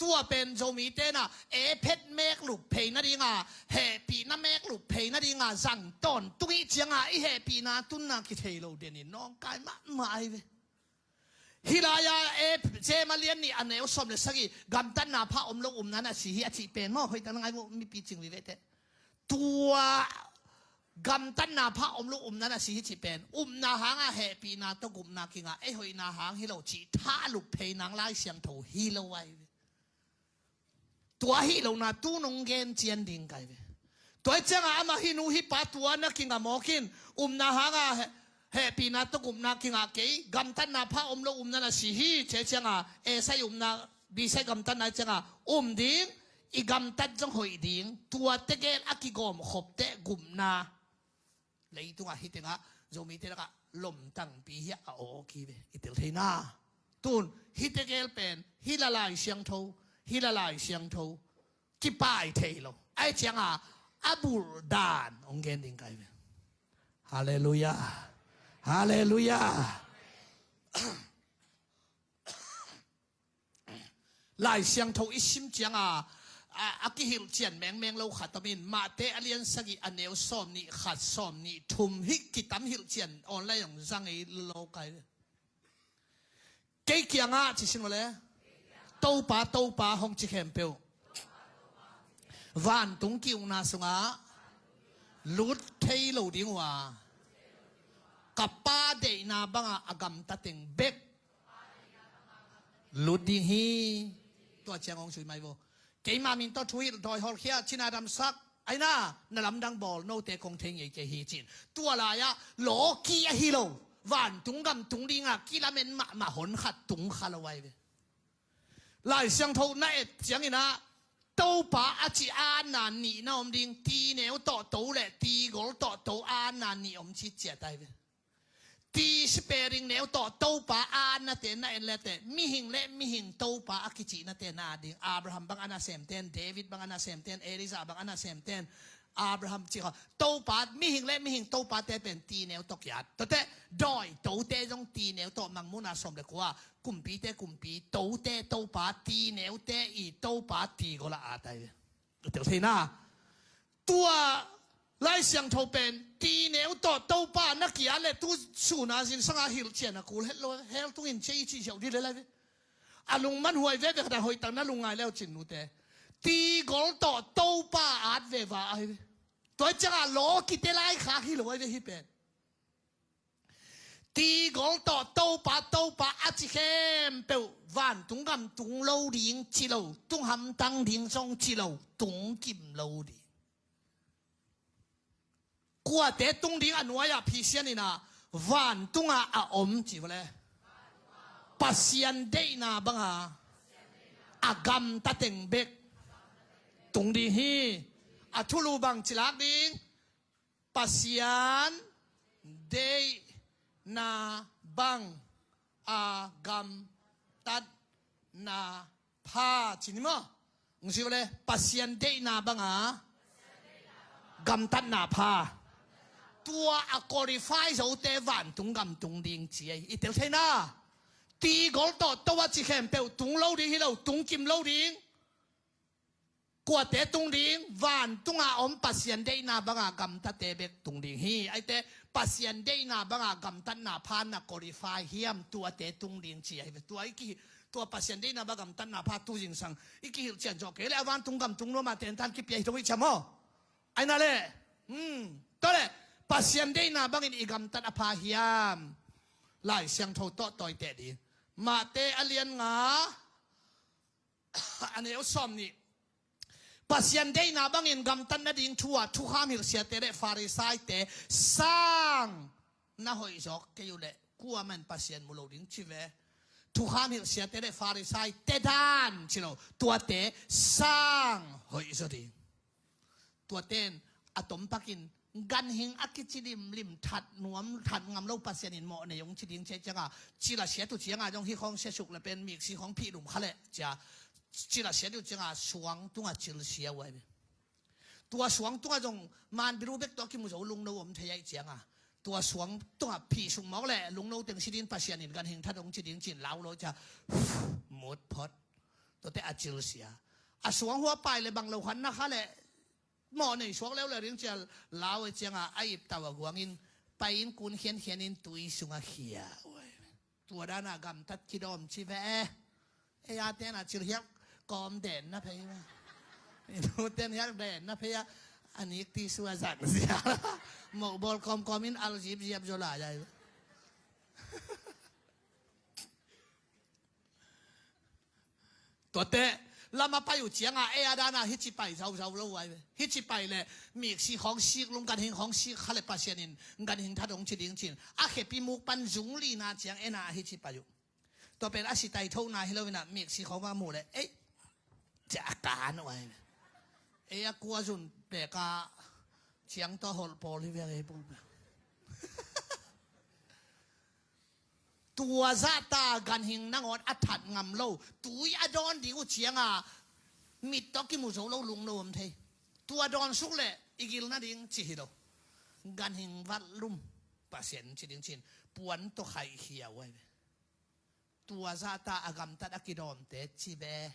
Tua pen Zomite na, Efesa meklup phei nadinga, hehpihna meklup phei nadinga zang tawntung ih cianga i hehpihna tunna kithei lo denin nawngkai mahmah ahi ve. Hih lai-a, e, James a lian nih a neu sawm le sagih, gamtatna pha om lo upna na si hi a cih pen maw, hoih tak na ngai maw, mipi cing vive teh. Tua gamtatna pha om lo upna na si hi cih pen, upna hanga hehpihna tawh gupna kingah, ei hoihna hang hi lo cih thahlup phei nang Lai Siangtho hi lo ahi ve. Tua hi lohna tu nong gen cian ding kai ve. Tua hi cianga amah hih nu hih pa tua na kingah mawk in, upna hanga he-, hehpihna tawh gupna kingah kei, gamtatna pha om lo upna na si hi, ci cianga, Esai upna, Bisai gamtatna hi cianga, um ding, i gamtat zong hoih ding, tua tegel a kigawm khop teh gupna. Leitungah hih tengah Zomite lakah lomtangpi hi a awk hi ve, i tel theina. Tun hih tegel pen, hih la Lai Siangtho, hih la Lai Siangtho kipai thei lo. Ai cianga a bulh dan hong gen ding kai ve. Halleluiah. Halleluiah. Lai Siangtho i sim cianga, a, a kihilhcian mengmeng lo khat om in, Mate a lian sagih a neu sawm nih khat sawm nih thum, hih kitam hilhcian online hong zang ei lo kai. Kei kiangah ci sin mawle. Topa, Topa hong ci khempeuh vantung ki-ukna sungah lut thei lo ding uh a, ka Pa deihna banga a gamta teng bek lut ding hi. Tua ciang hong sui mai vo. Keima min tawh thu hilh dawi hawlkhia, cina damsak, aina, na lamdang bawl, note kong thei ngei kei hi cin. Tua lai-ah lawki ahi lo, vantung gam tung dinga kilamen mahmah hon khat tung kha lo ai ve. Lai Siangtho na et ciangin ah, Topa a ci a na nih na om ding, ti neu tawh to le ti gol tawh to a na nih om ci ciat ai ve. Ti sipe ring neu tawh Topa a nate na en lete, mihing le mihing Topa a kicihnate na ding. Abraham bang a nasemten, David bang a nasemten, Elijah bang a nasemten, Abraham ci kha, Topa, mihing le mihing Topate pen ti neu tawh kiat. Tate, dawi tote zong ti neu tawh, Mangmuhna sawm le kua, kumpite kumpi, tote Topa, ti neute i Topa ti gola a tai. Tel theina. Tua Lai Siangtho pen, ti neu tawh Topa na kia le tu suna zinsanga hilhcian a kul het lo, hell tungin cia i cih ziau dih le lai ve. A lungman huai veve khat a hoih tak na lungngai leu cin nute. Ti gol tawh Topa at veva ai ve. Tua cianga lawkite laikhak hi lo ai ve hi pen. Ti gol tawh Topa, Topa a ci khempeuh vantung gam tung lo ding ci lo, tung hamtang ding zong ci lo, tung kim lo ding. Kuate tung ding a nuai-ah Pasian in ah vantungah a om ci vawle. Pasian deihna banga a gamta teng bek tung ding hi. A thulu bang ci lak ding. Pasian deihna bang a gamtatna pha ci ni maw? Hong ci vawle, Pasian deihna banga gamtatna pha. Tua a qualify zote vantung gam tung ding ci ei. I tel theina. Ti gol tawh to a ci khempeuh tung lo ding hi lo, tung kim lo ding. Kuate tung ding? Vantunga om Pasian deihna banga gamtate bek tung ding hi. Aite, Pasian deihna banga gamtatna pha na qualify hiam, tuate tung ding ci ahi ve. Tua i kihi, tua Pasian deihna banga gamtatna pha tu zingsang i kihilh cian zawh kei le a vantung gam tung nuama tentan kipia hi thong i ciam aw. Aina le, hmm, tua le, Pasian deihna bangin i gamtat a pha hiam? Lai Siangtho tawh tawiteh ding. Mate a lian nga, a neu sawm nih. Pasian deihna bangin gamtat nading thu-a thukham hilhsiate le Farisaite sang na hoih zawk kei uh leh kuaman Pasian mu lo ding ci ve. Thukham hilhsiate le Farisaite dan ci lo, tuate sang hoih zaw ding. Tuaten a tompakin ganhing a kici limlim, that nuam, that ngam lo Pasian in mawh nei hong ci ding ci ahih cianga, cil a siat uh cianga zong hih khawng siasuk le pen miksi khawng phihlum kha leh cia, cil a siat uh cianga suang tunga cilsia uh ahi ve. Tua suang tunga zong manbiru bek tawh kimu zo lungno om thei ahih cianga, tua suang tunga phihsuk mawk leh lungno teng si ding, Pasian in ganhing that hong ci ding ci-in lau lo cia, mut phot. Tuate a cilsia. A suang hua pai le bang lo khan na kha leh mawh nei suak leuleu ding cia lau ahih cianga a ip tau a guangin pai-in kun khiankhianin tui sungah khia uh ahi ve. Tua dana gamtat kidawm ci ve. Ei a tena cilhiak kawm den na phei ve. I nu ten hiak den na phei a, a nik ti sua zang zia. Mawh bawl kawmkawmin al zipziap zaw lai ahi ve. Tuate lam a pai uh cianga ei a dana hici pai zauzau lo uh ahi ve. Hici pai le miksi khawng sik, lungkan hing khawng sik kha le Pasian in ganhing that hong ci ding ci-in a khepi muk pan zung lina ciang ena hici pai uh. Tua pen a si tai thona hi lo inah miksi khawng a muh le ei cia a kan uh ahi ve. Ei a kua zun peka ciang tawh holh pawl hi ve ei pulpia. Tua zahta ganhing nangawn a that ngam lo, tui a dawn ding uh cianga mit tawh kimu zo lo lungno om thei. Tua dawn suk leh i gil nading ci hi lo. Ganhing vat lum Pasian ci ding ci-in puan tawh khaihkhia uh ahi ve. Tua zahta a gamtat a kidawmte ci ve.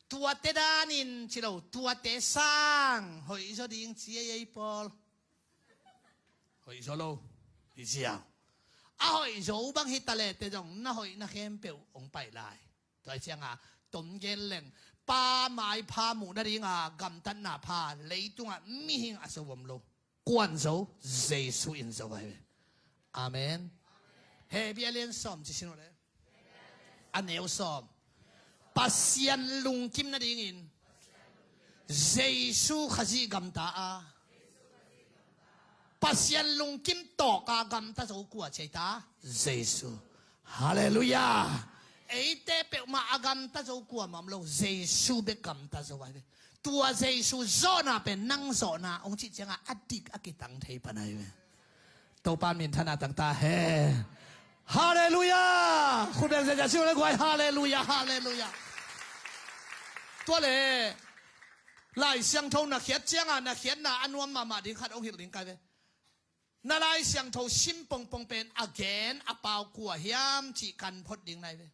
Tuate danin ci lo, tuate sang hoih zaw ding ci ei ei pawl. Hoih zaw lo hi ziau. A hoih zo bang hi ta leh te zong na hoih na khempeuh hong pai lai. Tua hi cianga tom gen leng, Pa maipha muh nadinga gamtatna pha leitungah mihing a so om lo. Kuan zo? Jesu in zo ahi ve. Amen. Hebru a lian sawm ci sin uh le a neu sawm. Pasian lungkim nadingin Jesu Khazih gamta a, Pasian lungkim tawka gamta zo kua ci ei ta? Jesu. Halleluiah. Eite peuhmah a gamta zo kuamah om lo, Jesu bek gamta zo ahi ve. Tua Jesu zawhna pen nang zawhna hong cih cianga a dik a kitang thei pan ahi ve. Topa minthanna tangta hen. Halleluiah. Khut beng zia zia sing le guai. Halleluiah, halleluiah. Tua le Lai Siangtho na khiat cianga na khiatna a nuam mahmah ding khat hong hilh ding kai ve. Na Lai Siangtho sim pongpong pen a gen a pau kua hiam cih kan phot ding nai ve.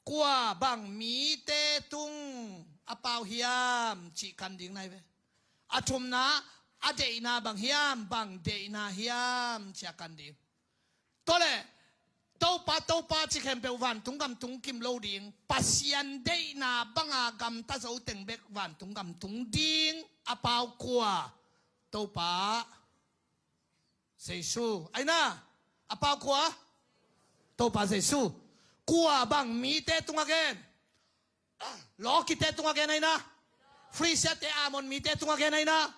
Kua bang mite tung a pau hiam cih kan ding nai ve. A thumna, a deihna bang hiam, bang deihna hiam cih a kan ding. Tua le Topa, Topa ci khempeuh vantung gam tung kim lo ding. Pasian deihna banga gamta zo teng bek vantung gam tung ding. A pau kua? Topa Jesu. Aina, a pau kua? Topa Jesu. Kua bang mite tunga gen? Lawkite tunga gen aina. Farisiate, Amon mite tunga gen aina.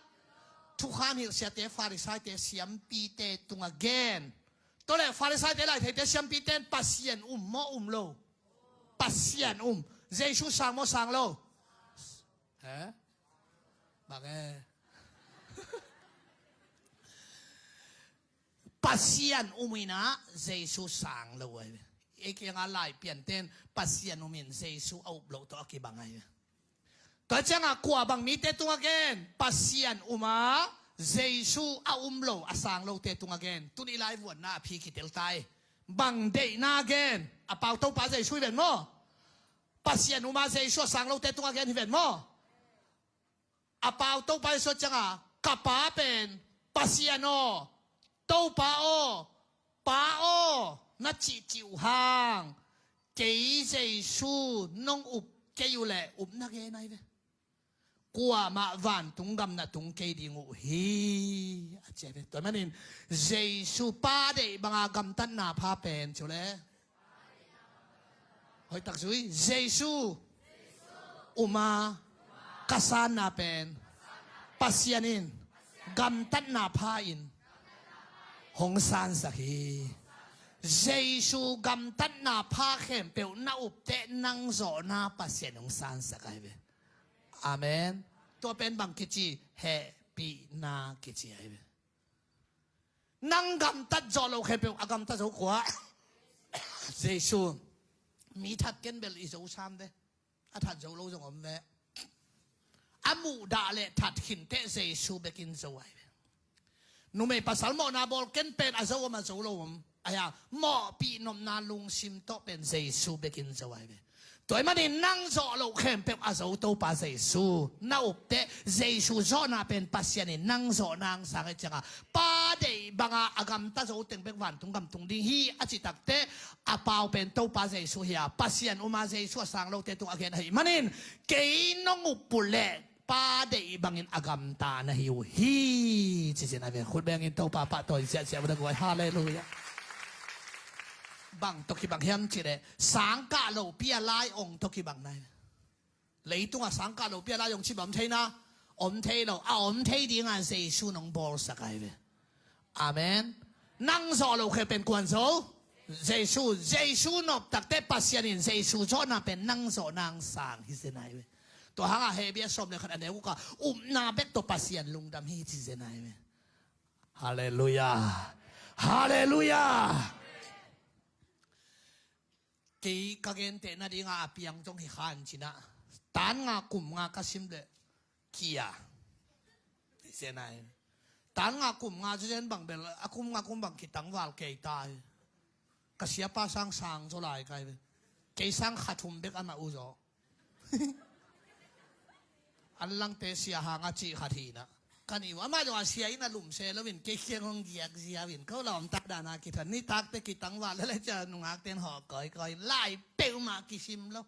Thukham hilhsiate, Farisaite, siampite tunga gen. Tua le Farisaite, laitheite, siampite in Pasian um maw um lo? Pasian um. Jesu sang maw sang lo? He? Bang e? Pasian um inah Jesu sang lo ahi ve. Ei kiangah laipianten Pasian um in Jesu a up loh tawh a kibang ahi ve. Tua ciangah kua bang mite tungah gen? Pasian um a Jesu a um lo, a sang lote tungah gen. Tuni lai vuanna a phi kitel ta hi. Bang deihna gen? A pau Topa Jesu hi ven maw? Pasian uma Jesu a sang lote tungah gen hi ven maw? A pau Topa Jesu cianga, ka Pa pen Pasian aw, Topa aw, Pa aw, na cihcih uh hang, kei Jesu nong up kei uh leh upna gen ahi ve. Kuamah vantung gamna tung kei ding uh hi, a ci ahi ve. Tua manin Jesu Pa deih banga gamtatna pha pen cu le hoih tak zui. Jesu uma ka sanna pen Pasian in gamtatna pha in hong sansak hi. Jesu gamtatna pha khempeuh na upteh nang zawhna Pasian hong sansak ahi ve. Amen. Tua pen bang kici, hehpihna kici ahi ve. Nang gamtat zawh loh khempeuh a gamtat zo kua? Jesu. Mi that ken bel i zo sam ve. A that zo lo zong om ve. A muhdah le that khinteh Jesu bekin zo ahi ve. Numei pasal mawhna bawl ken pen a zo om a zo lo om. Ahi a, mawhpih nopna lungsim tawh pen Jesu bekin zo ahi ve. Tua ahih manin nang zawh loh khempeuh a zo Topa Jesu na upteh, Jesu zawhna pen Pasian in nang zawhna hong sang ahih cianga, Pa deih banga a gamta zo teng bek vantung gam tung ding hi a cih takteh, a pau pen Topa Jesu hi a, Pasian uma Jesu a sang lote tungah a gen ahih manin, kei nong up uh leh Pa deih bangin a gamta na hi uh hi, ci zen ahi ve. Khut bengin Topa pahtawi ziahziah uh na guai. Halleluiah. Bang tawh kibang hiam cih leh, sangkah lopi a lai ong tawh kibang na hi ve. Leitungah sangkah lopi a lai ong cih bang om thei na? Om thei lo. A om thei dinga Jesu nong bawlsak ahi ve. Amen. Nang zawh loh khempeuh pen kuan zo? Jesu. Jesu nop takteh Pasian in Jesu zawhna pen nang zawhna hong sang hi zen ahi ve. Tua hangah Hebru sawm le khat a neu gukah upna bek tawh Pasian lungdam hi ci zen ahi ve. Halleluiah. Halleluiah. Kei ka genteh nadinga a piang zong hi khan cinah, tan nga kum nga ka sim leh kia. Hi zen ahi. Tan nga kum nga zen bang bel a kum nga kum bang kitangval kei ta hi. Ka siapa sang sang zaw lai ka hi ve. Kei sang kha thum bek amah uh zaw. An langte sia hanga cih khat hi na. Ka nih uh amah zong a sia in a lumse loin kei kiang hong giak ziau in ko lawmta dana kithat nitakte kitangval lele cia nungakten hawh kawikawi in lai peuhmah kisim lo.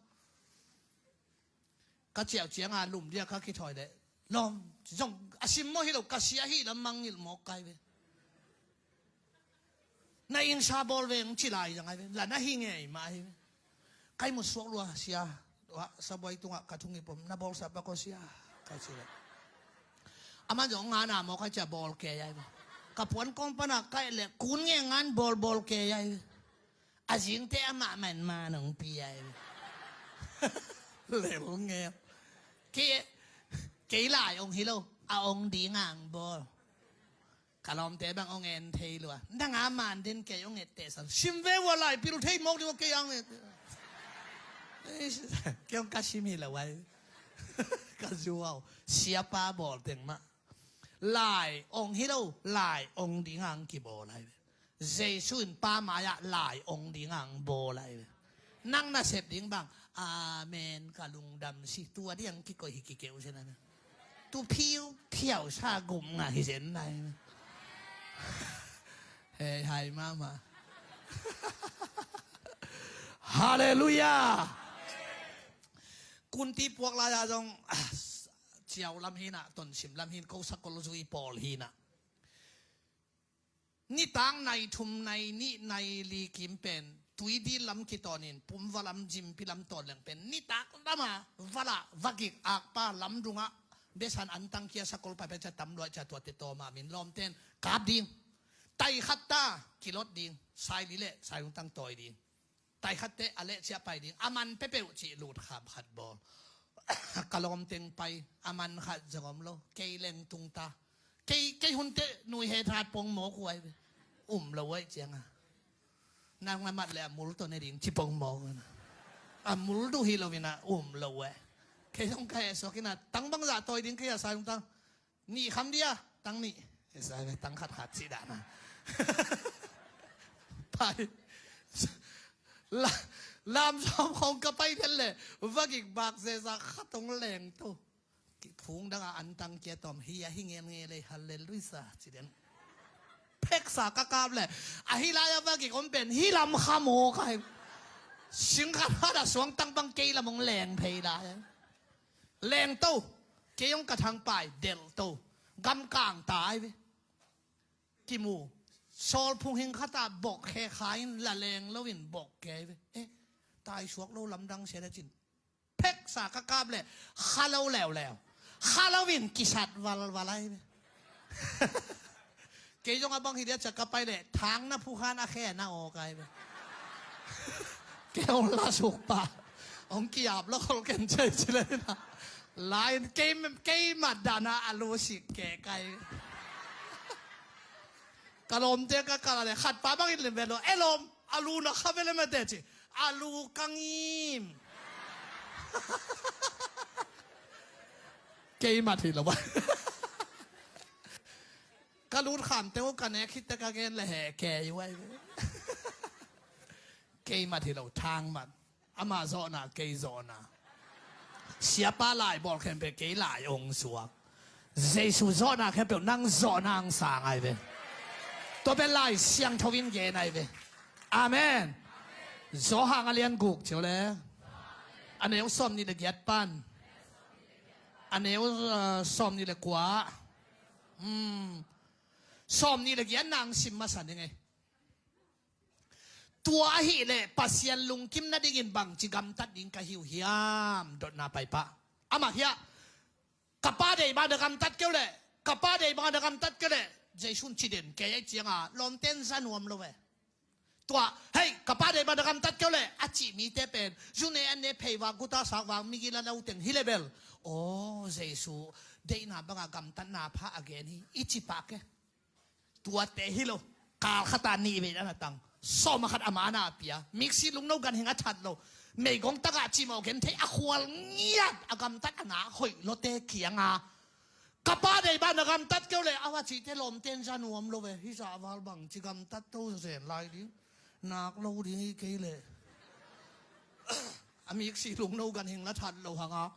Ka ciau cianga lum dia ka kithawi leh lawm zong a sim mawh hi lo, ka sia hi lam mangngilh mawk kai ve. Na inn sa bawl veng ci lai zang ai ve. La na hi ngei mah hi ve. Kai mu suak lua sia. Sabuai tungah ka thung i pom na bawl sa bak aw sia, ka ci leh. Aman zong ngana mawk ai cia bawl kei ai ve. Ka puan kawng pana kaih leh kun nge ngan bawl bawl kei ai ve. A zingte amah man ma nong pi ai. Lel nge. Kei, kei lai ong hi lo, a ong ding ang bawl. Ka lawmte bang ong en thei lua. Nang a man den kei ong etteh san. Sim ve ua lai pil thei mawk ding ua kei ang et. Kei ong ka sim hi lo ai. Ka zuau. Siapa bawl teng mah. Lai ong hi lo, lai ong ding ang kibawl ai ve. Jesu in Pa mai-ah lai ong ding ang bawl ai ve. Nang nasep ding bang, amen, ka lungdam si. Tua ding ang kikoih hi kikeu si na. Tu phiu phiau sa gum nga hi zen nai. Hei hai mama. Halleluiah. Kunti puak lai-a zong, ah, ciau lam hinah, tonsim lam hin, ko sakol zui pawl hinah. Nitak nai thum nai nih nai li kim pen tuidi lam kitawnin pumva lam zimpi lam tawn leng pen nitak lama vala vagik akpa lamdungah besan antang kia sakol paipai ca tamluai ca tuate tawma min lawmten kap ding. Tai khat ta kilot ding. Saili le sailungtang tawi ding. Tai khatte a leh ciah pai ding a man pepeuh cih lut kham khat bawl. Ka lawm teng pai a man khat zong om lo. Kei leng tung ta. Kei, kei hunte nui he that pong mawk uai ve. Um lo uai cianga. Nang na mat le a mul to ne ding ci pong mawk una. A mul duh hi lo ina um lo uai. Kei zong ka he suak ina tang bang zah tawi ding kei a sa yung tang. Nih kham dia, tang nih. Esai ve, tang khat khat si dana. Pai. La, Lam sawm khawng ka pai den leh, vagik bak zeza khat hong leng to. Phung dangah antang kia tawm hi a hi ngelngel ei, halleluia ci den. Pheksa ka kap leh, ahi lai-ah vagik om pen hi lam kha maw ka hi. Singkhat hat a suangtang bang kei lam hong leng phei lai. Leng to, kei hong ka thangpai delh to. Gamkang tai ve. Kimu. Sawl phung hing khatah bok khe kha in la leng loin bok kei ve. Eh, taisuak lo lamdang sia na cin. Pheksa ka kap leh kha lo leuleu. Kha loin kisat valval ai ve. Kei zong a bang hi dia cia ka pai leh thang na phukhan a khe na aw kai ve. Kei hong la suk pa hong kiap lo khol ken cei ci leh na. Lain kei, kei mat dana a lu sik ke kai. Ka lawmte ka kal a leh khat pa bangin lim ve lo. E lawm, a lu na kha ve le mate ci. A lu ka ngim. Kei mat hi lo ba. Ka lut khamte uh ka nek khit te ka gen le he kei uh ai ve. Kei mat hi lo, thang mat. Ama zawhna, kei zawhna. Siapa lai bawl khempeuh kei lai ong suak. Jesu zawhna khempeuh nang zawhna ang sang ai ve. Tua pen Lai Siangtho in gen ai ve. Amen. Johan a lian guk cio le. A neu sawm nih le giat pan. A neu, uh, sawm nih le kua. Hmm. Sawm nih le giat nang sim masa ning ei. Tua ahih leh Pasian lungkim nadingin bangci gamtat ding ka hi uh hiam? Dotna paipah. Amah hiah, ka Pa deih bang na gamtat kei uh leh, ka Pa deih bang na gamtat kei uh leh, Jesu'n ci den kei a, cianga lawmten za nuam lo ve. Tua, hei, ka Pa deih bang na gamtat kei uh leh a cih mite pen zu ne an ne, phei vak, guta sak vak, migil a lo teng hi leh bel, aw, Jesu deihna banga gamtatna pha a gen hi, i ci pah ke. Tuate hi lo. Kal khata nih vei a na tang, sawm a khat a ma na pia, miksi lungno ganhing a that lo, meigong tagah cimawh genthei a khual ngiat a gamtat a na hoih lote kianga, ka Pa deih bang na gamtat kei uh leh, a va cihte lawmten za nuam lo ve. Hih zah val bangci gamtat to zen lai ding, nak lo ding hi kei leh. A miksi lungno ganhing la that lo hanga,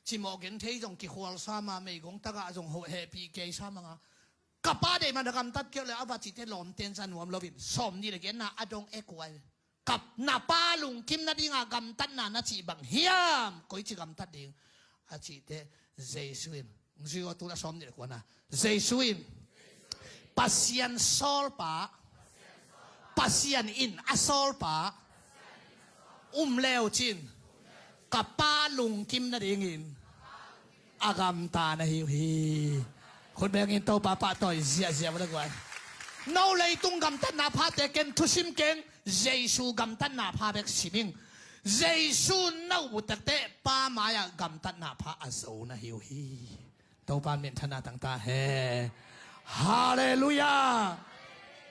cimawh genthei zong kikhual sa ma, meigong tagah zong hoh hehpih kei sa manga, ka Pa deih bang na gamtat kei uh leh a va cihte lawmten za nuam loin sawm nih le giatna a dong ek uh ai. Ka, na Pa lungkim nadinga gamtatna na cih bang hiam? Koici gamtat ding? A cihte Jesu in, zui aw, tu a sawm nih le kuana, Jesu in, Pasian sawlpa, Pasian in a sawlpa um leu cin, ka Pa lungkim nadingin a gamta na hi uh hi. Khut bengin Topa pahtawi ziahziah ua le guai. No leitung gamtatna phate ken thusim keng, Jesu gamtatna pha bek siming. Jesu no butekte Pa mai-ah gamtatna pha a zo na hi uh hi. Topa minthanna tangta he. Halleluia.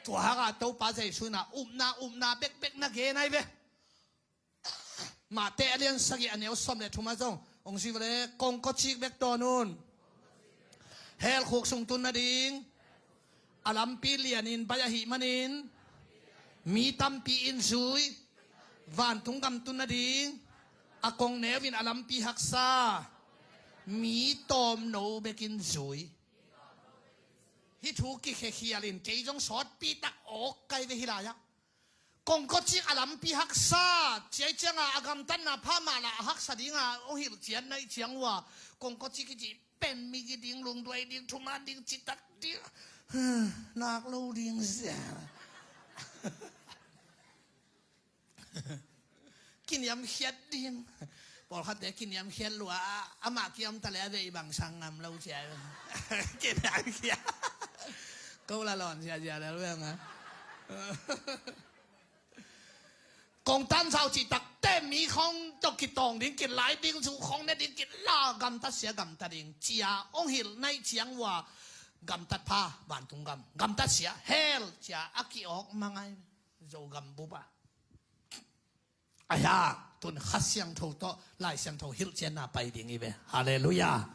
Tua hangah Topa Jesu na upna, upna bekbek na gen ai ve. Mate a lian sagih a neu sawm le thum ah zong hong zui vele, kongkawcik bek tawn un. Hell khuk sung tun nading, a lampi lianin baih ahih manin mi tampi in zui, vantung gam tun nading, a kong neu in a lampi haksa, mi tawmno bekin zui. Hih thu kikhekhial in kei zong sawtpi tak awk kai ve hih lai-ah. Kongkawcik a lampi haksa, ciai cianga a gamtatna pha mah lah a haksa dinga hong hilh ciat na hih ciang uh a, kongkawcik i cih pen migi ding, lungduai ding, thuman ding, citak ding, nak lo ding zia. Kiniamkhiat ding. Pawlkhatte kiniamkhiat lua a, amah kiam ta le a vei bang sang ngam lo cia. Kiniamkhiat. Ko la lawn sia sia le luang a. Kong tan sau cih takte mi khong tawh kitawng ding, kilai ding, zu khong ne ding, kila gamtat sia gamtat ding cia hong hilh na hih ciang uh a, gamtat pha vantung gam, gamtat sia hell cia a ki-awk mangai. Zogam bup ah. Ahi hang tun Kha Siangtho tawh Lai Siangtho hilhcianna pai ding hi ve. Halleluia.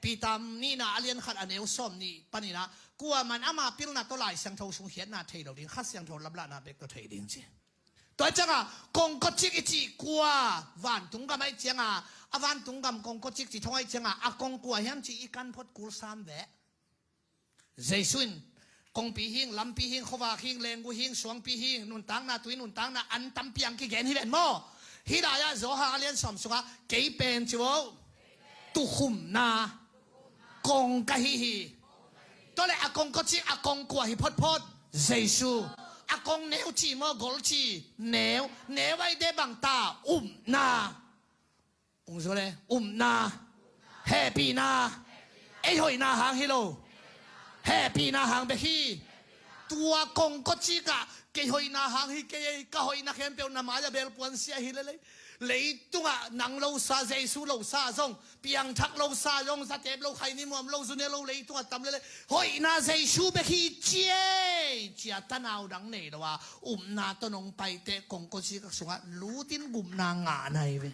Peter nihna a lian khat a neu sawm nih panin ah, kuaman ama pilna tawh Lai Siangtho sung khiatna thei lo ding, Kha Siangtho laplahna bek tawh thei ding ci. Tua ciangah kongkocik i cih kua, vantung gam aih ciangah, a vantung gam kongkocik cih thong aih ciangah a kong kua hiam cih i kan phot kul sam veh. Jesu in kongpi hing, lampi hing, khuavak hing, leenggui hing, suangpi hing, nuntakna, tui nuntakna, an tampi ang kigen hi ven maw? Hih lai-ah Johan a lian sawm sungah kei pen ci vo, tukhumna kong ka hi hi. Tua leh a kongkocik a kong kua hi photphot? Jesu. A kong neu ci maw, gol ci? Neu. Neu aih deh bang ta? Upna. Ung zo le, upna, hehpihna. Ei hoihna hang hi lo. Hehpihna hang bek hi. Tua kongkocik ah kei hoihna hang hi kei ei, ka hoihna khempeuh na mai-ah belpuan sia hi lel ei. Leitungah nang lo sa, Jesu lo sa zong, piangthak lo sa zong, zatep lo, khaini muam lo, zune lo, leitungah tam lel ei. Hoihna Jesu bek hi ci ei. Cia tanau dang nei lo a, upna tawh nong paiteh kongkocik sungah lutin gupna ngah na hi ve.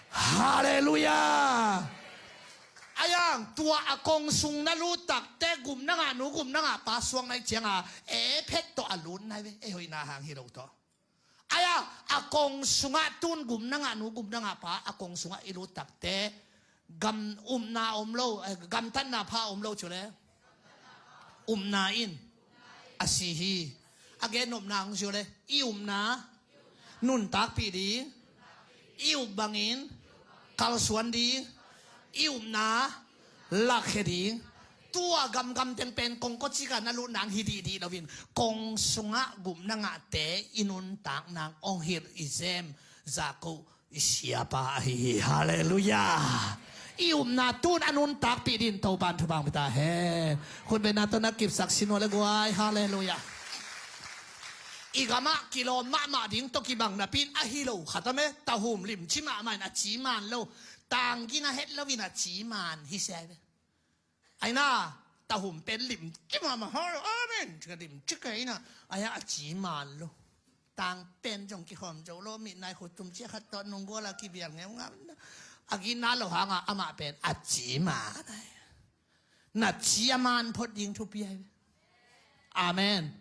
Halleluiah. Ayang, tua a kong sung na lut takteh gupna ngah nu, gupna ngah pa suang na hih ciangah, e phet tawh a lut na hi ve, ei hoihna hang hi lo tawh. Ayang, a kong sungah tun gupna ngah nu, gupna ngah pa a kong sungah i lut takteh gam upna om lo, eh, gamtatna pha om lo cu le. Upna in a si hi. A gen nopna hong ci uh le, i upna nuntakpih ding, i up bangin kalsuan ding, i upna lakkhia ding. Tua gamgam teng pen kongkocik ah na lut nang hi dihdih loin, kong sungah gupna ngahte i nuntak nang hong hilh i Zem Jakob i siapa ahi hi. Halleluiah. I upna tun a nuntakpih dingin Topan thupha hong pia ta hen. Khutbetna tawh na kipsak sin uh le guai. Halleluiah. I gamah kilawm mahmah ding tawh kibang napi in ahi lo khat om e. Tahum limci mahmah in a ci man lo. Tanggi na het loin a ci man hi sia hi ve. Aina, tahum pen limci mahmah hau lo, amen. Limci kei na, aia a ci man lo. Tang pen zong kikhawm zo lo, mitnai khutum cia khat tawh nunggual a kibial ngeungau na. A gina lo hanga amah pen a ci man ai. Na ci a man phot ding thupi ai. Amen.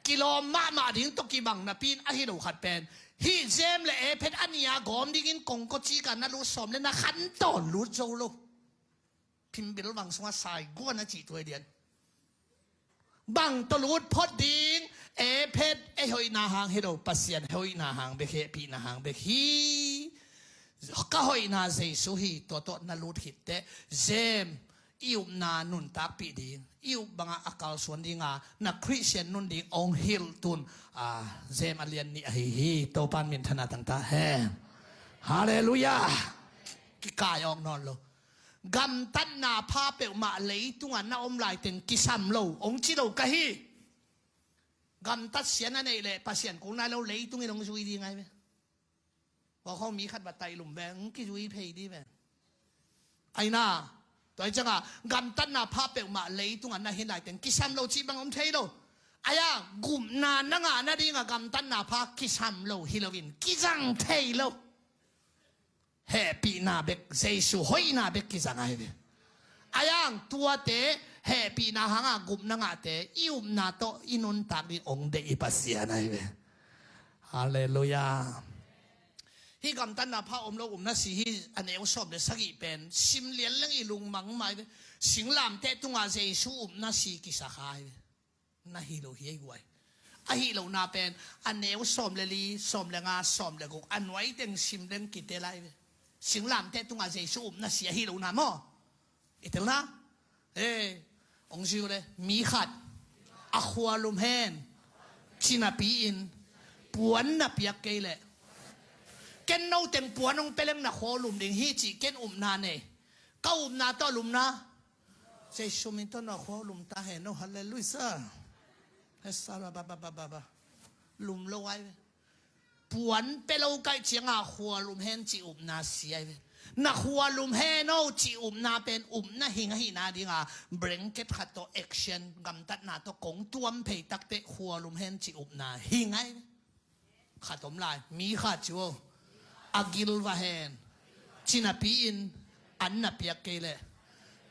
Kilawm mahmah ding tawh kibang napi in ahi lo khat pen, hih Zem le Ephet a nia gawm dingin kongkocik ah na lut sawm le na khantawn lut zo lo. Phimbil vang sungah saiguan a cih tuai lian. Bang tawh lut phot ding, e phet, ei hoihna hang hi lo, Pasian hoihna hang bek, hehpihna hang bek hi. Ka hoihna Jesu hi, tua tawh na lut khit teh, Zem, i upna nuntakpih ding, i up bangah a kalsuan dinga, na Khristian nun ding hong hilh tun, a, Zem a lian nih ahi hi, Topan minthana tangta hen. Halleluiah. Kikai awk nawn lo. Gamtatna pha peuhmah leitungah na om laiteng kisam lo, hong ci lo ka hi. Gamtat sian a neih leh Pasian kul nai lo, leitung in hong zui ding ai ve. Hua khawng mi khat va taih lum ve, hong kizui phei dih ve. Aina, tua hi ciangah gamtatna pha peuhmah leitungah na hi laiteng kisam lo cih bang om thei lo. Aia, gupna na ngah nadingah gamtatna pha kisam lo hi loin kizang thei lo. Hehpihna bek, Jesu hoihna bek kizang ai ve. Ayang tuate, hehpihna hanga gupna ngahte, i upna tawh i nuntak ding hong deih i Pasian ai ve. Halleluiah. Hih gamtatna pha om lo, upna si hi, a neu sawm le sagih pen sim lian leng i lungmang mai ve. Singlamteh tunga Jesu upna si kisa kha ai ve. Na hi lo hi ei guai. Ahi lo na pen, a neu sawm le li, sawm le nga, sawm le guk, a nuai teng sim leng kite lai ve. Singlamteh tunga Jesu upna si ahi lo na maw? I tel na? Eh, hong ziu le, mi khat a khua lum hen, ci napi in, puan na piak kei leh, ken no teng puan hong pia leng na khua lum ding hi cih ken upna nei. Ka upna tawh lumna, Jesu min tawh na khua lum ta hen no, halleluiah. Hesa ba ba ba ba ba. Lum lo ai ve. Puan pe lo kaih cianga khua lum hen ci upna si ai ve. Na khua lum hen no ci upna pen upna hing ahihna dinga blanket khat tawh action gamtatna tawh kong tuam phei takteh khua lum hen ci upna hing ai ve. Khat om lai, mi khat ci uh. A gil va hen. Ci napi in, an na piak kei leh.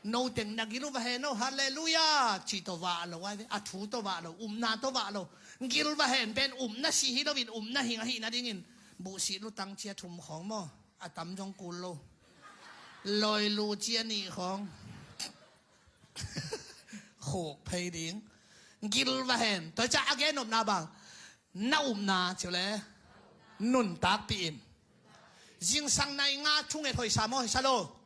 Noteng na gil uh va hen aw, halleluiah, ci tawh vah lo ai ve, a thu tawh vah lo, upna tawh vah lo. Gil va hen pen upna si hi loin upna hing ahih nadingin buhsih lutang cia thum khawng maw, a tam zong kul lo. Loi lu cia nih khawng khuk phei ding. Gil va hen. Tua ciah a gen nopna bang, na upna ci uh le nuntakpih in. Zingsang nai nga thunget hoihsa maw, hoihsa lo?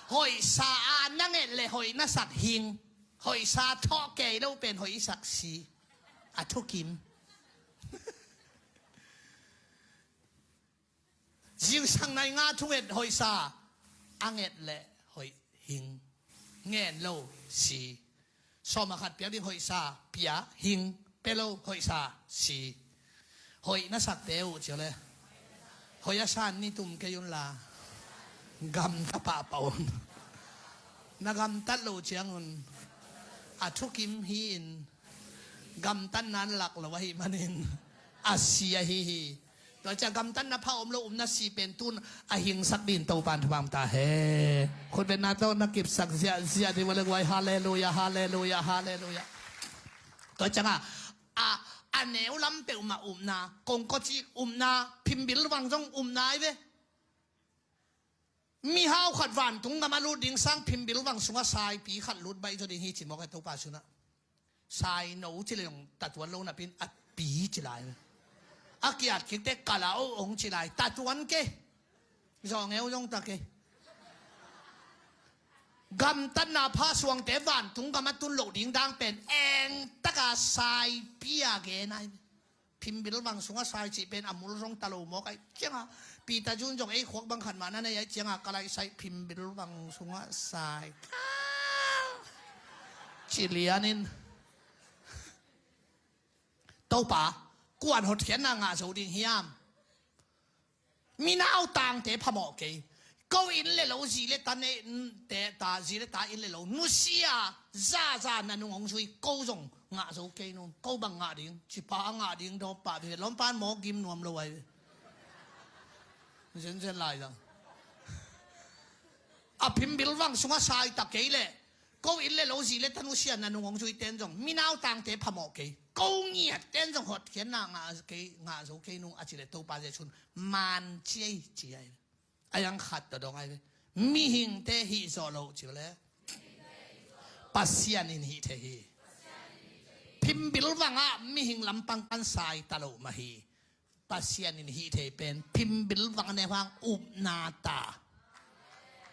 Hoihsa a na nget le hoih na sak hing. Hoihsa thawh kei lo pen hoih i sak si. A thukim. Zingsang nai nga thunget hoihsa a nget le hoih hing. Ngen lo si. Sawm a khat piak ding hoihsa pia hing, pia lo hoihsa si. Hoih na sakte uh ci uh le hoih a san ni tum kei un la gamta pahpah un. Na gamtat loh ciangun a thukim hi-in gamtatna an lak lo ahih manin a si ahi hi. Tua ciah gamtatna pha om lo, upna si pen tun a hingsak din Topan thupha ta he. Khutbetna tawh na kipsak ziahziah ding uh le guai, halleluiah, halleluiah, halleluiah. Tua ciangah a, a neu lam peuhmah upna, kongkawcik upna, phimbil vang zong upna ai ve. Mihau khat vantung gam a lut ding sang phimbil vang sungah saipi khat lut baih zaw ding hi ci mawk e Topa sunah. Sai no ci le zong tatuan lo napin a pi ci lai. A kiat kikte kala o ong ci lai tatuan ke. Zawngeu zong ta ke. Gamtatna pha suangte vantung gam a tun loh ding dang pen eng taka saipi a gen ai. Phimbil vang sungah sai cih pen a mul zong ta lo mawk ai ciangah Peter Jun zong ei khuak bang khat mah na nei ai ciangah ka laih sai phimbil vang sungah sai ci lianin. Topa, kuan hotkhiatna ngah zo ding hiam? Minau tangte phamawh kei. Ko inn le lo zi le ta ne te ta zi le ta inn le lo nusia zaza na nung hong zui ko zong ngah zo kei nung. Ko bang ngah ding cipa a ngah ding dawpah ve lawmpan mawk gim nuam lo ai ve. Zenzen lai zang a phimbil vang sungah sai ta kei leh ko inn le lo zi le ta nusia na nung hong zui ten zong minau tangte phamawh kei. Ko ngiat ten zong hotkhiatna ngah kei, ngah zo kei nung a ci le Topa Jesu'n man ci ei ci ai. A yang khat tawh dong ai ve. Mihingte hih zawh loh ci le Pasian in hih thei hi. Phimbil vangah mihing lampang kan sai ta loh mah hi. Pasian in hih thei pen phimbil vang ne vang upna ta.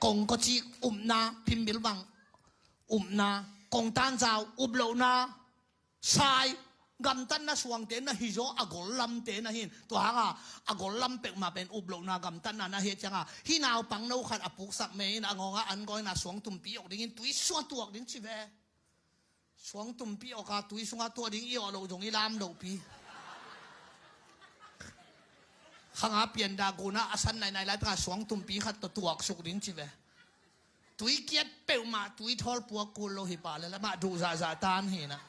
Kongkawcik upna, phimbil vang upna, kongtanzau uplohna. Sai gamtatna suangte na hi zaw a gollamte na hin. Tua hanga a gollam peuhmah pen uplohna gamtatna na hi cianga hih naupang no khat a puksak me in a ngawngah an gawina suangtumpi awk dingin tui sungah tuak ding ci ve. Suangtumpi awka tui sungah tuak ding i awh loh zong i lam lohpi. Khanga pianda gunah a san nainai laitaka suangtumpi khat tawh tuaksuk ding ci ve. Tui kiat peuhmah tui thawl puak kul lo hi pah le lamah duh zahzah tan hinah.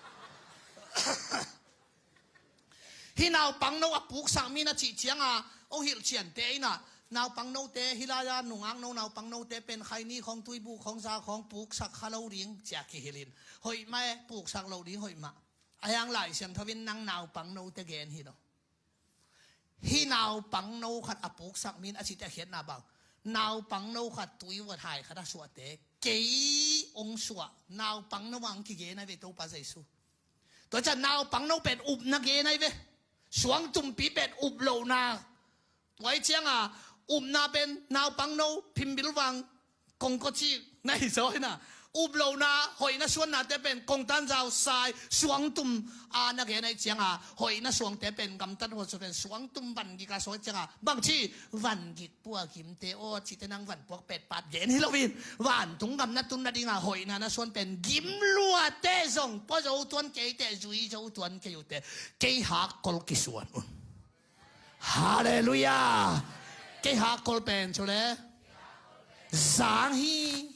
Hih naupang no a puksak mi na cih cianga hong hilh ciante inah naupang note hih lai-a nungak no naupang note pen khaini khawng tuibu khawng za khawng puksak kha lo ding cia kihilhin hoih mah e puksak lo ding hoih mah. A hiang Lai Siangtho in nang naupang note gen hi lo. Hih naupang no khat a puksak min a cite a khiatna bang naupang no khat tui uat hai khat a suahte kei ong suah naupang no ang kigen ai ve Topa Jesu. Tua cian naupang no pen upna gen ai ve. Suangtumpi pen uplohna. Tua i cianga upna pen naupang no phimbil vang kongkawcik na hi zaw hina. Uplohna hoihna suannate pen kongtanzau sai suangtum a na gen ai cianga hoihna suangte pen gamtat huatsu pen suangtum vangika sawi cianga bangci vangik puakimte aw cite nang van puak petpat gen hi loin vantung gam na tun nadinga hoihna na suan pen gimluate zong pua zo tuan keite zui zo tuan kei ute kei hakkol kisuan un. Halleluiah. Kei hakkol pen cu le zang hi.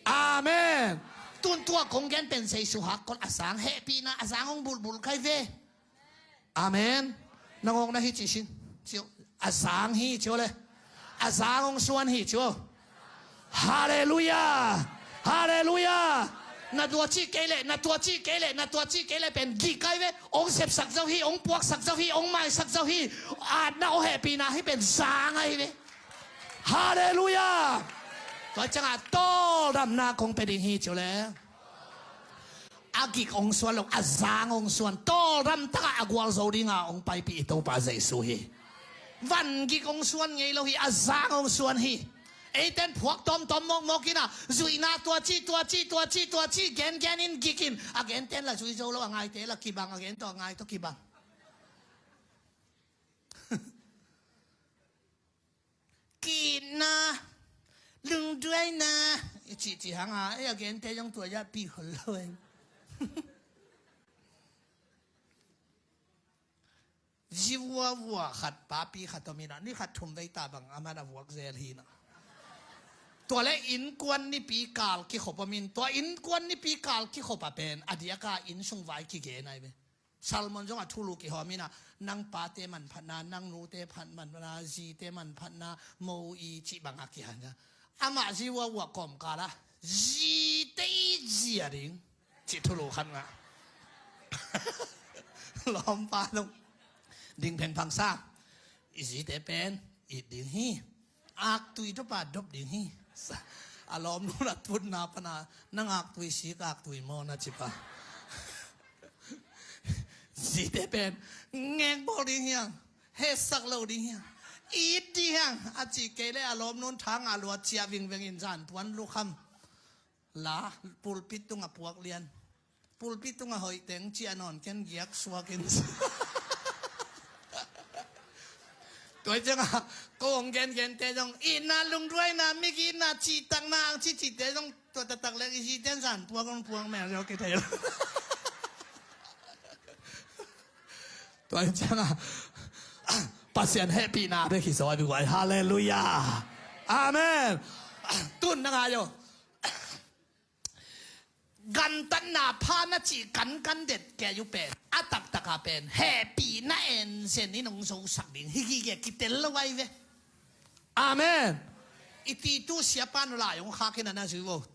Amen. Tuntua kong gen pen Jesu hakkol a zang hehpihna a zang hong bulbul kai ve. Amen. Nangawkna hi ci sin. Ciu a zang hi ciu le a zang hong suan hi ciu. Halleluiah. Halleluiah. Na tua cih kei leh, na tua cih kei leh, na tua cih kei leh pen gik ai ve. Ong sepsak zo hi, ong puaksak zo hi, ong maisak zo hi. Atna, ong hehpihna hi pen zang ai ve. Halleluiah. Tua ciangah tawldamna kong pia ding hi ci uh leh, a gik ong suan lo, a zang ong suan, tawldam takah a gualzo dinga ong paipih i Topa Jesu hi. Van gik ong suan ngei lo hi, a zang ong suan hi. Eiten phuak tawmtawm mawkmawk inah, zuihna tua ci, tua ci, tua ci, tua ci, gengen in gik in, a genten la zui zo lo, a ngaite la kibang, a gen tawh a ngai tawh kibang. Ki-itna, lungduaina i cihcih hanga, ei a gente zong tua zahpih khol lo ei. Zivuavua khat, papi khat om inah, ni khat thum vei ta bang a man a vuak zel hi inah. Tua le innkuan nipi kal kikhop om in, tua innkuan nipi kal kikhop a pen a diaka inn sung vai kigen ai ve. Salmon zong a thulu kihawm inah, nang pate manphatna, nang nute phat manphatna, zite manphatna, mo i cih bangah kihan a. Amah zivuavua kawmkala, zite i zia ding cih thulu khat ngah. Lawmpa dong ding phengphang sa. I zite pen it ding hi. Aktui dopa dop ding hi. A lawmnu a tutna pana, nang aktui sik aktui maw na cipa. Zite pen ngekbawl ding hiang, hetsak lo ding hiang, it ding hiang a cih kei leh a lawmnun thang a luat cia vingveng in zan puan lukham. La, pulpit tungah puak lian. Pulpit tungah hoih teng ciah nawn ken giak suak in. Tua ciangah ko hong gengente zong itna, lungduaina, migitna, cihtakna, ang cihcihte zong tua taktak leng i zite in zan puak hong puak mel zong kithei lo. Tua ciangah Pasian hehpihna te khisawi bik uai. Halleluiah. Amen. Tun na ngai uh. Gamtatna pha na cih kankan det kei uh pen a taktak a pen hehpihna enzen in hong zosak ding hi gige kitel lo ai ve. Amen. I Titu siapa nu lai hong khak in a na zui vo.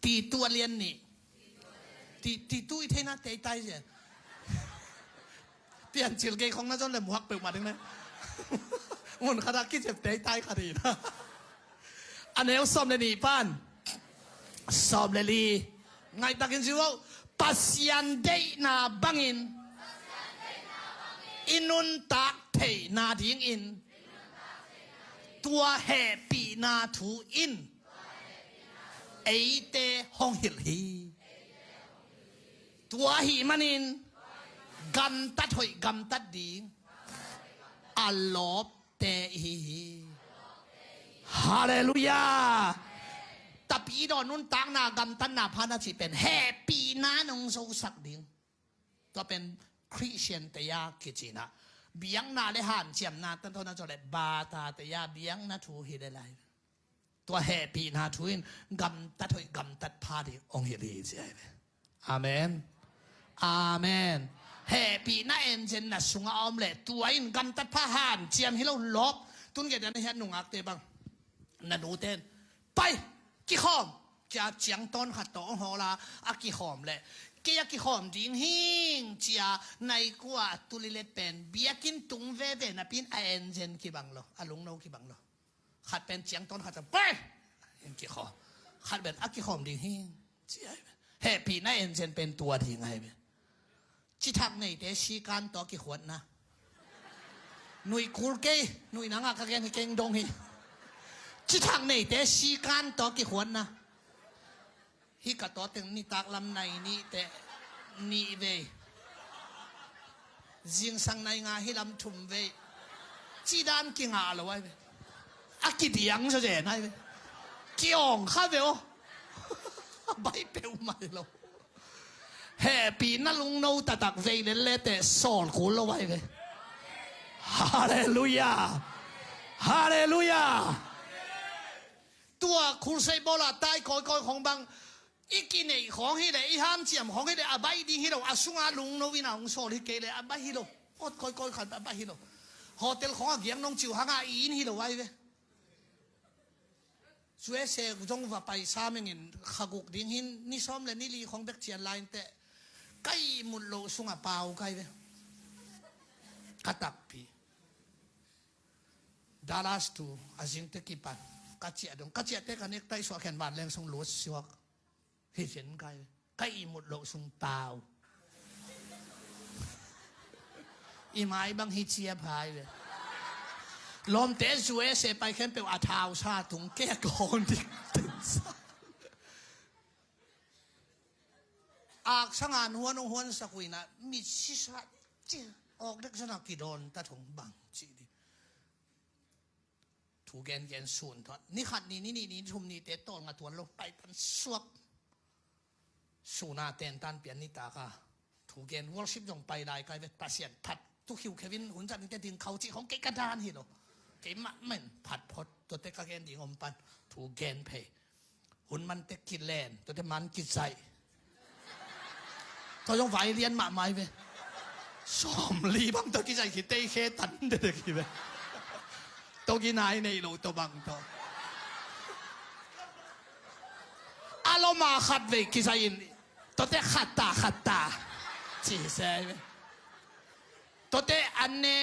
Titu a lian nih. Ti, Titu i theina teitai zen. Piancil kei khong na zon le muak peuhmah ding le. Mun khatah kizep teitai khat hi na. A neu sawm le nih pan sawm le li ngaihtakin zui uh. Pasian deihna bangin i nuntak theihna dingin tua hehpihna thu in eite hong hilh hi. Tua ahih manin gamtat hoih gamtat ding a lawpte ihi hi. Halleluiah. Tapidaw nuntakna gamtatna pha na cih pen hehpihna in hong zosak ding. Tua pen Khristian teia kici na, biakna le hanciamna tan thawn a cawh le bata teia biakna thu hi le lai. Tua hehpihna thu in gamtat hoih gamtat pha ding hong hilh hi ci ai ve. Amen. Amen. Hehpihna enzen na sungah a om leh tua in gamtat pha hanciam hi lo lawp. Tun gei dan a hiat nungakte bang na nute in pai kikhawm cia ciangtawn khat tawh hong hawla a kikhawm leh kei a kikhawm ding hing cia naikua a tulilet pen biakinn tung veve napi in a enzen kibang lo, a lungno kibang lo. Khat pen ciangtawn khat ciang pai in kikhawm. Khat pen a kikhawm ding hing ci ai ve. Hehpihna enzen pen tua ding ai ve. Cithak neite sikan tawh kikhuatna. Nuih kul kei, nuih nangah ka gen hi keng dong hi. Cithak neite sikan tawh kikhuatna. Hi ka tawh teng nitak lam nai nih teh nih vei. Zingsang nai nga hi lam thum vei. Cidan kingah lo ai ve. A kidiang zazen ai ve. Kiawng kha ve aw. A bai peuhmah lo. Hehpihna lungno taktak vei lel le teh sawl kul lo ai ve. Halleluiah. Halleluiah. Tua khulsei bawla tai kawikawi khong bang i kineih khong hileh i hanciam khong hileh a baih ding hi lo, a sunga lungno in a hong sawl hi kei leh a baih hi lo. Ot kawikawi khat a baih hi lo. Hotel khong a giang nong ciu hanga i in hi lo ai ve. U S A zong va pai sam ing in, kha guk ding hi in, ni sawm le ni li khong bek cian lai inteh, ka ihmut loh sungah pau kai ve. Ka takpi. Dallas tu a zingte kipan ka ciah dong, ka ciahte ka necktie suah khen vanleng sung lut suak. Hi zen kai ve. Ka ihmut loh sung pau. I mai bang hi ciap hai ve. Lawmte U S A pai khempeuh a thau sa tung, kei a kawn dik ten sa. Ak sanga an huan hong huansak uh inah, mit sisa ci awk dek zana kidawn ta thong bang ci di. Thu gengen sun thot. Ni khat ni, ni nih ni, ni thum nite tawlnga tuan lo, paitan suak. Suna tentan pian nitaka thu gen, worship zong pai lai kai ve, Pasian phat. Tu khiukheuh in hun zat nite ding khau cih khong kei ka dan hi lo. Kei mahmah in phat phot, tuate ka gen ding om pan. Thu gen phei. Hun man tek kilen, tuate man kizaih. Tua zong vai lian mahmah hi ve. Sawmli bang tua kizaih khit tei khe tan dedek hi ve. Tua ginai nei lo tua bang tua. A loma khat vei kizaih in, tuate khat ta, khat ta. Ci se hi ve. Tuate an ne,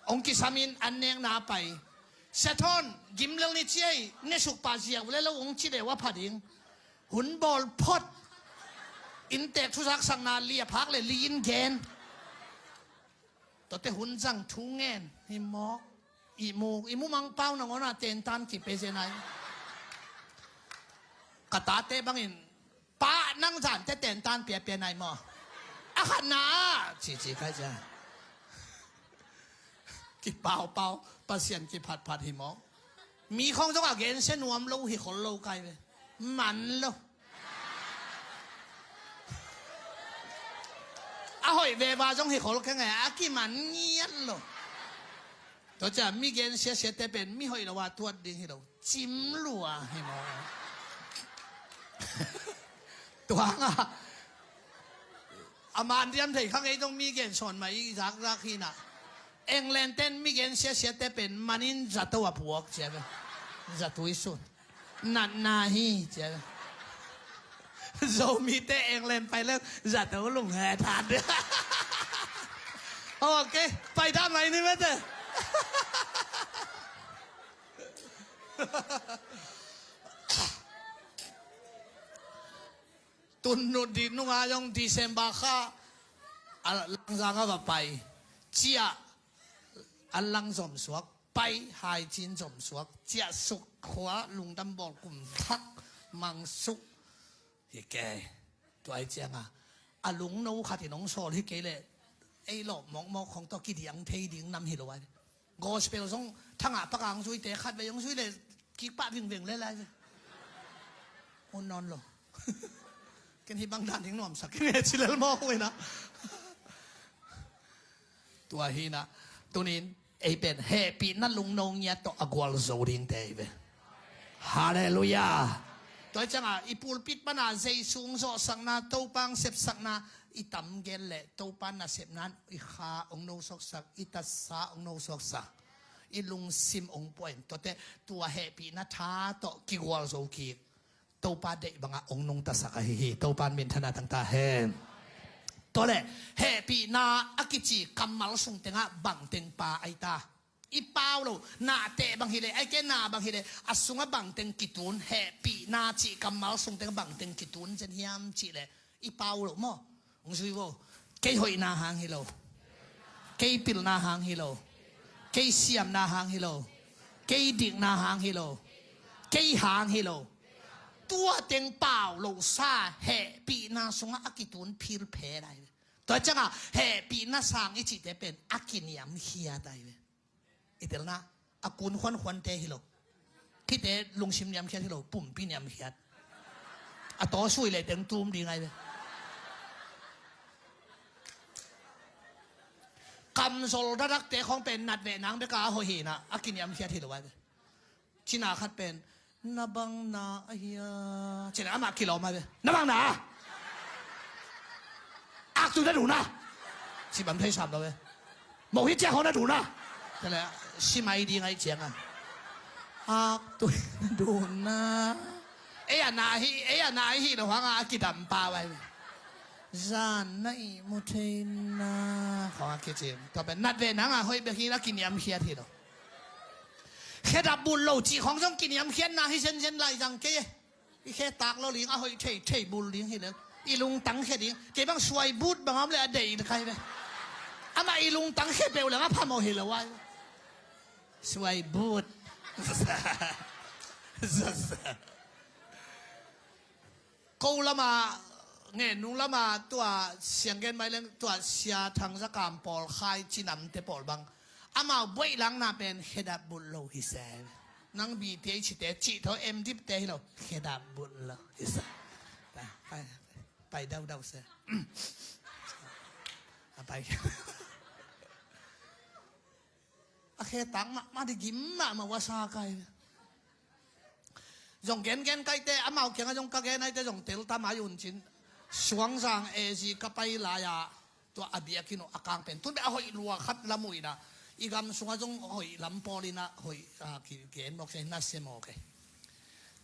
ong kisam in an nek na pai. Sia Thawn, gimlel ni ciai, ne suk pah ziau le lo ong ci deuh a pha ding. Hun bawl phot. Inntek thuzak sakna li a phak le li in gen. Tuate hun zang thu ngen. Hi mawk. I mu, i mu mang pau nangawn a tentan kipe zen ai. Ka tate bangin, "Pa, nang zante tentan piapia nai maw? A khatna ah," cici kai cia. Kipaupau, Pasian kiphatphat hi maw? Mi khong zong a gensia nuam lo hi khol lo kai ve. Man lo. A hoih veva zong hi khol keng e, a kiman ngiat lo. Tua cia mi gensia siate pen mi hoih lo a tuat ding hi lo. Cim lua hi maw? Tuanga a man diam thei khang ei zong mi gen sawn mah i zakzak hi na. England ten mi gensia siate pen manin zato a puak cia ve. Zatui sun. Natna hi cia ve. Zomite England pai leng zato lung he than. Ok, pai dah mai ni mete. Tun nu di nunga zong December kha a Langzang a va pai. Ciah a lang zom suak, pai hai cin zom suak, ciah suk khua lungdam bawl kum thak mang suk. Hi kei. Tua ai cianga a lungno khat in hong sawl hi kei leh ei lawh mawkmawk khong tawh kidiang thei ding nam hi lo ai. Gospel zong thangah pakang zuite khat vei hong zui le kikpah vingveng le lai ve. Hun nawn lo. Ken hi bang dan ding nuamsak kei nge ci lel mawk uh hi na. Tua hi na. Tunin ei pen hehpihna lungno ngiat tawh a gualzo dingte hi ve. Halleluiah. Tua hi cianga i pulpit pana Jesu hong zawhsakna, Topa hong sepsakna i tam gen leh Topa nasepna in i kha hong nosuaksak, i tatsa hong nosuaksak, i lungsim hong puah in, tuate tua hehpihna tha tawh kigualzo kik. Topa deih bangah hong nungtasak ahi hi. Topa in minthanna tangta hen. Tuale hehpihna a kici kammal sung tengah bangteng pa aita. I pau lo, nahteh bang hileh, aike na bang hileh, a sungah bangteng kitun, hehpihna cih kammal sung tengah bangteng kitun zen hiam cihleh i pau lo maw? Hong zui vo. Kei hoihna hang hi lo. Kei pilna hang hi lo. Kei siamna hang hi lo. Kei dikna hang hi lo. Kei hang hi lo. Tua teng pau lo sa hehpihna sungah a kitun philphe lai ve. Tua ciangah hehpihna sang i cihte pen a kiniamkhiat ai ve. I telna a kun khuankhuante hi lo. Khite lungsim niamkhiat hi lo, pumpi niamkhiat. A tawsui le teng tum ding ai ve. Kamzol dadakte khong pen nat ve nang beka a hoih hina a kiniamkhiat hi lo ai ve. Cina khat pen na bang na a hia? Cina amah kilawm ai ve. Na bang na? Ak tu na duh na? Ci bang thei sam lo ve. Moh hi ciak ho na duh na? Tale simai ding ai ciang a. Aktui na duhna. Ei a na hi, ei a na hi lo hang a kidam pah vai. Zan na ihmu theina khong a kici. Tua pen nat ve nang a hoih bek hi na, kiniamkhiat hi lo. Khedap bulh lo cih khong zong kiniamkhiatna hi zenzen lai zang kei e. I khe tak lo ding, a hoih thei thei bulh ding hi lel. I lungtang khe ding. Kei bang suai but bang om le a deih kai ve. Amah i lungtang khe peuh leng a phamawh hi lo ai. Suai but. Ko lama, ngen nung lama tua sianggen mai leng tua Sia Thang Za Kam pawl khai cinamte pawl bang. Amau buaih langna pen khedap bulh lo hi se. Nang B T H te cih tho M Dip te hi lo. Khedap bulh lo hi se. Pai, pai, pai daudau se. A pai. A khe tak mahmah di gim mahmah ua sa kai. Zong gengen kaite, amau kiangah zong ka gen aite zong tel ta mai un cin. Suangzang A Z ka pai lai-a tua a biakinn uh a kang pen tun beh a hoih lua khat lam uh inah, i gam sungah zong hoih lam pawl inah hoih, a, ki, gen mawk se, na se mawk e.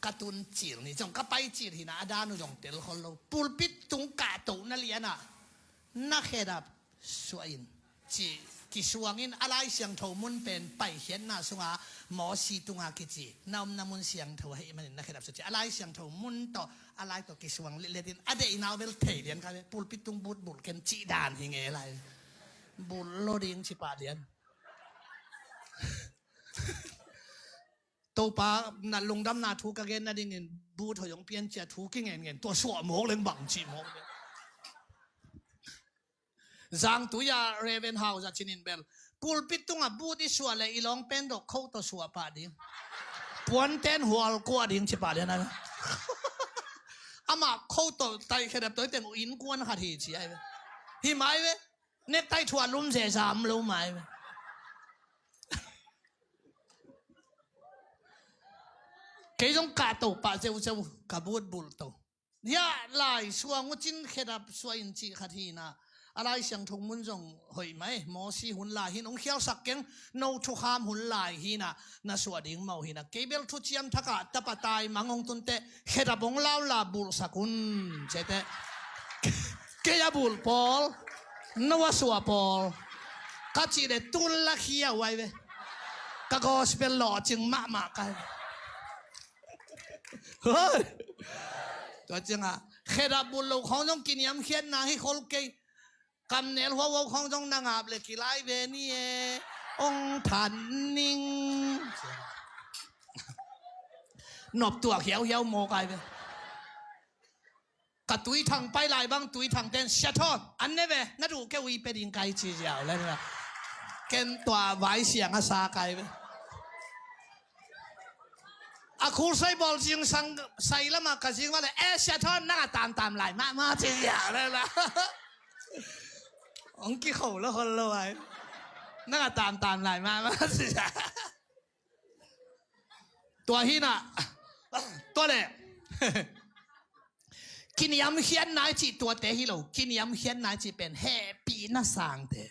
Ka tun cil ni zong ka pai cil hinah a dan uh zong tel khol lo. Pulpit tung kahtohna lianah na khedap suah in cih kisuangin a Lai Siangtho mun pen paikhiatna sunga Mawsi tunga kici, na omna mun siangtho ahih manin na khedap suah cih a Lai Siangtho mun tawh a lai tawh kisuang letletin a deihna uh bel thei lian kha ve. Pulpit tung but bulh ken cih dan hi ngei lai. Bulh lo ding ci pah lian. Topa na lungdamna thu ka gen nadingin but hoih hong pian cia thu kingen ngen tua suah mawk leng bang cih mawk leng. Zangtui-a Reverend Hau Za Cin in bel pulpit tungah but i suah le i lawng pen dok kho tawh suah pah ding. Puanten hual kuah ding ci pah lian ai ve. Amah kho tawh taih khedap tawh i teng uh innkuan khat hi ci ai ve. Hi mai ve. Nektai thuah lum ze zam lo mai ve. Kei zong kahto pah zeuzeu ka but bulh to. Hiah lai suang uh cin khedap suah in cih khat hinah. A Lai Siangtho mun zong hoih mai. Mawsi hun lai hin hong khialsak keng, no thukham hun lai hinah na suah ding mawh hinah. Kei bel thuciam thakah tapa taimang hong tunteh khedap hong laula bulhsak un ciateh. Kei a bulh pawl, no a suah pawl ka cih le tun la khia uh ai ve. Ka gospel lawhcing mahmah kai. Hoi. Tua ciangah khedap bulh lo khawng zong kiniamkhiatna hi khol kei. Kamnel huauhuau khawng zong na ngap le kilai ve ni e. Ong than ning. Nop tuak hiauhiau maw kai ve. Ka Tuithang pai lai bang Tuithang ten Sia Thawn an ne ve, na duh kei uh i pe ding kai ci ziau le na. Ken tua vai siang a sa kai ve. A khulsai bawl zingsang sai lamah ka zing va le, eh, Sia Thawn nang a tamtam lai mahmah ci ziau le na. Hong kikho lo hol lo ai. Nang a tamtam lai mahmah ci ziau. Tua hinah, tua le. Kiniamkhiatna i cih tuate hi lo. Kiniamkhiatna i cih pen hehpihna sangte.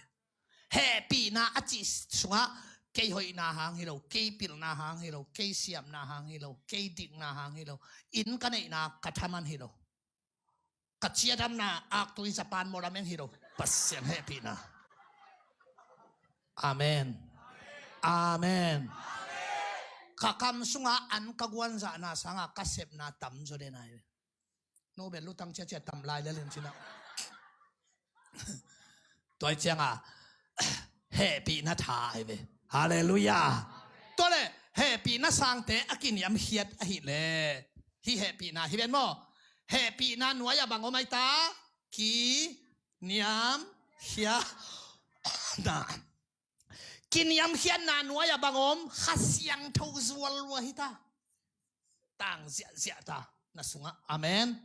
Hehpihna a cih sungah kei hoihna hang hi lo, kei pilna hang hi lo, kei siamna hang hi lo, kei dikna hang hi lo. Inn ka neihna ka thaman hi lo. Ka ciadamna aktui Japan mawlam eng hi lo. Pasian hehpihna. Amen. Amen. Ka kam sungah an ka guanzahna sangah ka sepna tam zaw den ai ve. No bel lutang ciacia tam lai lel in cinah. Tua i ciangah hehpihna tha ai ve. Halleluiah. Tua le hehpihna sangte a kiniamkhiat ahih le, hih hehpihna hi ven maw? Hehpihna nuai-ah bang om ai ta? Kiniamkhiatna. Kiniamkhiatna nuai-ah bang om? Kha Siangtho zual lua hi ta. Tang ziahziah ta na sungah. Amen.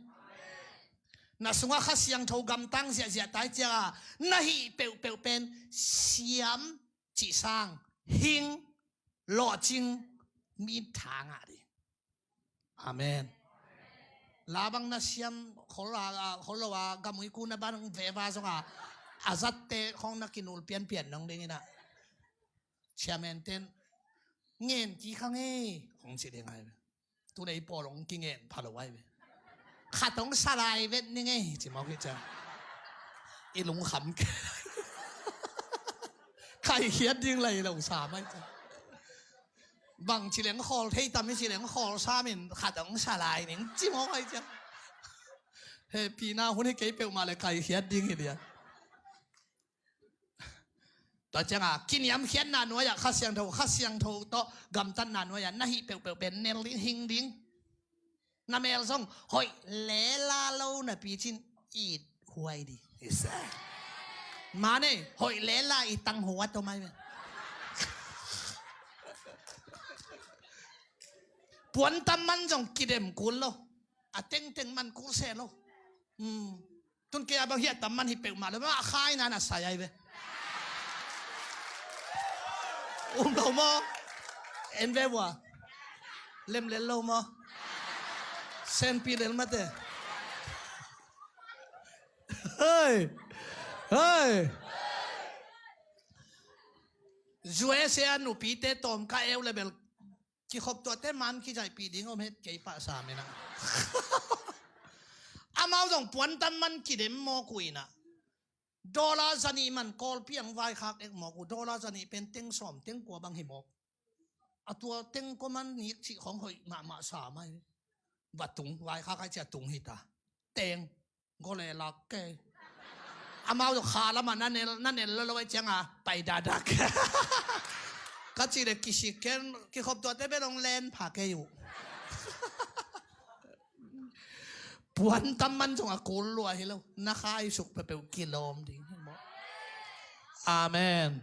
Na sungah Kha Siangtho gamtang ziahziah ta i ciangah na hih peuhpeuh pen siam cih sang hing lawhcing mi tha ngah ding. Amen. La bang na siam khol a, a, khol lo a, gamui ku na bang veva zonga a zatte khong na kinul pianpian nong ding inah. Chairman ten Ngen kik hang e, hong ci ding ai ve. Tun ei pawl hong kingen pha lo ai ve. Khat hong sa lai vet ning e, ci mawk hi ciang. I lungkham kei. Kaikhiat ding lai lo sa mai ciang. Bang ci leng khawl thei tam i ci leng khawl sam in khat hong sa lai ning ci mawk ai ciang. Hehpihna hun hi kei peuhmah le kaikhiat ding hi lian. Tua cianga kiniamkhiatna nuai-ah Kha Siangtho, Kha Siangtho tawh gamtatna nuai-ah na hih peuhpeuh pen nel ding, hing ding. Na mel zong hoih lela lo napi cin it huai ding. Mane hoih lela i tang huat om ai ve. Puantam man zong kidem kul lo. A tengteng man kul se lo. Hmm. Tun kei a bang hiah tam man hi peuhmah lo, mah a khai na na sai ai ve. Um lo maw? En ve vua. Lemlel lo maw? Senpi lel mate. Hei. Hei. U S A nupite tawm ka eu le bel kikhop tuahte man kizaihpih ding om het kei pah sa mena. Amau zong puantam man kidem mawk uh ina. Dollar zanih man Kawlpi ang vaikhak ek mawk uh. Dollar zanih pen teng sawm teng kua bang hi mawk. A tua teng kua man nik cih khong hoih mahmah sa mai. Va tung vaikhak ai cia tung hita. Teng gole lak kei. Amau zong kha lamah na nel, na nel lo lo ai cianga pai dadak. Ka cih le kisik ken kikhop tuahte bel hong len pha kei uh. Puantam man zong a kul lua hi lo. Na khai suk peuhpeuh kilawm ding hi maw? Amen.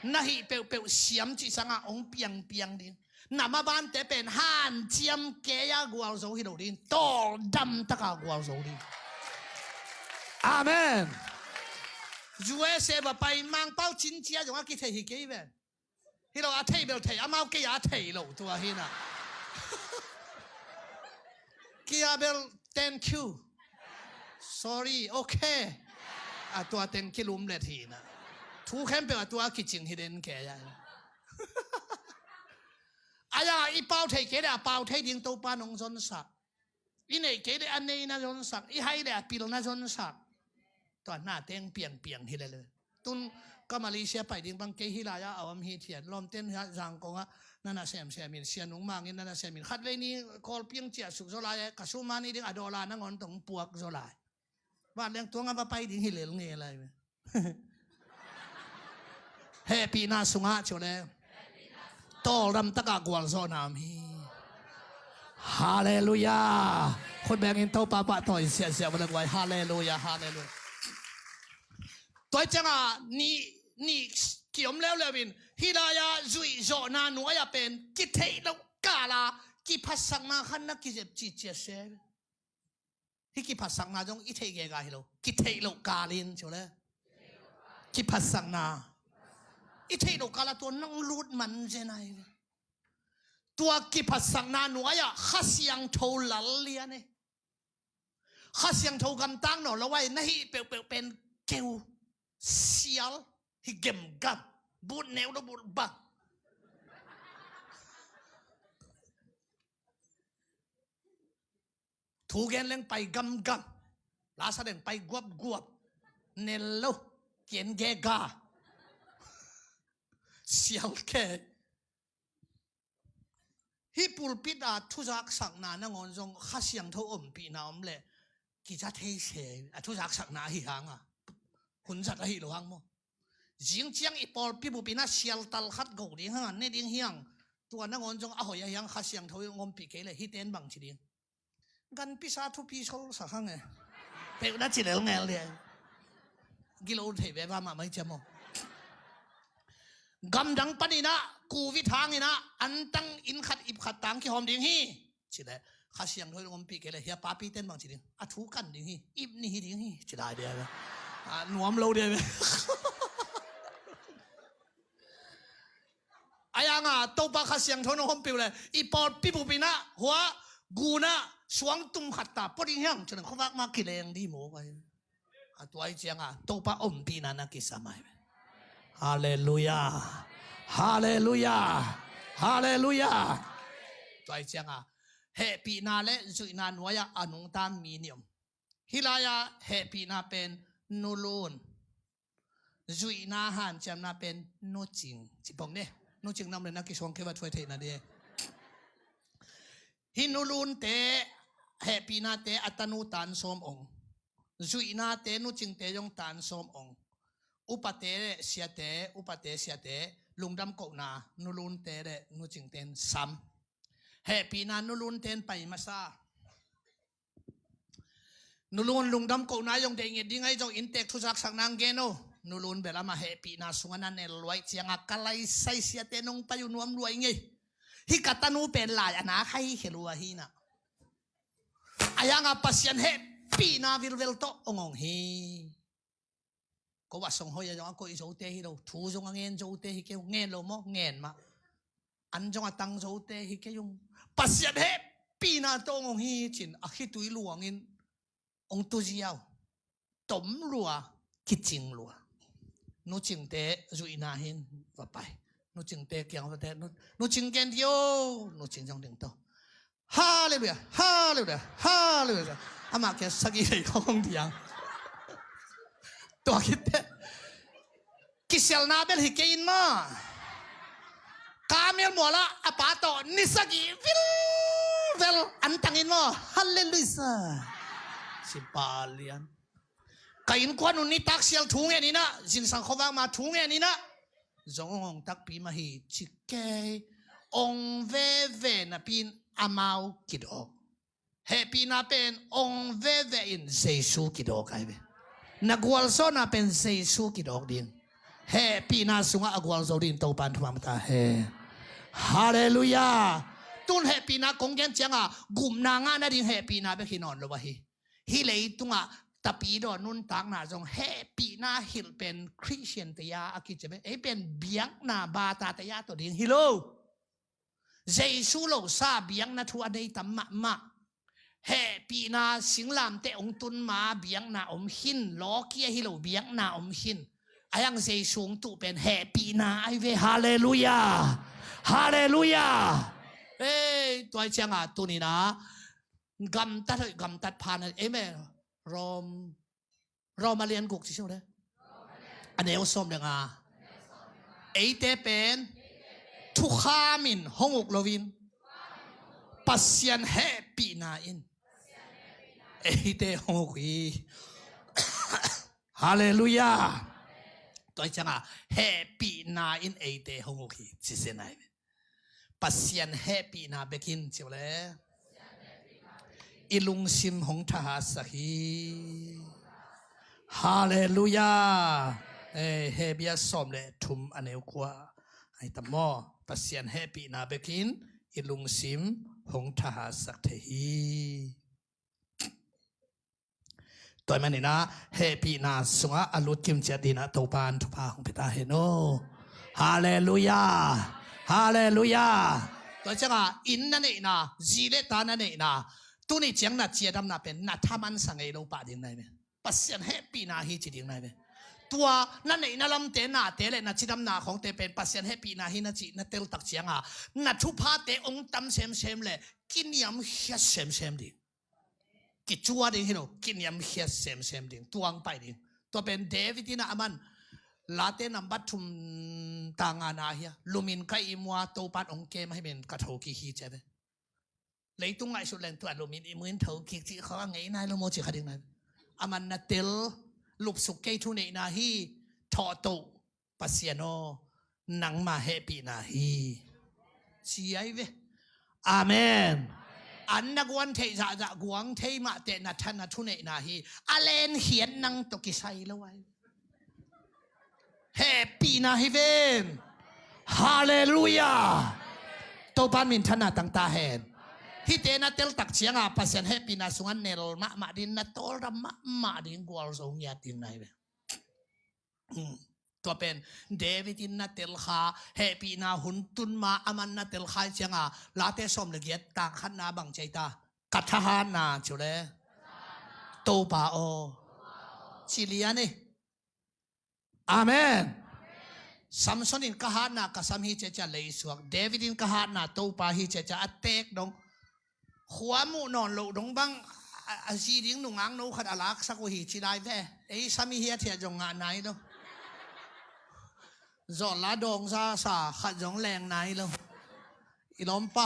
Na hih peuhpeuh siam cih sangah hong piangpiang ding. Na mabante pen hanciam kei-a gualzo hi lo ding. Tawldam taka gualzo ding. Amen. U S A va pai Mangpau cincia zong a kithei hi kei ven. Hi lo a thei bel thei, amau kei a thei lo tua hi na. Kia bel thank you. Sorry, okay. A tua teng kilum let hi na. Thu khempeuh a tua kicing hi den kei a. Aya i pau thei kei le a pau thei ding Topa nong zonsak. I neih kei le a neina zonsak, i hai le a pilna zonsak. Tua na teng piangpiang hi lele. Tun ka Malaysia pai ding bang kei hi lai-a a om hi thian. Lawmten hi a Zangkong ah nana semsem in, sianung mangin nana sem in. Khat vei ni Kawlpi ang ciah suk zaw lai-a ka sumani ding a dollar nangawn tong puak zaw lai. Van leng tuang a va pai ding hi lel nge lai ve. Hehpihna sungah ciu le tawldam takah gualzawhna om hi. Halleluiah. Khut bengin Topa pahtawi siahsiah va le guai. Halleluiah, halleluiah. Tua ciangah nih, nih kiom leuleu in hih lai-ah zuihzawhna nuai-ah pen kitheih loh kala kiphatsakna khan na kizep cihcia se. Hih kiphatsakna zong i theih gega hi lo. Kitheih loh kalin ciu le kiphatsakna i theih loh kala tua nong lut man zen ahi ve. Tua kiphatsakna nuai-ah Kha Siangtho lal lian e. Kha Siangtho gamtang naw lo ai na hih peuhpeuh pen keu sial hi gemgam. But neu lo but bang. Thu gen leng pai gamgam. Lasa leng pai guapguap. Nel lo. Kien gega. Sial ke. Hih pulpit a thuzaksakna nangawn zong Kha Siangtho ompihna om leh kiza thei se a thuzaksakna ahi hanga hun zat ahi lo hang maw? Zing ciang i pawlpi bupin a sialtal khat go ding hanga ne ding hiang tua nangawn zong a hoih ahi hang Kha Siangtho i ompih kei leh hih ten bang ci ding. Ganpisa thupi solsak hang e. Peuh na ci lel ngel dia. Gilo thei ve va mahmah hi cia maw? Gamdang paninah covid hanginah antang inn khat ip khat tang kihawm ding hi. Ci le Kha Siangtho in ompih kei le hia papi ten bang ci ding a thu kan ding hi. Ip ni hi ding hi ci lai dia ve. A nuam lo dia ve. Ayanga Topa Kha Siangtho nong hompih uh le i pawlpi bupinah hua gunah suang tum khat ta pua ding hiang cun khuavak ma kileng di maw vai. A tuai cianga Topa ompihna na kisam ai. Halleluiah. Halleluiah. Halleluiah. Tua hi cianga hehpihna le zuihna nuai-ah a nungta mi nih om. Hih lai-ah hehpihna pen nulun, zuihna hanciamna pen nucing. Ci pong ne. Nucing nam le na kisuang kei va thuai theihna dih. Hih nulunte, hehpihnate a tanu tan sawm ong. Zuihnate, nucingte zong tan sawm ong. Upate le siate, upate siate, lungdam kohna nulunte le nucingten sam. Hehpihna nulunten pai masa. Nulun lungdam kohna zong deih nget ding ahi zong inntek thuzaksak nang gen o. Nulun belamah hehpihna sungah na nel luai cianga ka lai sai siate nong pai uh nuam luai ngei. Hih ka tanu pen lai a na khai hi khel uh ahi na. A yanga Pasian hehpihna vilvel tawh ong ong hi. Ko a song hoi a zong a koih zote hi lo, thu zong a ngen zote hi kei uh, ngen lo maw, ngen mah. An zong a tang zote hi kei uh. Pasian hehpihna tawh ong ong hi cin a khitui luangin ong tu ziau. Tom lua, kicing lua. Nucingte zuihna hin va pai. Nucingte kiang vate, nu, nucing gen dio, nucing zong ding to. Halleluiah, halleluiah, halleluiah. Amah kia sagih lei khong diang. Tua khit teh kisialna bel hi kei in maw. Ka mel muala a pa tawh ni sagih vilvel an tang in maw. Halleluiah. Sipa lian. Ka innkuan un nitak sial thu ngen inah, zingsang khuavak ma thu ngen inah. Zong ong ong takpi mah hi ci kei. Ong veve napi in amau kidawk. Hehpihna pen ong veve in Jesu kidawk ai ve. Na gualzawhna pen Jesu kidawk ding. Hehpihna sungah a gualzo ding Topan thupha mata he. Halleluiah. Tun hehpihna kong gen cianga gupna ngah nading hehpihna bek hi nawn lo ahi. Hih leitungah tapidaw nuntakna zong hehpihna hilh pen Khristian teia a kici ve. Ei pen biakna bata teia tawh ding hi lo. Jesu losa biakna thu a nei tam mahmah. Hehpihna singlamteh ong tun ma biakna om khin, lawkia hi lo biakna om khin. A yang Jesu ong tuh pen hehpihna ai ve. Halleluiah. Halleluiah. Ei, tua hi cianga tunina gamtat hoih gamtat phan ei me. Rom, Rom a lian guk ci sio le. A neu sawm le nga. Eite pen thukhamin hong uk loin Pasian hehpihna in eite hong uk hi. Halleluiah. Tua hi cianga hehpihna in eite hong uk hi ci se nai ve. Pasian hehpihna bekin ci uh le i lungsim hong thahatsak hi. Halleluiah. Eh, Hebru sawm le thum a neu kua ai tam maw. Pasian hehpihna bekin i lungsim hong thahatsak thei hi. Tua hi maninah hehpihna sungah a lut kimciat dinah Topan thupha hong pia ta hen aw. Halleluiah. Halleluiah. Tua ciangah inn na neihna, zi le ta na neihna, tuni ciang na ciadamna pen na thamansa ngei lo pah ding nai ve. Pasian hehpihna hi ci ding nai ve. Tua na neihna lamte nate le na cidamna khawngte pen Pasian hehpihna hi na cih na teltak ciangah na thuphate ong tam semsem le kiniamkhiat semsem ding. Kicua ding hi lo, kiniamkhiat semsem ding, tuang pai ding. Tua pen David in a aman Late nambat thum tangana hia, lumin ka ihmua Topan ong kem ahi men ka thokik hi ci a ve. Leitung ngaihsut leng tua lumin ihmuin thokik cih khaw a ngei nai lo maw ci kha ding nai. Aman na tel lupsuk kei thuneihna hi, thawhtoh Pasian aw, nangma hehpihna hi. Ci ai ve. Amen. An na guan theih zahzah guang thei mahteh na tha na thuneihna hi. A lenkhiat nang tawh kisai lo ai. Hehpihna hi ven. Halleluiah. Topan minthanna tangta hen. Hihte na teltak cianga Pasian hehpihna sunga nel mahmah ding, na tawldam mahmah ding, gualzo ngiat ding na hi ve. Hmm. Tua pen David in na telkha, hehpihna hun tunma aman na telkha i cianga Late sawm le giat tang khatna bang ciaita, ka thahatna ciu le Topa aw. Ci lian hi. Amen. Samson in ka hatna ka sam hi ciacia leisuak. David in ka hatna Topa hi ciacia a teek dong. Khua muh nawn loh dong bang a, a zi ding nungak no khat a laksak uh hi ci lai ve. Ei sam i hiathiat zong ngah nai lo. Zawh la dawngza sa khat zong leng nai lo. I lawmpa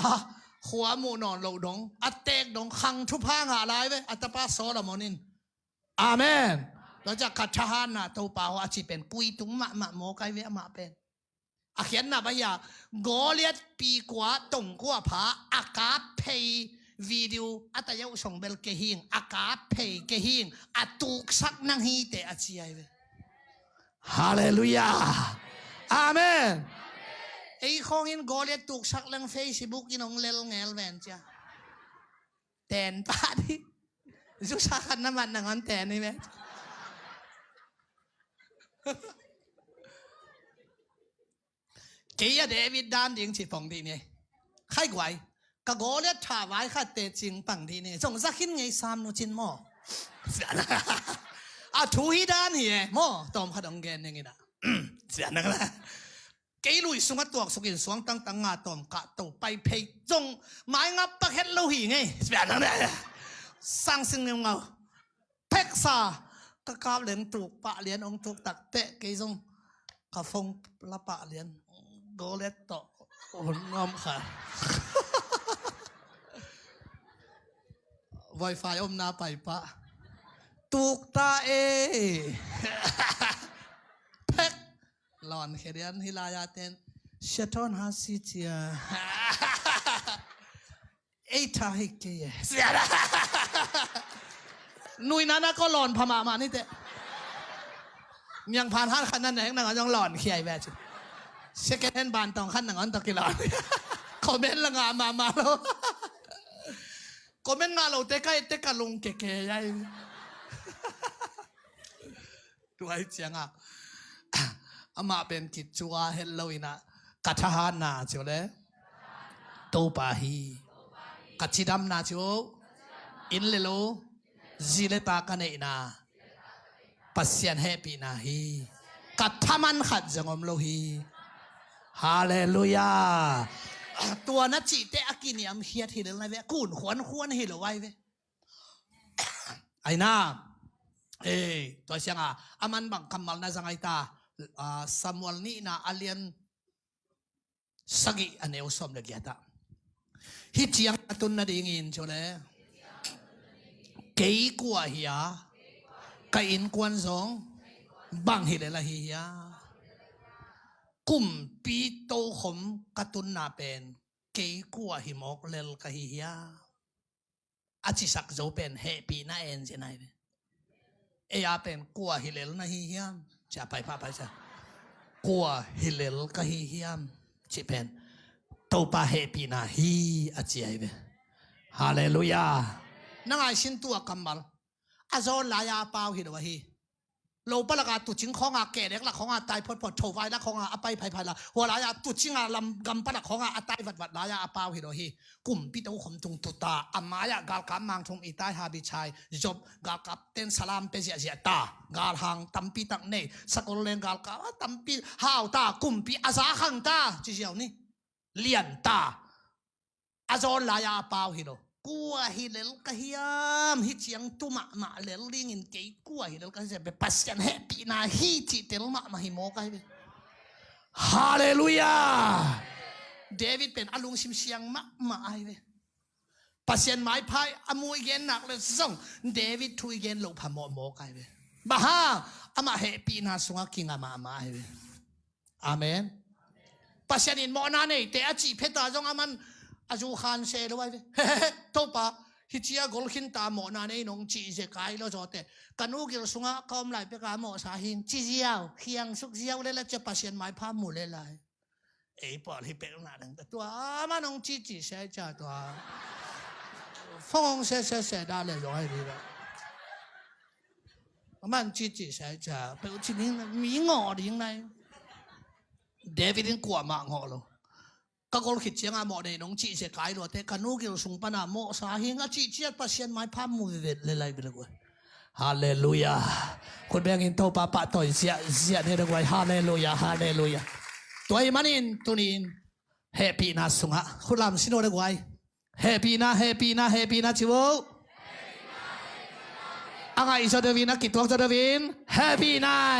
khua muh nawn loh dong a teek dong khang thupha ngah lai ve a tapa Solomon in. Amen. Tua ciah ka thahatna Topa aw a ci pen kui tung mahmah maw kai ve amah pen. A khiatna bang hiah Goliath pi kua tong kua pha a kap phei video a ta yauh song bel kei hing a kap phei kei hing a tuksak nang hi te a ci ai ve. Halleluiah. Amen. Ei khawngin Goliath tuksak leng Facebook in hong lel ngel ven cia. Ten pah dih. Zusa khat na mat nangawn ten hi ve. Kei a David dan ding ci pong dih ni. Khai guai. Ka Goliath tha vai khat te cing pang dih ni. Zong zakhin ngei sam nu cin maw. A thu hi dan hi e maw. Tawm khat hong gen ning ina. Kei lui sungah tuak sukin suang tangtang nga tawm kah to pai phei zong mai ngap pak het lo hi ngei. Sang sing ngau ngau. Pheksa ka kap leng tuk pah lian ong tuk tak teh kei zong ka phone la pah lian. Goliath tawh hun ngam kha. Wi-Fi omna pai pah. Tuk ta e. Phek. Lawn khia dian hi lai-a ten. Sia Thawn ha si cia. Ei tha hi kei e. Sia da. Nui nana ko lawn pha mahmah ni te. Niang phan han khan nan neng nang a zong lawn khia i ve ci. Second hand ban tawng khan nang on tawh ki lawn. Comment la ngah mahmah lo. Comment ngah lo te ka et te ka lung keke ai. Tuai ciangah amah pen kicua het lo inah ka thahatna cio le Topa hi. Ka cidamna cio inn le lo zi le ta ka neihna Pasian hehpihna hi. Ka thaman khat zong om lo hi. Halleluiah. Tua na cihte a kiniam khiat hi lel nai ve. Kun khuan khuan hi lo ai ve. Aina ei tua sianga a man bang kammal na zang ai ta. Samuel nihna a lian sagih a neu sawm le giatah hih ciang a tun nadingin cu le kei kua hi a ka innkuan zong bang hi le la hi hi a kumpi tokhom ka tunna pen kei kua hi mawk lel ka hi hi a. A cisak zo pen hehpihna en zen ai ve. Ei a pen kua hi lel na hi hiam? Cia pai pha pai cia kua hi lel ka hi hiam? Ci pen Topa hehpihna hi a ci ai ve. Halleluiah. Na ngaisin tua kammal a zawn lai-a a pau hi lo ahi. Lo palaka tucing khawnga kehlek lak khawnga tai photphot thovai lak khawnga a pai phaiphai la hualai-a tucinga lam gam palak khawnga a tai vatvat lai-a a pau hi lo hi. Kumpi tokhom tung tuta a mai-ah galkap mangthum i tai habichai zop galkap ten salam pe ziahziah ta galhang tampi tak nei sakol leng galkap a tampi hau ta kumpi a za khang ta ci ziau ni lian ta. A zawn lai-a a pau hi lo. Kua hi lel ka hiam? Hi ciang tu mahmah lel dingin kei kua hi lel ka hiam? Pasian hehpihna hi cih tel mahmah hi maw ka hi ve. Halleluiah. David pen a lungsim siang mahmah ai ve. Pasian maiphai a mu i gen nak le zong David thu i gen loh pha mawh maw ka hi ve. Baha amah hehpihna sungah kinga mahmah ai ve. Amen. Pasian in mawhna neite a cih pheta zong a man a zu khan se lo ai ve. Topa hi cia gol khinta mawhna nei nong cih ze kai lo zawte ka nu gil sungah ka om lai peka mawhsa hing ci ziau khiang suk ziau le la cia Pasian maipha mu le lai. Ei pawl hi pek na dang ta tua a man nong cih cih se cia tua. Fong se se se da le zong ai ve. A man cih cih sai ca peuh ci ding mi ngawh ding nai. David in kuamah ngawh lo. Ka gol khit cianga mawh nei nong cih sia kai luate ka nu gil sung pana mawhsa hing a cih ciat Pasian maipha mu vet le lai bel kua. Halleluia. Khut bengin Topa pahtawi ziahziah ni, de guai. Halleluia, halleluia. Tua ahih manin tuni-in hehpihna sungah khut lam sin aw, de guai. Hehpihna, hehpihna, hehpihna ci vo. A ngaih zaw deuh in, a kituak zaw deuh in, hehpihna.